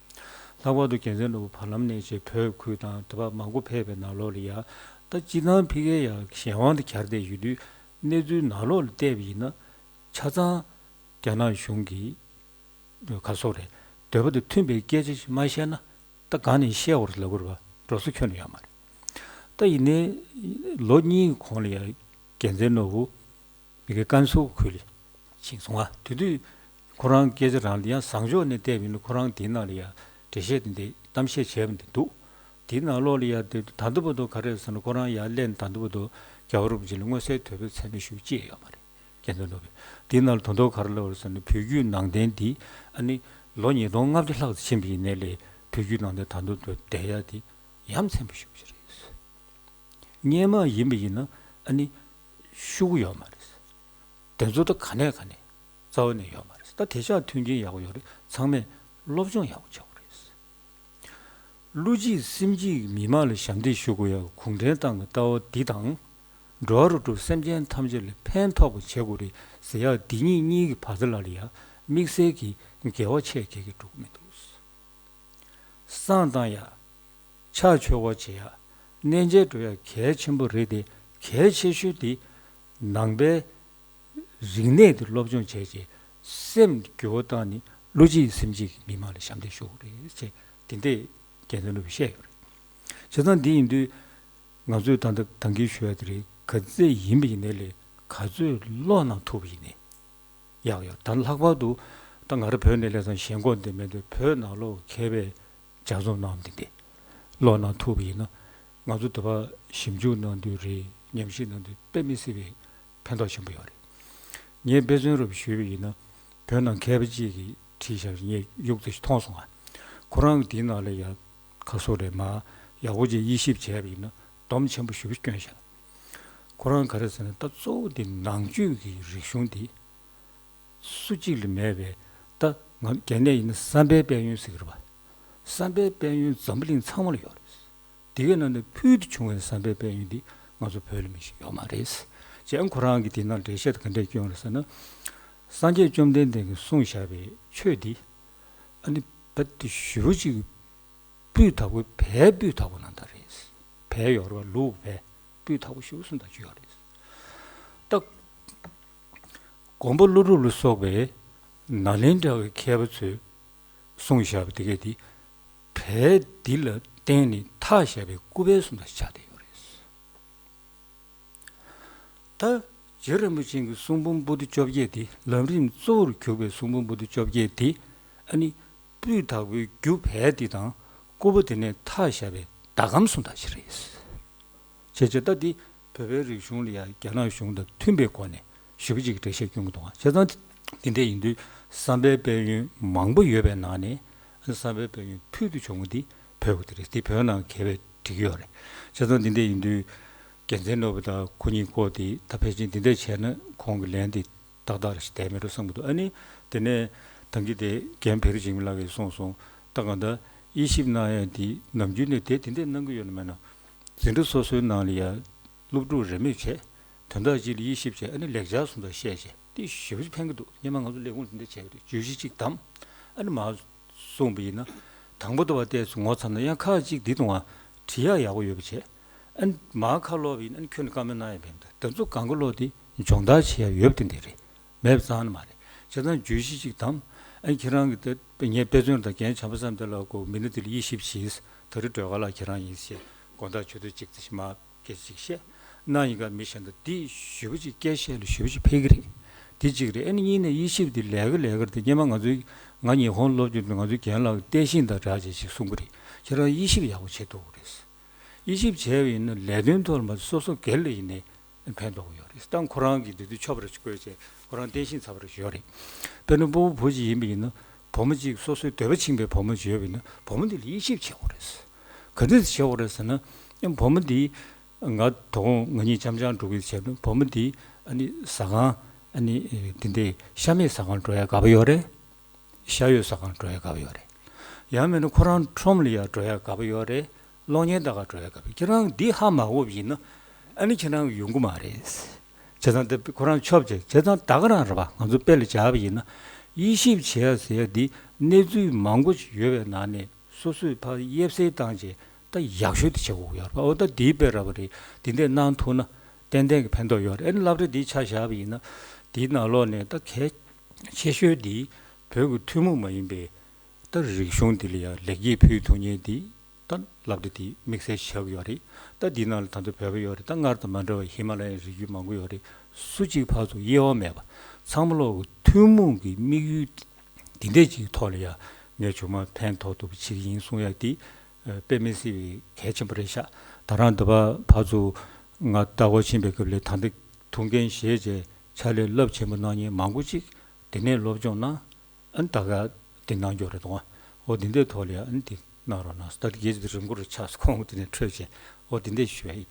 ལྷག་པར་དུ་རྒྱལ་མཚན་ནོར་བུ་བར་ལམ་ནས་བྱས་བོད་ཁུལ་དང་དེ་བ་མང་པོ་ཕེབས་པའི་ནང་ལོགས་ལ་ཡ། ད་སྤྱིར་བཏང་ཕ་གིར་ཡ་གཞན་དབང་དུ་གྱར་བསྡད་ཡོད་དུས་གནས་ཚུལ་ནང་ལོགས་ལ་བལྟས་པ་ཡིན་ན། ཆ་ཚང་རྒྱ་ནག་གཞུང་གིས་ག་སོག་རེད། འདོད་པ་དང་མཐུན་པའི་སྐད་ཆ་ཞིག་མ་བཤད་ན། ད་གང་ནས་བཤད་འོར་ལབ་དགོས་རེད་པ། འགྲོ་ས་ཁྱོན་ནས་ཡོད་མ་རེད། ད་ཡིན་ནའི་ལོ་གཉིས་ཀྱི་གོང་ལ་ཡ་རྒྱལ་མཚན་ནོར་བུ་མི་གའི་ཀན་སུའུ་ཁུལ་ལ་ཕྱིན་སོང་ང་། དེ་དུས་ཁོ་རང་སྐད་ཆ་རང་ལ་ཡང་བཟང་ཕྱོགས་ནས་བལྟས་པ་ཡིན་ན་ཁོ་རང་དེའི་ནང་ལ་ཡ་འགྲེལ་བཤད་དེ་འདྲའི་གཏམ་བཤད་བྱས་པ་འདི་འདུག་དེའི་ནང་ལོགས་ལ་ཡ་དེ་ད་ལྟ་བར་དུ་ག་རེ་ཟེར་ན། ཁོ་རང་ཡར་སླེབས་ད་ལྟ་བར་དུ་རྒྱལ་བ་རིན་པོ་ཆེ་ལ་མངོན་གསལ་དོད་པོའི་མཚན་སྨད་ཞུ་ཅི་ཡང་ཡོད་མ་རེད། རྒྱལ་མཚན་ནོར་བུས་དེའི་ནང་ལ་དོན་དག་ག་རེ་ལབ་པ་རེད་ཟེར་ན། བོད་བརྒྱུད་ནང་བསྟན་འདི་ཨ་ནི་ལོ་ཉིས་སྟོང་ལྔ་བརྒྱ་ལྷག་ཙམ་ཕྱིན་པ་ཡིན་ནའི་ལས་བོད་བརྒྱུད་ནང་བསྟན་ད་དུང་བསྡད་ཡ་དེ་ཡ་མཚན་པོ་ཞེ་པོ་ཅིག་རེད། སྔོན་མ་ཡིན་པ་ཡིན་ན་ཨ་ནི་ཤོར་གྱི་ཡོད་མ་རེད། དེ་ཚོ་ད་ག་ནས་ག་ནས་རྩ་བ་ནས་ཡོད་མ་རེད། ད་དེང་སང་མཐུན་རྐྱེན་ཡག་པོ་ཡོད་རེད། ཚང་མས་སློབ་སྦྱོང་ཡག་པོ་བྱེད་དགོས་རེད། ཀླུ་གཅིག་སེམས་གཅིག་མི་མང་ལ་ཞབས་འདེགས་ཞུ་དགོས་ཡ་གུང་ཁྲན་ཏང་གི་ལྟ་བ་འདི་དང་། འགྲོ་བ་རིགས་དྲུག་སེམས་ཅན་ཐམས་ཅད་ལ་ཕན་ཐོགས་པ་བྱེད་དགོས་རེད་ཟེར་ཡ་འདི་གཉིས་གཉིས་ཀྱི་བར་མཚམས་ལ་ལ་ཡ་དམིགས་བསལ་གྱི་འགལ་བ་ཆེ་གེ་གེ་འགྲོ་གི་མི་འདུག་བསང་བཏང་ཡ། ཕྱག་མཆོད་པ་བྱེད་ཡ། གནས་མཇལ་འགྲོ་ཡ་གལ་ཆེན་པོ་རེད་དེ། གལ་ཆེ་ཤོས་དེ་ནང་པའི་རིག་གནས་དེ་སློབ་སྦྱོང་བྱས་རྗེས་སེམས་འགྱུར་བ་བཏང་ནས་ བློ་གཅིག་སེམས་གཅིག་མི་མང་ལ་ཞབས་འདེགས་ཞུ་དགོས་རེད་ཅེས་དེ་འདྲས་རྒྱལ་མཚན་སློབ་དཔོན་བཤད་ཡོད་རེད། བྱས་ཙང་འདི་ཡིན་དུས་ང་ཚོས་ད་ལྟ་ད་གིན་ཞུ་ཡ་དེ་རེད། ག་ཚད་ཡིན་པ་ཡིན་ནའི་ལས་ག་ཚོད་ཀློག་གནང་ཐུབ་པ་ཡིན་ནའི་ཡག་ཡོད། ད་ལྷག་པར་དུ་ད་ང་རང་བོད་ནས་སླེབས་ཙང་ཞེན་ཁོག་འདི་མེད་དུས་བོད་ནང་ལོགས་མཁས་པའི་ལྗགས་རྩོམ་གནང་འདི་འདི་ཀློག་གནང་ཐུབ་པ་ཡིན་ན་ང་ཚོ་འདི་བར་ཞིབ་འཇུག་གནང་དུས་རེད། ཉམས་ཞིབ་གནང་དུས་དཔེ་མི་སྲིད་པའི་ཕན་ཐོགས་ཆེན་པོ་ཡོད་རེད། ངས་དཔེ་མཚོན་རུ་ཞུས་པ་ཡིན་ན་བོད་ནང་མཁས་པ་གཅིག་གིས་བྲིས་བཞག་པ་ངས་ཡུག་ཙམ་ཞིག་མཐོང་སོང་ང་། ཁོ་རང་གི་དེའི་ནང་ལ་ཡ་ཁ་སོ་རེད་མ་ཡག་པོ་ཅིག་དབྱེ་ཞིབ་བྱས་པ་ཡིན་ན་སྡོམ་ཆེན་པོ་ཞེ་པོ་བསྐྱོན་བཞག་ཁོ་རང་ག་རེ་ཟེར་ན་ད་གཙོ་བོ་དེ་ནང་ཆོས་ཀྱི་རིག་གཞུང་དེ་སུ་གཅིག་ལ་མེད་པའི་ད་ང་རྒན་ནས་ཡིན་ན་བསམ་པའི་དཔལ་ཡོན་ཟེར་གི་རེད་པ། བསམ་པའི་དཔལ་ཡོན་འཛམ་བུ་གླིང་ཚང་མ་ལ་ཡོད་རེད། དེ་གའི་ནང་ནས་ཕུལ་དུ་བྱུང་བའི་བསམ་པའི་དཔལ་ཡོན་འདི་ང་ཚོ་བོད་ལ་མི་ཞིག་ཡོད་མ་རེད། ཅེས་ཁོ་རང་གིས་དེ་ནང་འགྲེལ་བཤད་ག་འདྲས་བསྐྱོན་རེད་ཟེར་ན། སངས་རྒྱས་བཅོམ་ལྡན་འདས་ཀྱིས་གསུངས་བཞག་པའི་ཆོས་འདི་ཨ་ནི་བད་དེ་ཞུ་ཅིག་སྤུས་དག་པོ་བས་སྤུས་དག་པོ་ནང་ལྟར་རེད། བས་ཡོད་རེད་པ། ལུགས་བས་སྤུས་དག་པོ་ཞུ་གསུངས་དག་ཅིག་ཡོད་རེད། ད་མགོན་པོ་ཀླུ་སྒྲུབ་ལ་སོགས་པའི་ནཱ་ལེནྡྲ་གི་མཁས་པ་ཚོས་གསུངས་བཞག་པ་དེ་གས་དེ་བས་འདི་ལ་བརྟེན་ནས་ཐག་བཞག་པའི་སྐུར་པའི་གསུང་དང་ཆགས་བསྡད་ཡོད་རེད། ད་རྗེ་རིན་པོ་ཆེ་གི་གསུང་འབུམ་པོ་ཏི་བཅོ་བརྒྱད་དེ་ལམ་རིམ་གཙོ་བོར་གྱུར་པའི་གསུང་འབུམ་པོ་ཏི་བཅོ་བརྒྱད་དེ་ཨ་ནི་སྤུས་དག་པོའི་རྒྱུ་བས་འདི་དང་སྐུར་པ་དེ་ནས་ཐག་བཞག་པའི་ཟླ་གམ་གསུང་དག་ཅིག་རེད། བྱས་བྱས་ད་འདི་བོད་པའི་རིག་གཞུང་ལ་ཡང་རྒྱ་ནག་གཞུང་དང་མཐུན་པའི་སྒོ་ནས་ཞེ་པོ་ཅིག་གི་འགྲེལ་བཤད་སྐྱོན་གྱི་འདུག་ག་བྱས་ཙང་འདི་འདྲ་ཡིན་དུས་བསམ་པའི་དཔལ་ཡོན་མང་པོ་ཡོད་པའི་ནང་ནས་བསམ་པའི་དཔལ་ཡོན་ཕུལ་དུ་བྱུང་བ་འདི་བོད་ཀྱི་དེ་རེད། འདི་བོད་ནང་མཁས་པས་འགྲིག་གི་ཡོད་རེད། བྱས་ཙང་འདི་འདྲ་ཡིན་དུས་རྒྱལ་མཚན་ནོར་བུ་དང་ཁོ་གཉིས་སྐོར་དེ་ད་ཕལ་ཆེར་འདི་འདྲ་བྱས་ན་ཁོང་གི་ལན་དེ་ཏག་ཏག་རེ་ཞིག་བསྡད་མེད་འགྲོ་བསམ་གྱི་འདུག་ཨ་ནི་དེ་ནས་ད་གིན་དེ་རྒན་བེ་རི་འཇིགས་མེད་ལགས་ཀྱིས་གསུངས་སོང་། ད་གང་ལྟར་དབྱེ་ཞིབ་གནང་ཡ་འདི་ནམ་རྒྱུན་ནས་དེ་དེ་འདྲས་གནང་གི་ཡོད་ན་མེད་ན། འཛིན་གྲྭ་སོ་སོའི་ནང་ལ་ཡ་སློབ་ཕྲུག་རེས་མོས་བྱས། དོན་དག་ཅིག་ལ་དབྱེ་ཞིབ་བྱས། ཨ་ནི་ལེགས་སྦྱར་སུམ་རྟགས་བཤད་བྱས། དེ་ཞེ་པོ་ཅིག་ཕན་གྱི་འདུག་སྔོན་མ་ང་ཚོ་ལས་ཁུངས་དེ་འདྲ་བྱས་ཀྱི་རེད། བརྗོད་གཞི་གཅིག་བདམས། ཨ་ནི་མར་གསུངས་པ་ཡིན་ན། དང་པོ་དུ་བ་ཏོག་ཙམ་ངོ་ཚ་ན་ཡང་ཁག་ཅིག་འདི་དང་བ་བྲིས་ཡག་ཡག་པོ་ཡོད་པ་བྱས། ཨ་ནི་མར་ཁ་ལོག་པ་ཡིན་ན་ཨ་ནི་ཁྱོན་ནས་བཀའ་མོལ་གནང་ཡག་མེད་པ་འདུག་དེ་ཚོ་གང་ག་ལོག་དེ་སྦྱོང་བརྡར་བྱེད་ཡག་ཡོད་པ་དེ་འདྲ་རེད། མེད་པ་རྩ་ནས་མ་རེད། བྱས་ཙང་བརྗོད་གཞི་གཅིག་བདམས། ཨ་ནི་ཁྱེད་རང་གི་དེ་ངས་དཔེ་མཚོན་དང་རྒན་བྱམས་པ་བསམ་གཏན་ལགས་སྐོར་མི་སྣ་དེ་ལ་དབྱེ་ཞིབ་བྱས། ད་རེས་སྒྲོལ་དཀར་ལགས་ཁྱེད་རང་ཡིན་ཞེས་དགོང་དག་ཆུ་ཚོད་གཅིག་ཙམ་ཞིག་མར་སྐད་ཆ་ཅིག་བཤད། གནང་ཡིན་ག་མི་གཞན་དག་འདི་ཞེ་པོ་ཅིག་སྐད་བཤད་ལ་ཞེ་པོ་ཅིག་ཕན་གྱི་རེད། འདི་གཅིག་རེད། ཨ་ནི་གཉིས་ནས་དབྱེ་ཞིབ་འདི་ལས་ཀ་ལས་ཀར་དེ་སྔོན་མ་ང་ཚོའི་ང་ཉི་ཧོང་སློབ་སྦྱོང་དུས་ང་ཚོའི་རྒན་ལགས་ཀྱིས་བསྟན་བཤིག་དང་སྦྲགས་བྱས་ཅིག་གསུང་གི་རེད། ཁྱེད་རང་དབྱེ་ཞིབ་ཡག་པོ་བྱེད་ཐུབ་ཀྱི་རེད། དབྱེ་ཞིབ་བྱས་པ་ཡིན་ན་ལས་དོན་ཐོག་ལ་མ་སོ་སོ་སྒེར་ལ་ཡིན་ནའི་ཕན་ཐོགས་ཀྱི་ཡོད་རེད། ད་ཁོ་རང་གིས་འདི་དུས་ཆོབ་ར་ཅིག་བསྐོས་བྱས་ཁོ་རང་བསྟན་བཤིག་ཚར་བ་ར་ཅིག་ཡོད་རེད། དཔེར་ན་སྤོ་བོ་བུ་ཅིག་ཡིན་པ་ཡིན་ན་བུ་མོ་ཅིག་སོ་སོའི་འདོད་པ་འཆིང་བའི་བུ་མོ་ཅིག་ཡོད་པ་ཡིན་ན་བུ་མོ་འདི་ལ་དབྱེ་ཞིབ་བྱེད་དགོས་རེད། ག་འདྲ་བྱེད་དགོས་རེད་ཟེར་ན། ཨེ་བུ་མོ་འདི་ང་དོ་དགོང་ང་གཉིས་འཆམ་འཆམ་འགྲོ་གི་བྱས་ན་བུ་མོ་འདི་ཨ་ནི་ཟ་ཁང་ཨ་ནི་འདི་འདྲའི་ཤ་མེད་ཟ་ཁང་འགྲོ་ཡ་དགའ་པོ་ཡོད་རེད། ཤ་ཡོད་ཟ་ཁང་འགྲོ་ཡ་དགའ་པོ་ཡོད་རེད། ཡང་མིན་ན་ཁོ་རང་ཁྲོམ་ལ་ཡ་འགྲོ་ཡ་དགའ་པོ་ཡོད་རེད། གློག་བརྙན་ལྟ་ག་འགྲོ་ཡ་དགའ་པོ། ཁྱེད་རང་འདི་ཧ་མ་གོ་བ་ཡིན་ན་ཨ་ནི་ཁྱེད་རང་ཡོང་གི་མ་རེད། བྱས་ཙང་དེ་ཁོ་རང་ཆོབ་བྱས། བྱས་ཙང་ད་ག་རང་རེད་པ། ང་ཚོ་དཔེ་ལ་སྦྱར་བ་ཡིན་ན་དབྱེ་ཞིབ་བྱེད་ཡ་ཟེར་ཡ་འདི་གནས་ཚུལ་མང་པོ་ཞིག་ཡོད་པའི་ནང་ནས་སོ་སོས་ཕར་དབྱེ་གསེས་བཏང་བྱས་ད་ཡག་ཤོས་དེ་བྱེད་དགོས་ཀྱི་ཡོད་རེད་པ། འོ་ད་འདིའི་དཔེ་ར་བ་རེད། འདི་འདྲས་གནང་ཐུབ་ན་ཏན་ཏན་གྱི་ཕན་ཐོགས་ཡོད་རེད། ཨ་ནི་སློབ་གྲྭ་འདིའི་ཆ་བཞག་པ་ཡིན་ན་འདིའི་ནང་ལོགས་ནས་ད་གལ་ཆེ་ཤོས་འདི་བོད་ཀྱི་ཐུན་མོང་མ་ཡིན་པའི་ད་རིག་གཞུང་འདི་ལ་ཡང་ལེགས་སྐྱེས་ཕུལ་ཐུབ་མཁན་འདི་ད་སློབ་གྲྭ་འདི་དམིགས་བསལ་ཆགས་ཀྱི་ཡོད་རེད། ད་འདི་ནང་ལ་ད་ལྟ་བོད་པ་ཡོད་རེད། ད་སྔར་དང་མ་འདྲ་བའི་ཧི་མ་ལ་ཡའི་རི་རྒྱུད་མང་པོ་ཡོད་རེད། སུ་གཅིག་ཕར་ཚུར་དབྱེ་བ་མེད་པ་ཚང་མ་ལོག་གི་ཐུན་མོང་གི་དམིགས་ཡུལ་འདི་འདྲས་ཅིག་ཐོག་ལ་ཡང་ངས་བྱུང་མ་ཕན་ཐོགས་ཐུབ་པ་བྱེད་ཀྱི་ཡིན་གསུང་ཡ་འདི་དཔེ་མི་སྲིད་པའི་གལ་ཆེན་པོ་རེད་ཤག་ད་རང་འདི་པ་ཕར་ཚུར་ང་ལྟ་སྐོར་ཕྱིན་པའི་སྐབས་ལ་ད་འདི་ཐུགས་འགན་བཞེས་བྱས་ཕྱག་ལས་རླབས་ཆེན་པོ་གནང་མཁན་མང་པོ་ཅིག་དེ་ནས་སློབ་སྦྱོང་གནང་། ཨ་ནི་ད་ག་དེ་གནང་རྒྱུ་རེད་དོ། འོ་དེ་འདྲའི་ཐོག་ལ་ཡ་ཨ་ནི་དེ་གནང་རོགས་གནང་། ད་དེ་གས་ཅིག་རིང་པོ་རུ་ཆགས་སོང་། ཁོང་དེ་ནས་འཕྲོས་བྱས་འོ་དེ་འདྲས་ཞུ་ཡ་ཡིན།